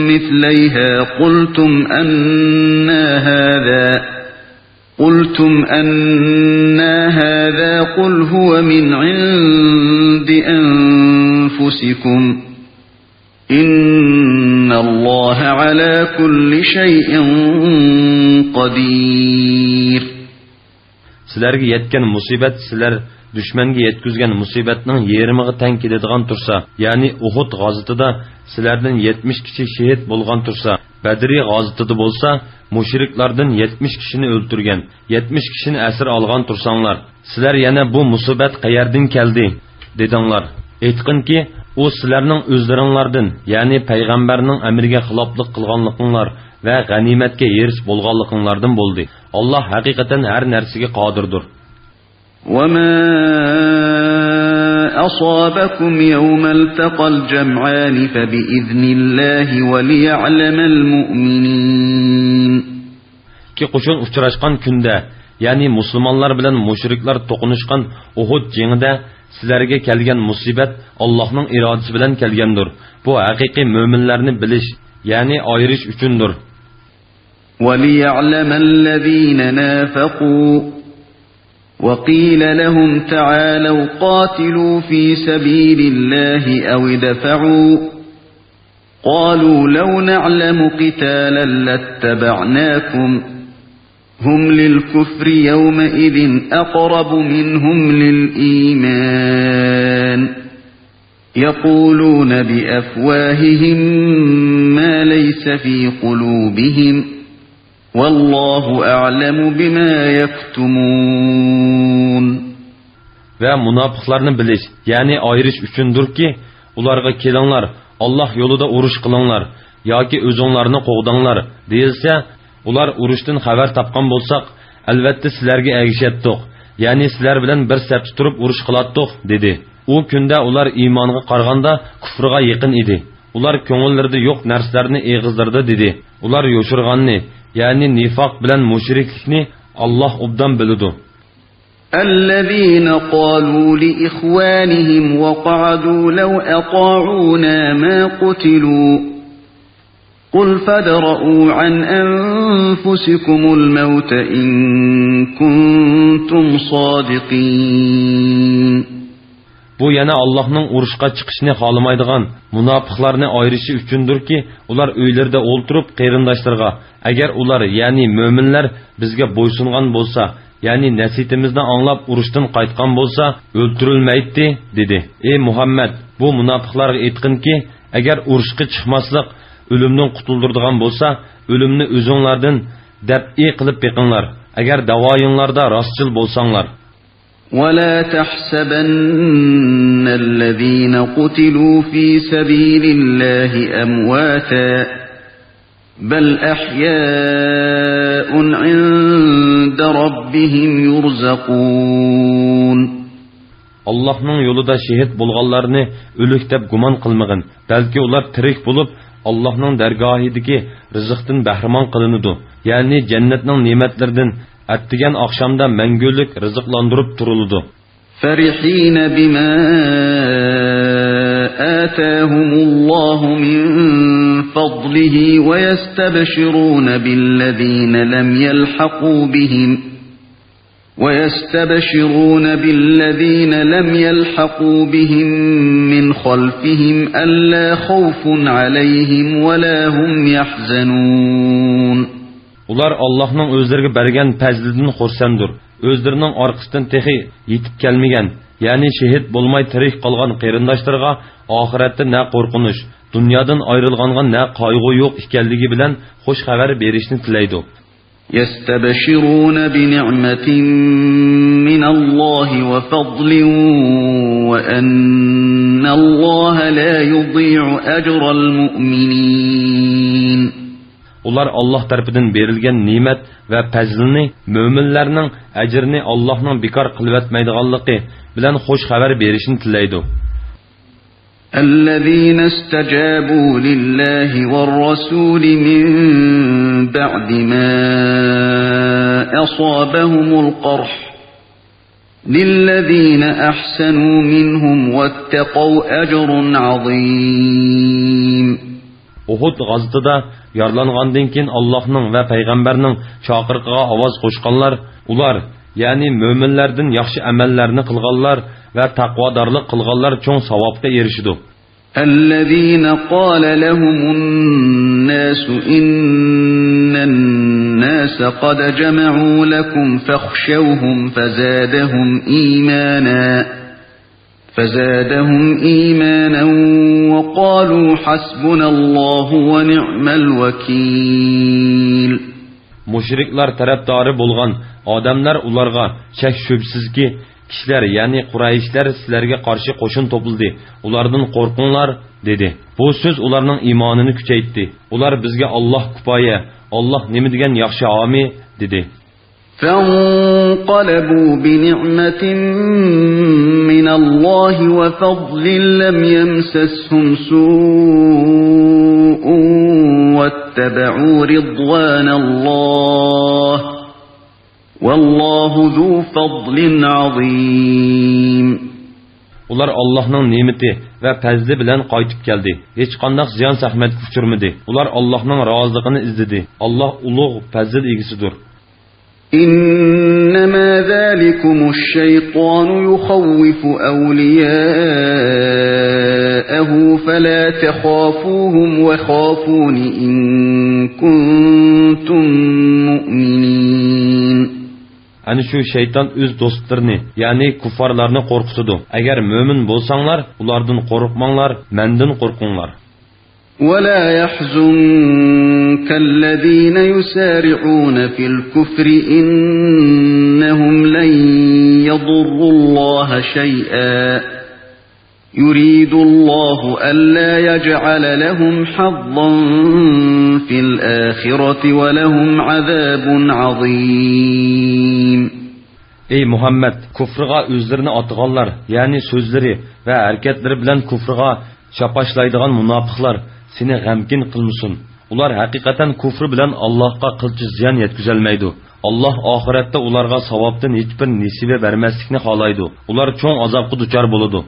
مِّثْلَيْهَا قُلْتُمْ أَنَّىٰ هَٰذَا، قُلْتُمْ أَنَّىٰ هَٰذَا، قُلْ هُوَ مِنْ عِندِ أَنفُسِكُمْ، إِنَّ اللَّهَ عَلَىٰ كُلِّ شَيْءٍ قَدِيرٌ. سىلەرگە يەتكەن مۇسىبەت سىلەر دۈشمەنگە يەتكۈزگەن مۇسىبەتنىڭ يېرىمىغا تەڭ كېلىدىغان تۇرسا، يەنى ئۇھۇد غازىتىدا سىلەردىن يەتمىش كىشى شېھىت بولغان تۇرسا، بەدرى غازىتىدا بولسا مۇشرىكلاردىن يەتمىش كىشىنى ئۆلتۈرگەن، يەتمىش كىشىنى ئەسىر ئالغان تۇرساڭلار، سىلەر يەنە بۇ مۇسىبەت قەيەردىن كەلدى؟ دېدىڭلار. ئېيتقىنكى، ئۇ سىلەرنىڭ ئۆزلىرىڭلاردىن، يەنى پەيغەمبەرنىڭ ئەمرىگە خىلاپلىق قىلغانلىقىڭلار ۋە غەنىيمەتكە ھېرىس بولغانلىقىڭلاردىن بولدى. ئاللاھ ھەقىقەتەن ھەر نەرسىگە قادىردۇر. وَمَا أَصَابَكُمْ يَوْمَ الْتَقَى الْجَمْعَانِ فَبِإِذْنِ اللَّهِ وَلِيَعْلَمَ الْمُؤْمِنِينَ. ئىككى قوشۇن ئۇچراشقان كۈندە، يەنى مۇسۇلمانلار بىلەن مۇشرىكلار توقۇنۇشقان ئۇھۇد جېڭىدە سىلەرگە كەلگەن مۇسىبەت ئاللاھنىڭ ئىرادىسى بىلەن كەلگەندۇر. بۇ ھەقىقىي مۆمىنلەرنى بىلىش، يەنى ئايرىش ئۈچۈندۇر. وَلِيَعْلَمَ الَّذِينَ نَافَقُوا، وَقِيلَ لَهُمْ تَعَالَوْا قَاتِلُوا فِي سَبِيلِ اللَّهِ أَوِ ادْفَعُوا، قَالُوا لَوْ نَعْلَمُ قِتَالًا لَاتَّبَعْنَاكُمْ، هُمْ لِلْكُفْرِ يَوْمَئِذٍ أَقْرَبُ مِنْهُمْ لِلْإِيمَانِ، يَقُولُونَ بِأَفْوَاهِهِم مَّا لَيْسَ فِي قُلُوبِهِمْ، وَاللَّهُ أَعْلَمُ بِمَا يَكْتُمُونَ. ۋە مۇناپىقلارنى بىلىش، يەنى ئايرىش ئۈچۈندۇركى، ئۇلارغا «كېلىڭلار، ئاللاھ يولىدا ئۇرۇش قىلىڭلار ياكى ئۆزۈڭلارنى قوغداڭلار» دېيىلسە، ئۇلار: «ئۇرۇشتىن خەۋەر تاپقان بولساق، ئەلۋەتتە سىلەرگە ئەگىشەتتۇق، يەنى سىلەر بىلەن بىر سەپتە تۇرۇپ ئۇرۇش قىلاتتۇق» دېدى. ئۇ كۈندە ئۇلار ئىمانغا قارىغاندا كۇفرىغا يېقىن ئىدى. ئۇلار كۆڭۈللىرىدە يوق نەرسىلەرنى ئېغىزلىرىدا دېدى. ئۇلار يوشۇرغاننى، يەنى نىفاق بىلەن مۇشرىكلىكنى ئاللاھ ئوبدان بىلىدۇ. الذين قالوا لإخوانهم وقعدوا لو أطاعونا ما قتلوا قل فادرءوا عن أنفسكم الموت إن كنتم صادقين. بۇ يەنە ئاللاھنىڭ ئۇرۇشقا چىقىشنى خالىمايدىغان مۇناپىقلارنى ئايرىشى ئۈچۈندۇركى، ئۇلار ئۆيلىرىدە ئولتۇرۇپ قېرىنداشلىرىغا، ئەگەر ئۇلار، يەنى مۆمىنلەر بىزگە بويسۇنغان بولسا، يەنى نەسىھىتىمىزنى ئاڭلاپ ئۇرۇشتىن قايتقان بولسا، ئۆلتۈرۈلمەيتتى، دېدى. ئى مۇھەممەد، بۇ مۇناپىقلارغا ئېيتقىنكى، ئەگەر ئۇرۇشقا چىقماسلىق ئۆلۈمدىن قۇتۇلدۇرىدىغان بولسا، ئۆلۈمنى ئۆزۈڭلاردىن دەپئى قىلىپ بېقىڭلار، ئەگەر داۋايىڭلاردا راستچىل بولساڭلار. ولا تحسبن الذين قتلوا في سبيل الله أمواتا بل أحياء عند ربهم يرزقون. ئاللاھنىڭ يولىدا شېھىت بولغانلارنى ئۆلۈك دەپ گۇمان قىلمىغىن، بەلكى ئۇلار تىرىك بولۇپ، ئاللاھنىڭ دەرگاھىدىكى رىزىقتىن بەھرىمەن قىلىنىدۇ، يەنى جەننەتنىڭ نېمەتلىرىدىن ئەتىگەن ئاخشامدا مەڭگۈلۈك رىزىقلاندۇرۇپ تۇرۇلىدۇ. فرحين بما آتاهم الله من فضله ويستبشرون بالذين لم يلحقوا بهم ويستبشرون بالذين لم يلحقوا بهم من خلفهم ألا خوف عليهم ولا هم يحزنون. ئۇلار ئاللاھنىڭ ئۆزلىرىگە بەرگەن پەزلىدىن خۇرسەندۇر. ئۆزلىرىنىڭ ئارقىسىدىن تېخى يېتىپ كەلمىگەن، يەنى شېھىت بولماي تىرىك قالغان قېرىنداشلىرىغا ئاخىرەتتە نە قورقۇنچ، دۇنيادىن ئايرىلغانغا نە قايغۇ يوق ئىكەنلىكى بىلەن خۇش خەۋەر بېرىشنى تىلەيدۇ. يستبشرون بنعمة من الله وفضل وأن الله لا يضيع أجر المؤمنين. ئۇلار ئاللاھ تەرىپىدىن بېرىلگەن نېمەت ۋە پەزلىنى، مۆمىنلەرنىڭ ئەجرىنى ئاللاھنىڭ بىكار قىلىۋەتمەيدىغانلىقى بىلەن خۇش خەۋەر بېرىشنى تىلەيدۇ. الذين استجابوا لله والرسول من بعد ما أصابهم القرح للذين أحسنوا منهم واتقوا أجر عظيم. ئۇھۇد غازىتىدا يارىلانغاندىن كېيىن ئاللاھنىڭ ۋە پەيغەمبەرنىڭ چاقىرىقىغا ئاۋاز قوشقانلار، ئۇلار، يەنى مۆمىنلەردىن ياخشى ئەمەللەرنى قىلغانلار ۋە تەقۋادارلىق قىلغانلار چوڭ ساۋابقا ئېرىشىدۇ. الذين قال لهم الناس إن الناس قد جمعوا لكم فاخشوهم فزادهم إيمانا فزادهم إيمانا وقالوا حسبنا الله ونعم الوكيل. مۇشرىكلار تەرەپدارى بولغان ئادەملەر ئۇلارغا، شەك-شۈبھىسىزكى، كىشىلەر، يەنى قۇرەيشلەر سىلەرگە قارشى قوشۇن توپلىدى، ئۇلاردىن قورقۇڭلار، دېدى. بۇ سۆز ئۇلارنىڭ ئىمانىنى كۈچەيتتى. ئۇلار، بىزگە ئاللاھ كۇپايە، ئاللاھ نېمە دېگەن ياخشى ھامى، دېدى. فانقلبوا بنعمة من الله وفضل لم يمسسهم سوء واتبعوا رضوان الله والله ذو فضل عظيم. ئۇلار ئاللاھنىڭ نېمىتى ۋە پەزلى بىلەن قايتىپ كەلدى. ھېچقانداق زىيان-زەخمەتكە ئۇچرىمىدى. ئۇلار ئاللاھنىڭ رازىلىقىنى ئىزدىدى. ئاللاھ ئۇلۇغ پەزىل ئىگىسىدۇر. إنما ذلكم الشيطان يخوف أولياءه فلا تخافوهم وخافون إن كنتم مؤمنين. ئەنە شۇ شەيتان ئۆز دوستلىرىنى، يەنى كۇففارلارنى قورقۇتىدۇ. ئەگەر مۆمىن بولساڭلار، ئۇلاردىن قورقماڭلار، مەندىن قورقۇڭلار. ولا يحزنك الذين يسارعون في الكفر إنهم لن يضروا الله شيئا يريد الله ألا يجعل لهم حظا في الآخرة ولهم عذاب عظيم. ئەي مۇھەممەد، كۇفرىغا ئۆزلىرىنى ئاتىغانلار، يەنى سۆزلىرى ۋە ھەرىكەتلىرى بىلەن كۇفرىغا چاپاشلايدىغان مۇناپىقلار سېنى غەمكىن قىلمىسۇن. ئۇلار ھەقىقەتەن كۇفرى بىلەن ئاللاھقا قىلچە زىيان يەتكۈزەلمەيدۇ. ئاللاھ ئاخىرەتتە ئۇلارغا ساۋابتىن ھېچبىر نېسىۋە بەرمەسلىكنى خالايدۇ. ئۇلار چوڭ ئازابقا دۇچار بولىدۇ.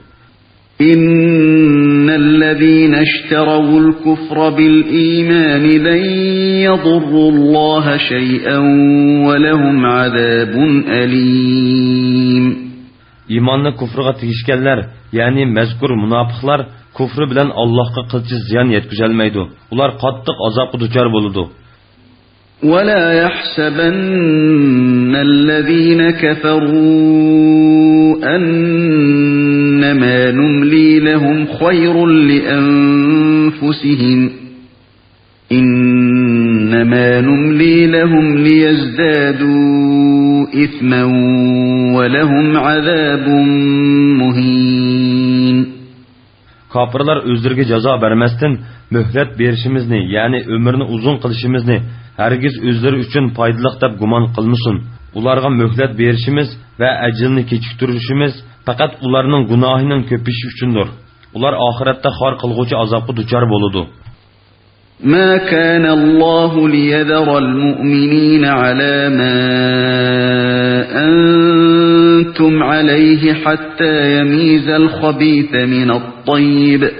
إن الذين اشتروا الكفر بالإيمان لن يضروا الله شيئا ولهم عذاب أليم. ئىماننى كۇفرىغا تېگىشكەنلەر، يەنى مەزكۇر مۇناپىقلار كۇفرى بىلەن ئاللاھقا قىلچە زىيان يەتكۈزەلمەيدۇ. ئۇلار قاتتىق ئازابقا دۇچار بولىدۇ. ولا يحسبن الذين كفروا أنما نملي لهم خير لأنفسهم إنما نملي لهم ليزدادوا إثما ولهم عذاب مهين. كاپىرلار ئۆزلىرىگە جازا بەرمەستىن، مۆھلەت بېرىشىمىزنى، يەنى ئۆمۈرنى ئۇزۇن قىلىشىمىزنى ھەرگىز ئۆزلىرى ئۈچۈن پايدىلىق دەپ گۇمان قىلمىسۇن. ئۇلارغا مۆھلەت بېرىشىمىز ۋە ئەجىلنى كېچىكتۈرۈشىمىز پەقەت ئۇلارنىڭ گۇناھىنىڭ كۆپىيىشى ئۈچۈندۇر. ئۇلار ئاخىرەتتە خار قىلغۇچى ئازابقا دۇچار بولىدۇ. ما كان الله ليذر المؤمنين على ما أنتم عليه حتى يميز الخبيث من الطيب،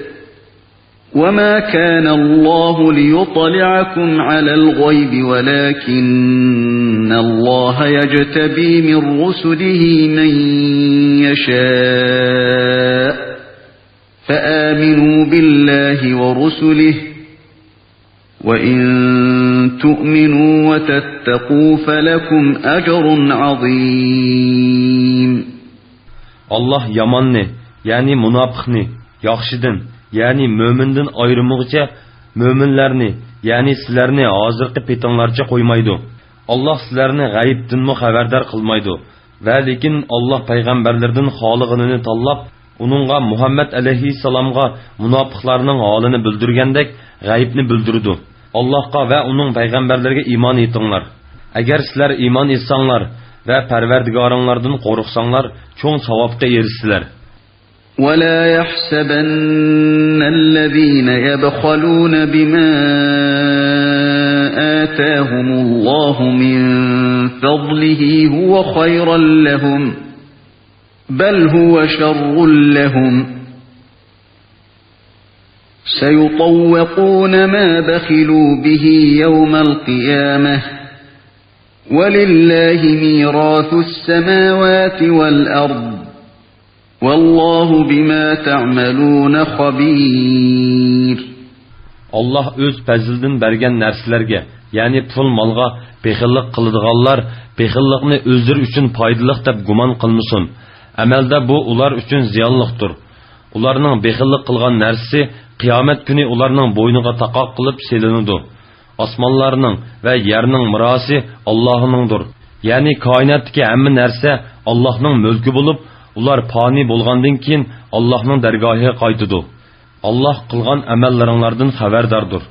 وما كان الله ليطلعكم على الغيب ولكن الله يجتبي من رسله من يشاء، فآمنوا بالله ورسله، وإن تؤمنوا وتتقوا فلكم أجر عظيم. ئاللاھ ياماننى، يەنى مۇناپىقنى، ياخشىدىن، يەنى مۆمىندىن ئايرىمىغۇچە، مۆمىنلەرنى، يەنى سىلەرنى ھازىرقى پېتىڭلارچە قويمايدۇ. ئاللاھ سىلەرنى غەيىبتىنمۇ خەۋەردار قىلمايدۇ. ۋە لېكىن ئاللاھ پەيغەمبەرلىرىدىن خالىغىنىنى تاللاپ، ئۇنىڭغا مۇھەممەد ئەلەيھىسسالامغا مۇناپىقلارنىڭ ھالىنى بىلدۈرگەندەك غەيىبنى بىلدۈرىدۇ. ئاللاھقا ۋە ئۇنىڭ پەيغەمبەرلىرىگە ئىمان ئېيتىڭلار. ئەگەر سىلەر ئىمان ئېيتساڭلار ۋە پەرۋەردىگارىڭلاردىن قورقساڭلار، چوڭ ساۋابقا ئېرىشىسىلەر. ولا يحسبن الذين يبخلون بما آتاهم الله من فضله هو خيرا لهم، بل هو شر لهم، سيطوقون ما بخلوا به يوم القيامة، ولله ميراث السماوات والأرض، والله بما تعملون خبير. ئاللاھ ئۆز پەزلىدىن بەرگەن نەرسىلەرگە، يەنى پۇل-مالغا بېخىللىق قىلىدىغانلار بېخىللىقنى ئۆزلىرى ئۈچۈن پايدىلىق دەپ گۇمان قىلمىسۇن. ئەمەلدە بۇ ئۇلار ئۈچۈن زىيانلىقتۇر. ئۇلارنىڭ بېخىللىق قىلغان نەرسىسى قىيامەت كۈنى ئۇلارنىڭ بوينىغا تاقاق قىلىپ سېلىنىدۇ. ئاسمانلارنىڭ ۋە يەرنىڭ مىراسى ئاللاھنىڭدۇر. يەنى كائىناتتىكى ھەممە نەرسە ئاللاھنىڭ مۈلكى بولۇپ، ئۇلار پانىي بولغاندىن كېيىن ئاللاھنىڭ دەرگاھىغا قايتىدۇ. ئاللاھ قىلغان ئەمەللىرىڭلاردىن خەۋەرداردۇر.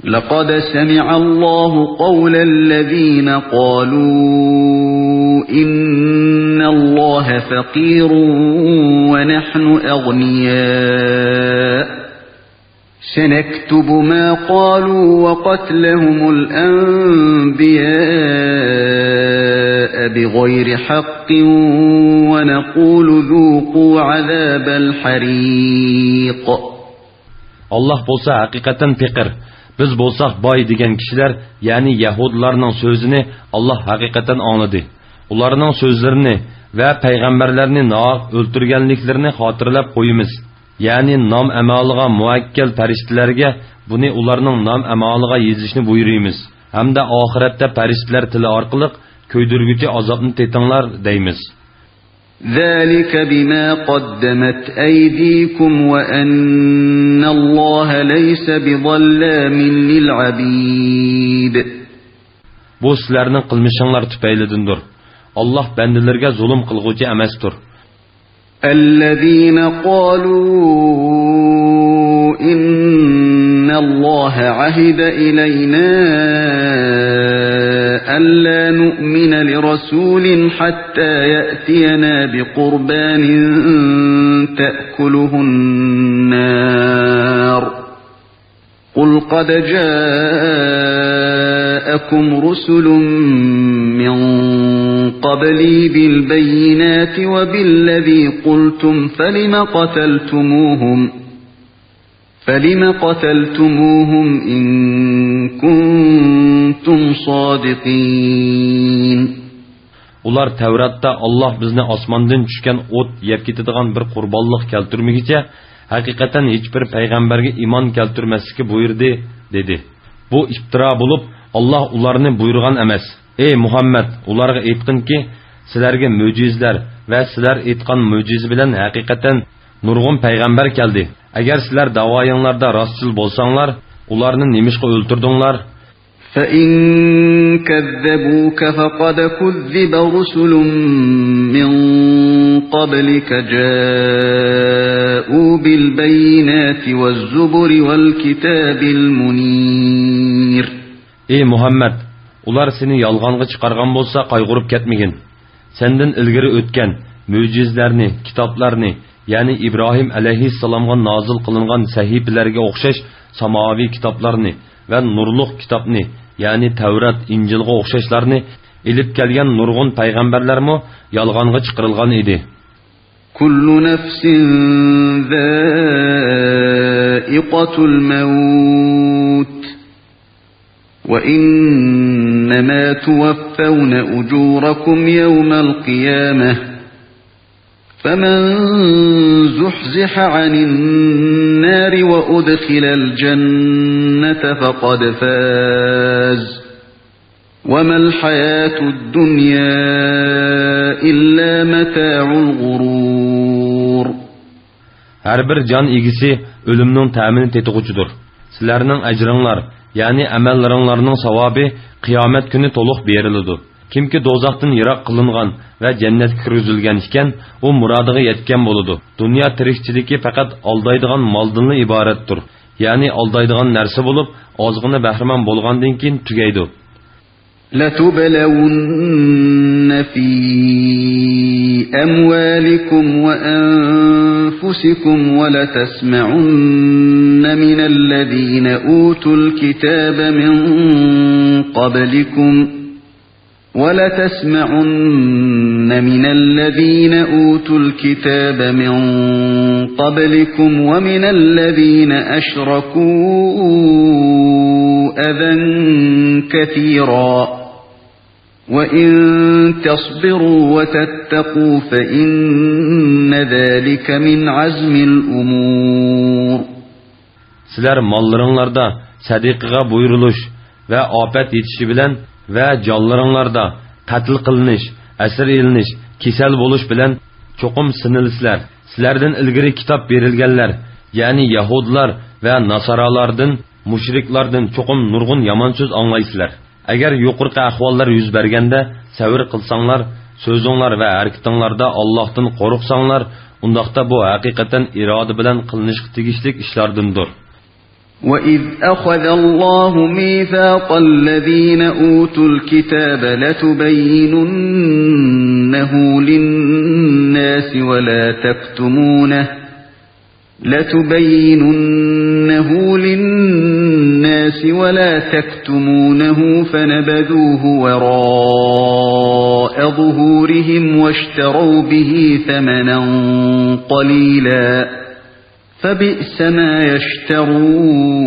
لقد سمع الله قول الذين قالوا إن الله فقير ونحن أغنياء، سنكتب ما قالوا وقتلهم الأنبياء بغير حق ونقول ذوقوا عذاب الحريق. ئاللاھ بولسا ھەقىقەتەن پېقىر، بىز بولساق باي دېگەن كىشىلەر، يەنى يەھۇدىيلارنىڭ سۆزىنى ئاللاھ ھەقىقەتەن ئاڭلىدى. ئۇلارنىڭ سۆزلىرىنى ۋە پەيغەمبەرلەرنى ناھەق ئۆلتۈرگەنلىكلىرىنى خاتىرىلەپ قويىمىز. يەنى نام-ئەمالىغا مۇۋەككەل پەرىشتىلەرگە بۇنى ئۇلارنىڭ نام-ئەمالىغا يېزىشنى بۇيرۇيمىز ھەمدە ئاخىرەتتە پەرىشتىلەر تىلى ئارقىلىق كۆيدۈرگۈچى ئازابنى تېتىڭلار دەيمىز. ذلك بما قدمت أيديكم وأن الله ليس بظلام للعبيد. بۇ سىلەرنىڭ قىلمىشىڭلار تۈپەيلىدىندۇر. ئاللاھ بەندىلىرىگە زۇلۇم قىلغۇچى ئەمەستۇر. الذين قالوا إن الله عهد إلينا ألا نؤمن لرسول حتى يأتينا بقربان تأكله النار قل قد جاءكم رسل من قبلي بالبينات وبالذي قلتم فلم قتلتموهم، فلم قتلتموهم إن كنتم صادقين. ئۇلار تەۋراتتا ئاللاھ بىزنى ئاسماندىن چۈشكەن ئوت يەپ كېتىدىغان بىر قۇربانلىق كەلتۈرمىگۈچە، ھەقىقەتەن ھېچبىر پەيغەمبەرگە ئىمان كەلتۈرمەسلىككە بۇيرۇدى، دېدى. بۇ ئىپتىرا بولۇپ، ئاللاھ ئۇلارنى بۇيرۇغان ئەمەس. ئەي مۇھەممەد، ئۇلارغا ئېيتقىنكى، سىلەرگە مۆجىزىلەر ۋە سىلەر ئېيتقان مۆجىزە بىلەن ھەقىقەتەن نۇرغۇن پەيغەمبەر كەلدى. ئەگەر سىلەر داۋايىڭلاردا راستچىل بولساڭلار، ئۇلارنى نېمىشقا ئۆلتۈردۈڭلار؟ فإن كذبوك فقد كذب رسل من قبلك جاءوا بالبينات والزبر والكتاب المنير. ئەي مۇھەممەد، ئۇلار سېنى يالغانغا چىقارغان بولسا قايغۇرۇپ كەتمىگىن. سەندىن ئىلگىرى ئۆتكەن مۆجىزىلەرنى، كىتابلارنى، يەنى ئىبراھىم ئەلەيھىسسالامغا نازىل قىلىنغان سەھىپىلەرگە ئوخشاش ساماۋىي كىتابلارنى ۋە نۇرلۇق كىتابنى، يەنى تەۋرات، ئىنجىلغا ئوخشاشلارنى ئېلىپ كەلگەن نۇرغۇن پەيغەمبەرلەرمۇ يالغانغا چىقىرىلغان ئىدى. كل نفس ذائقة الموت وإنما توفون أجوركم يوم القيامة فمن زحزح عن النار وأدخل الجنة فقد فاز وما الحياة الدنيا إلا متاع الغرور. ھەر بىر جان ئىگىسى ئۆلۈمنىڭ تەمىنى تېتىغۇچىدۇر. سىلەرنىڭ ئەجرىڭلار، يەنى ئەمەللىرىڭلارنىڭ ساۋابى قىيامەت كۈنى تولۇق بېرىلىدۇ. كىمكى دوزاختىن يىراق قىلىنغان ۋە جەننەتكە كىرگۈزۈلگەن ئىكەن، ئۇ مۇرادىغا يەتكەن بولىدۇ. دۇنيا تىرىكچىلىكى پەقەت ئالدايدىغان مالدىنلا ئىبارەتتۇر. يەنى ئالدايدىغان نەرسە بولۇپ، ئازغىنا بەھرىمەن بولغاندىن كېيىن تۈگەيدۇ. لتبلون في أموالكم وأنفسكم ولتسمعن من الذين أوتوا الكتاب من قبلكم ولتسمعن من الذين أوتوا الكتاب من قبلكم ومن الذين أشركوا أذى كثيرا وإن تصبروا وتتقوا فإن ذلك من عزم الأمور. سىلەر ماللىرىڭلاردا سەدىقىگە بۇيرۇلۇش ۋە ئاپەت يېتىشى بىلەن ۋە جانلىرىڭلاردا قەتل قىلىنىش، ئەسىر ئېلىنىش، كېسەل بولۇش بىلەن چوقۇم سىنىلىسىلەر. سىلەردىن ئىلگىرى كىتاب بېرىلگەنلەر، يەنى يەھۇدىيلار ۋە ناسارالاردىن، مۇشرىكلاردىن چوقۇم نۇرغۇن يامان سۆز ئاڭلايسىلەر. ئەگەر يۇقىرىقى ئەھۋاللار يۈز بەرگەندە سەۋر قىلساڭلار، سۆزۈڭلار ۋە ھەرىكىتىڭلاردا ئاللاھتىن قورقساڭلار، ئۇنداقتا بۇ ھەقىقەتەن ئىرادە بىلەن قىلىنىشقا تېگىشلىك ئىشلاردىندۇر. وإذ أخذ الله ميثاق الذين أوتوا الكتاب لتبيننه للناس ولا تكتمونه لتبيننه للناس ولا تكتمونه فنبذوه وراء ظهورهم واشتروا به ثمنا قليلا فبئس ما يشترون.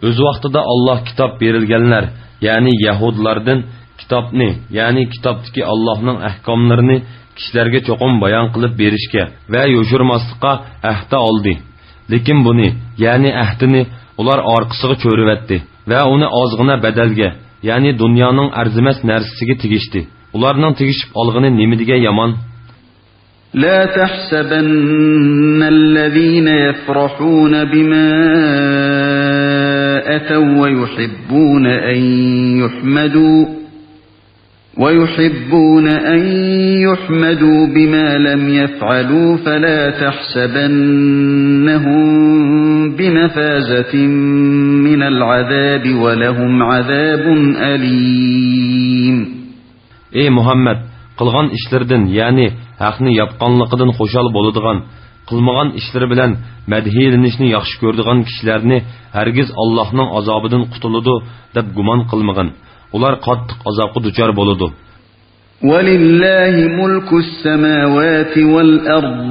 ئۆز ۋاقتىدا ئاللاھ كىتاب بېرىلگەنلەر، يەنى يەھۇدىيلاردىن كىتابنى، يەنى كىتابتىكى ئاللاھنىڭ ئەھكاملىرىنى كىشىلەرگە چوقۇم بايان قىلىپ بېرىشكە ۋە يوشۇرماسلىققا ئەھدە ئالدى. لېكىن بۇنى، يەنى ئەھدىنى ئۇلار ئارقىسىغا چۆرۈۋەتتى ۋە ئۇنى ئازغىنە بەدەلگە، يەنى دۇنيانىڭ ئەرزىمەس نەرسىسىگە تېگىشتى. ئۇلارنىڭ تېگىشىپ ئالغىنى نېمىدېگەن يامان! لا تحسبن الذين يفرحون بما أتوا ويحبون أن يحمدوا ويحبون أن يحمدوا بما لم يفعلوا فلا تحسبنهم بمفازة من العذاب ولهم عذاب أليم. ئەي مۇھەممەد، قىلغان ئىشلىرىدىن، يەنى ھەقنى ياپقانلىقىدىن خۇشال بولىدىغان، قىلمىغان ئىشلىرى بىلەن مەدھىيلىنىشنى ياخشى كۆرىدىغان كىشىلەرنى ھەرگىز ئاللاھنىڭ ئازابىدىن قۇتۇلىدۇ دەپ گۇمان قىلمىغىن. ئۇلار قاتتىق ئازابقا دۇچار بولىدۇ. ولله ملك السماوات والأرض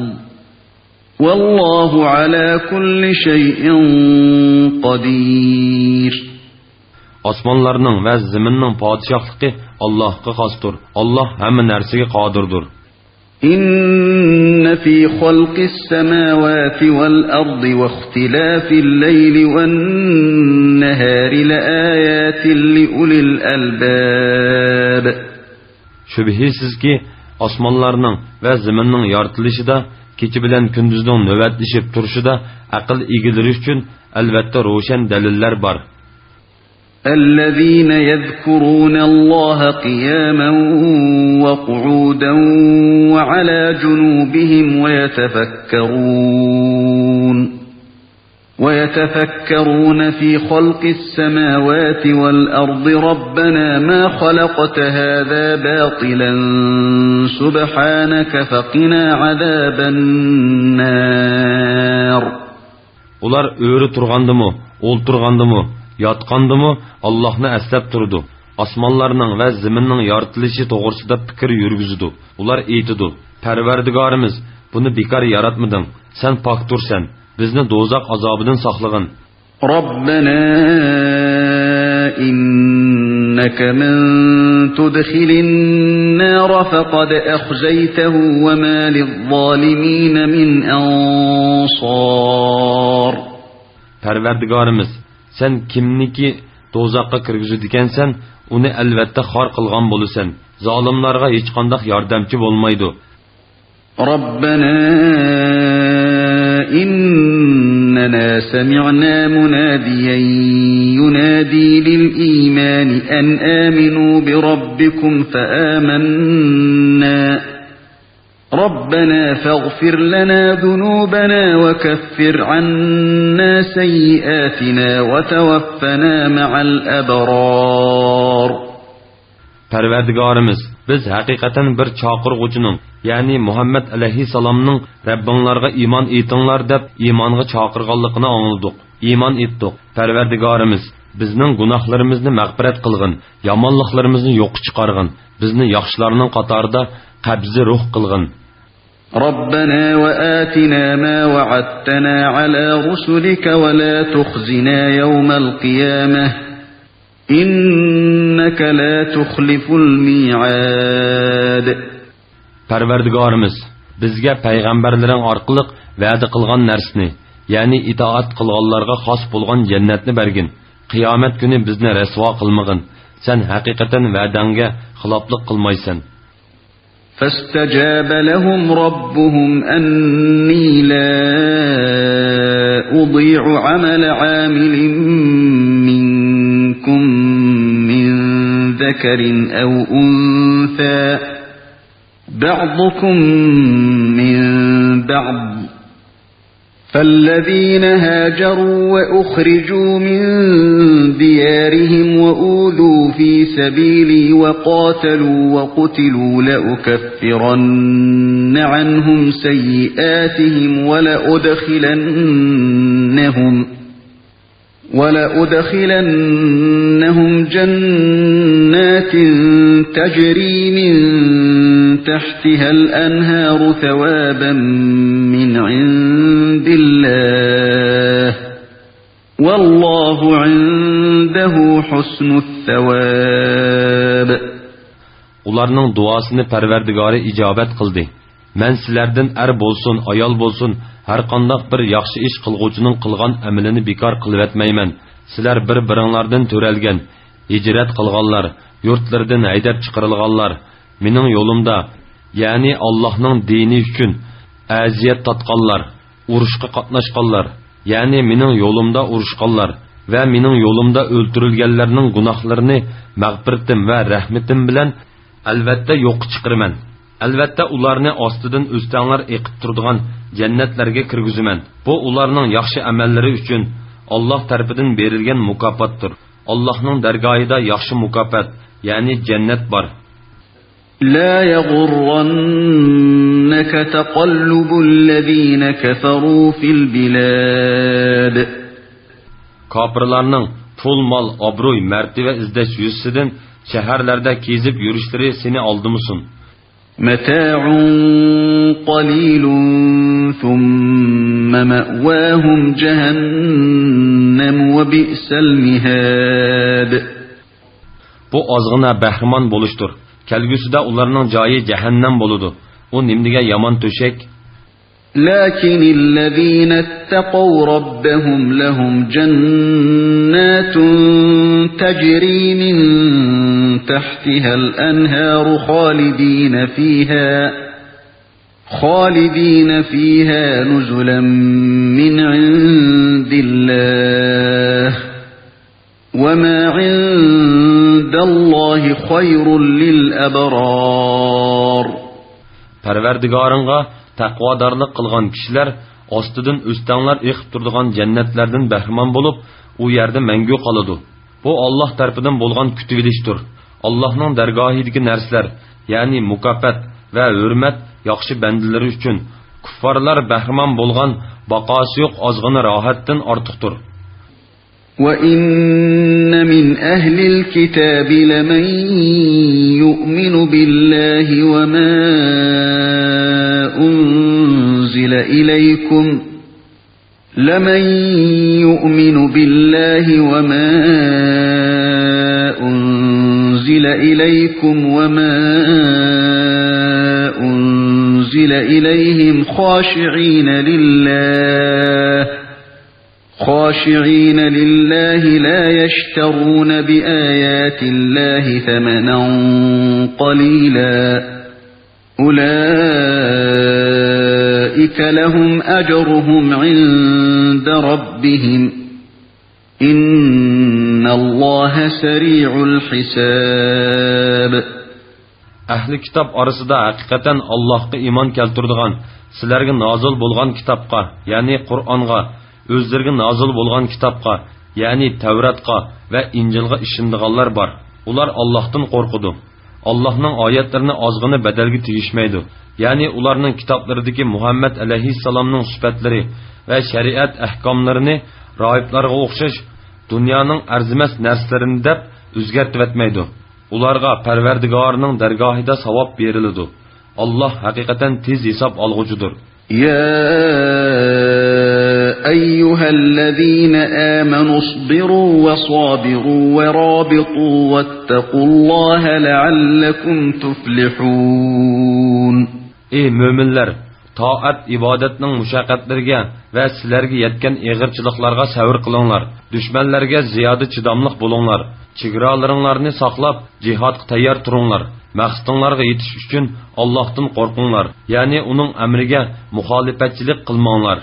والله على كل شيء قدير. ئاسمانلارنىڭ ۋە زېمىننىڭ پادىشاھلىقى ئاللاھقا خاستۇر. ئاللاھ ھەممە نەرسىگە قادىردۇر. إن في خلق السماوات والأرض واختلاف الليل والنهار لآيات لأولي الألباب. شۈبھىسىزكى، ئاسمانلارنىڭ ۋە زېمىننىڭ يارىتىلىشىدا، كېچە بىلەن كۈندۈزنىڭ نۆۋەتلىشىپ تۇرۇشىدا ئەقىل ئىگىلىرى ئۈچۈن ئەلۋەتتە روشەن دەلىللەر بار. الذين يذكرون الله قياما وقعودا وعلى جنوبهم ويتفكرون ويتفكرون في خلق السماوات والأرض ربنا ما خلقت هذا باطلا سبحانك فقنا عذاب النار. ئۇلار ئۆرە تۇرغاندىمۇ، ئولتۇرغاندىمۇ، ياتقاندىمۇ ئاللاھنى ئەسلەپ تۇرىدۇ. ئاسمانلارنىڭ ۋە زېمىننىڭ يارىتىلىشى توغرىسىدا پىكىر يۈرگۈزىدۇ. ئۇلار ئېيتىدۇ، پەرۋەردىگارىمىز، بۇنى بىكار ياراتمىدىڭ. سەن پاكتۇرسەن. بىزنى دوزاخ ئازابىدىن ساقلىغىن. ربنا إنك من تدخل النار فقد أخزيته وما للظالمين من أنصار. پەرۋەردىگارىمىز، سەن كىمنىكى دوزاخقا كىرگۈزىدىكەنسەن، ئۇنى ئەلۋەتتە خار قىلغان بولىسەن. زالىملارغا ھېچقانداق ياردەمچى بولمايدۇ. ربنا إننا سمعنا مناديا ينادي للإيمان أن آمنوا بربكم فآمنا. ربنا فاغفر لنا ذنوبنا وكفر عنا سيئاتنا وتوفنا مع الأبرار. پەرۋەردىگارىمىز، بىز ھەقىقەتەن بىر چاقىرغۇچىنىڭ، يەنى مۇھەممەد ئەلەيھىسسالامنىڭ رەببىڭلارغا ئىمان ئېيتىڭلار دەپ ئىمانغا چاقىرغانلىقىنى ئاڭلىدۇق. ئىمان ئېيتتۇق. پەرۋەردىگارىمىز، بىزنىڭ گۇناھلىرىمىزنى مەغپىرەت قىلغىن، يامانلىقلىرىمىزنى يوققا چىقارغىن، بىزنى ياخشىلارنىڭ قاتارىدا قەبزى روھ قىلغىن. ربنا وآتنا ما وعدتنا على رسلك ولا تخزنا يوم القيامة إنك لا تخلف الميعاد. پەرۋەردىگارىمىز، بىزگە پەيغەمبەرلىرىڭ ئارقىلىق ۋەدە قىلغان نەرسىنى، يەنى ئىتائەت قىلغانلارغا خاس بولغان جەننەتنى بەرگىن. قىيامەت كۈنى بىزنى رەسۋا قىلمىغىن. سەن ھەقىقەتەن ۋەدەڭگە خىلاپلىق قىلمايسەن. فاستجاب لهم ربهم أني لا أضيع عمل عامل منكم من ذكر أو أنثى بعضكم من بعض فالذين هاجروا وأخرجوا من ديارهم وأوذوا في سبيلي وقاتلوا وقتلوا لأكفرن عنهم سيئاتهم ولأدخلنهم ولأدخلنهم جنات تجري من تحتها الأنهار ثوابا من عند الله والله عنده حسن الثواب. ئۇلارنىڭ دۇئاسىنى پەرۋەردىگارى ئىجابەت قىلدى. مەن سىلەردىن ئەر بولسۇن، ئايال بولسۇن، ھەرقانداق بىر ياخشى ئىش قىلغۇچىنىڭ قىلغان ئەمىلىنى بىكار قىلىۋەتمەيمەن. سىلەر بىر-بىرىڭلاردىن تۆرەلگەن، ھىجرەت قىلغانلار، يۇرتلىرىدىن ھەيدەپ چىقىرىلغانلار، مېنىڭ يولۇمدا، يەنى ئاللاھنىڭ دىنى ئۈچۈن ئەزىيەت تارتقانلار، ئۇرۇشقا قاتناشقانلار، يەنى مېنىڭ يولۇمدا ئۇرۇشقانلار ۋە مېنىڭ يولۇمدا ئۆلتۈرۈلگەنلەرنىڭ گۇناھلىرىنى مەغپىرىتىم ۋە رەھمىتىم بىلەن ئەلۋەتتە يوققا چىقىرىمەن. ئەلۋەتتە ئۇلارنى ئاستىدىن ئۆستەڭلەر ئېقىپ تۇرىدىغان جەننەتلەرگە كىرگۈزىمەن. بۇ ئۇلارنىڭ ياخشى ئەمەللىرى ئۈچۈن ئاللاھ تەرىپىدىن بېرىلگەن مۇكاپاتتۇر. ئاللاھنىڭ دەرگاھىدا ياخشى مۇكاپات، يەنى جەننەت بار. لا يغرنك تقلب الذين كفروا في البلاد. كاپىرلارنىڭ پۇل، مال، ئابرۇي، مەرتىۋە ئىزدەش يۈزىسىدىن شەھەرلەردە كېزىپ يۈرۈشلىرى سېنى ئالدىمىسۇن. متاع قليل ثم مأواهم جهنم وبئس المهاد. بۇ ئازغىنە بەھرىمەن بولۇشتۇر. كەلگۈسىدە ئۇلارنىڭ جايى جەھەننەم بولىدۇ. ئۇ نېمىدېگەن يامان تۆشەك! لكن الذين اتقوا ربهم لهم جنات تجري من تحتها الأنهار خالدين فيها، خالدين فيها نزلا من عند الله، وما عند الله خير للأبرار. پەرۋەردىگارىڭغا تەقۋادارلىق قىلغان كىشىلەر ئاستىدىن ئۆستەڭلەر ئېقىپ تۇرىدىغان جەننەتلەردىن بەھرىمەن بولۇپ، ئۇ يەردە مەڭگۈ قالىدۇ. بۇ ئاللاھ تەرىپىدىن بولغان كۈتۈۋېلىشتۇر. ئاللاھنىڭ دەرگاھىدىكى نەرسىلەر، يەنى مۇكاپات ۋە ھۆرمەت ياخشى بەندىلىرى ئۈچۈن، كۇففارلار بەھرىمەن بولغان باقاسى يوق ئازغىنە راھەتتىن ئارتۇقتۇر. وإن من أهل الكتاب لمن يؤمن بالله وما أنزل إليكم، لمن يؤمن بالله وما أنزل إليكم وما أنزل إليهم خاشعين لله، خاشعين لله لا يشترون بآيات الله ثمنا قليلا، أولئك لهم أجرهم عند ربهم، إن الله سريع الحساب. ئەھلى كىتاب ئارىسىدا ھەقىقەتەن ئاللاھقا ئىمان كەلتۈرىدىغان، سىلەرگە نازىل بولغان كىتابقا، يەنى قۇرئانغا، ئۆزلىرىگە نازىل بولغان كىتابقا، يەنى تەۋراتقا ۋە ئىنجىلغا ئىشىنىدىغانلار بار. ئۇلار ئاللاھتىن قورقىدۇ. ئاللاھنىڭ ئايەتلىرىنى ئازغىنە بەدەلگە تېگىشمەيدۇ. يەنى ئۇلارنىڭ كىتابلىرىدىكى مۇھەممەد ئەلەيھىسسالامنىڭ سۈپەتلىرى ۋە شەرىئەت ئەھكاملىرىنى راھىبلارغا ئوخشاش دۇنيانىڭ ئەرزىمەس نەرسىلىرىنى دەپ ئۆزگەرتىۋەتمەيدۇ. ئۇلارغا پەرۋەردىگارىنىڭ دەرگاھىدا ساۋاب بېرىلىدۇ. ئاللاھ ھەقىقەتەن تېز ھېساب ئالغۇچىدۇر. يا أيها الذين آمنوا اصبروا وصابروا ورابطوا واتقوا الله لعلكم تفلحون. ئى مۆمىنلەر، تائەت ئىبادەتنىڭ مۇشەققەتلىرىگە ۋە سىلەرگە يەتكەن ئېغىرچىلىقلارغا سەۋر قىلىڭلار. دۈشمەنلەرگە زىيادە چىداملىق بولۇڭلار. چېگرالىرىڭلارنى ساقلاپ، جىھادقا تەييار تۇرۇڭلار. مەقسىتىڭلارغا يېتىش ئۈچۈن ئاللاھتىن قورقۇڭلار، يەنى ئۇنىڭ ئەمرىگە مۇخالىپەتچىلىك قىلماڭلار.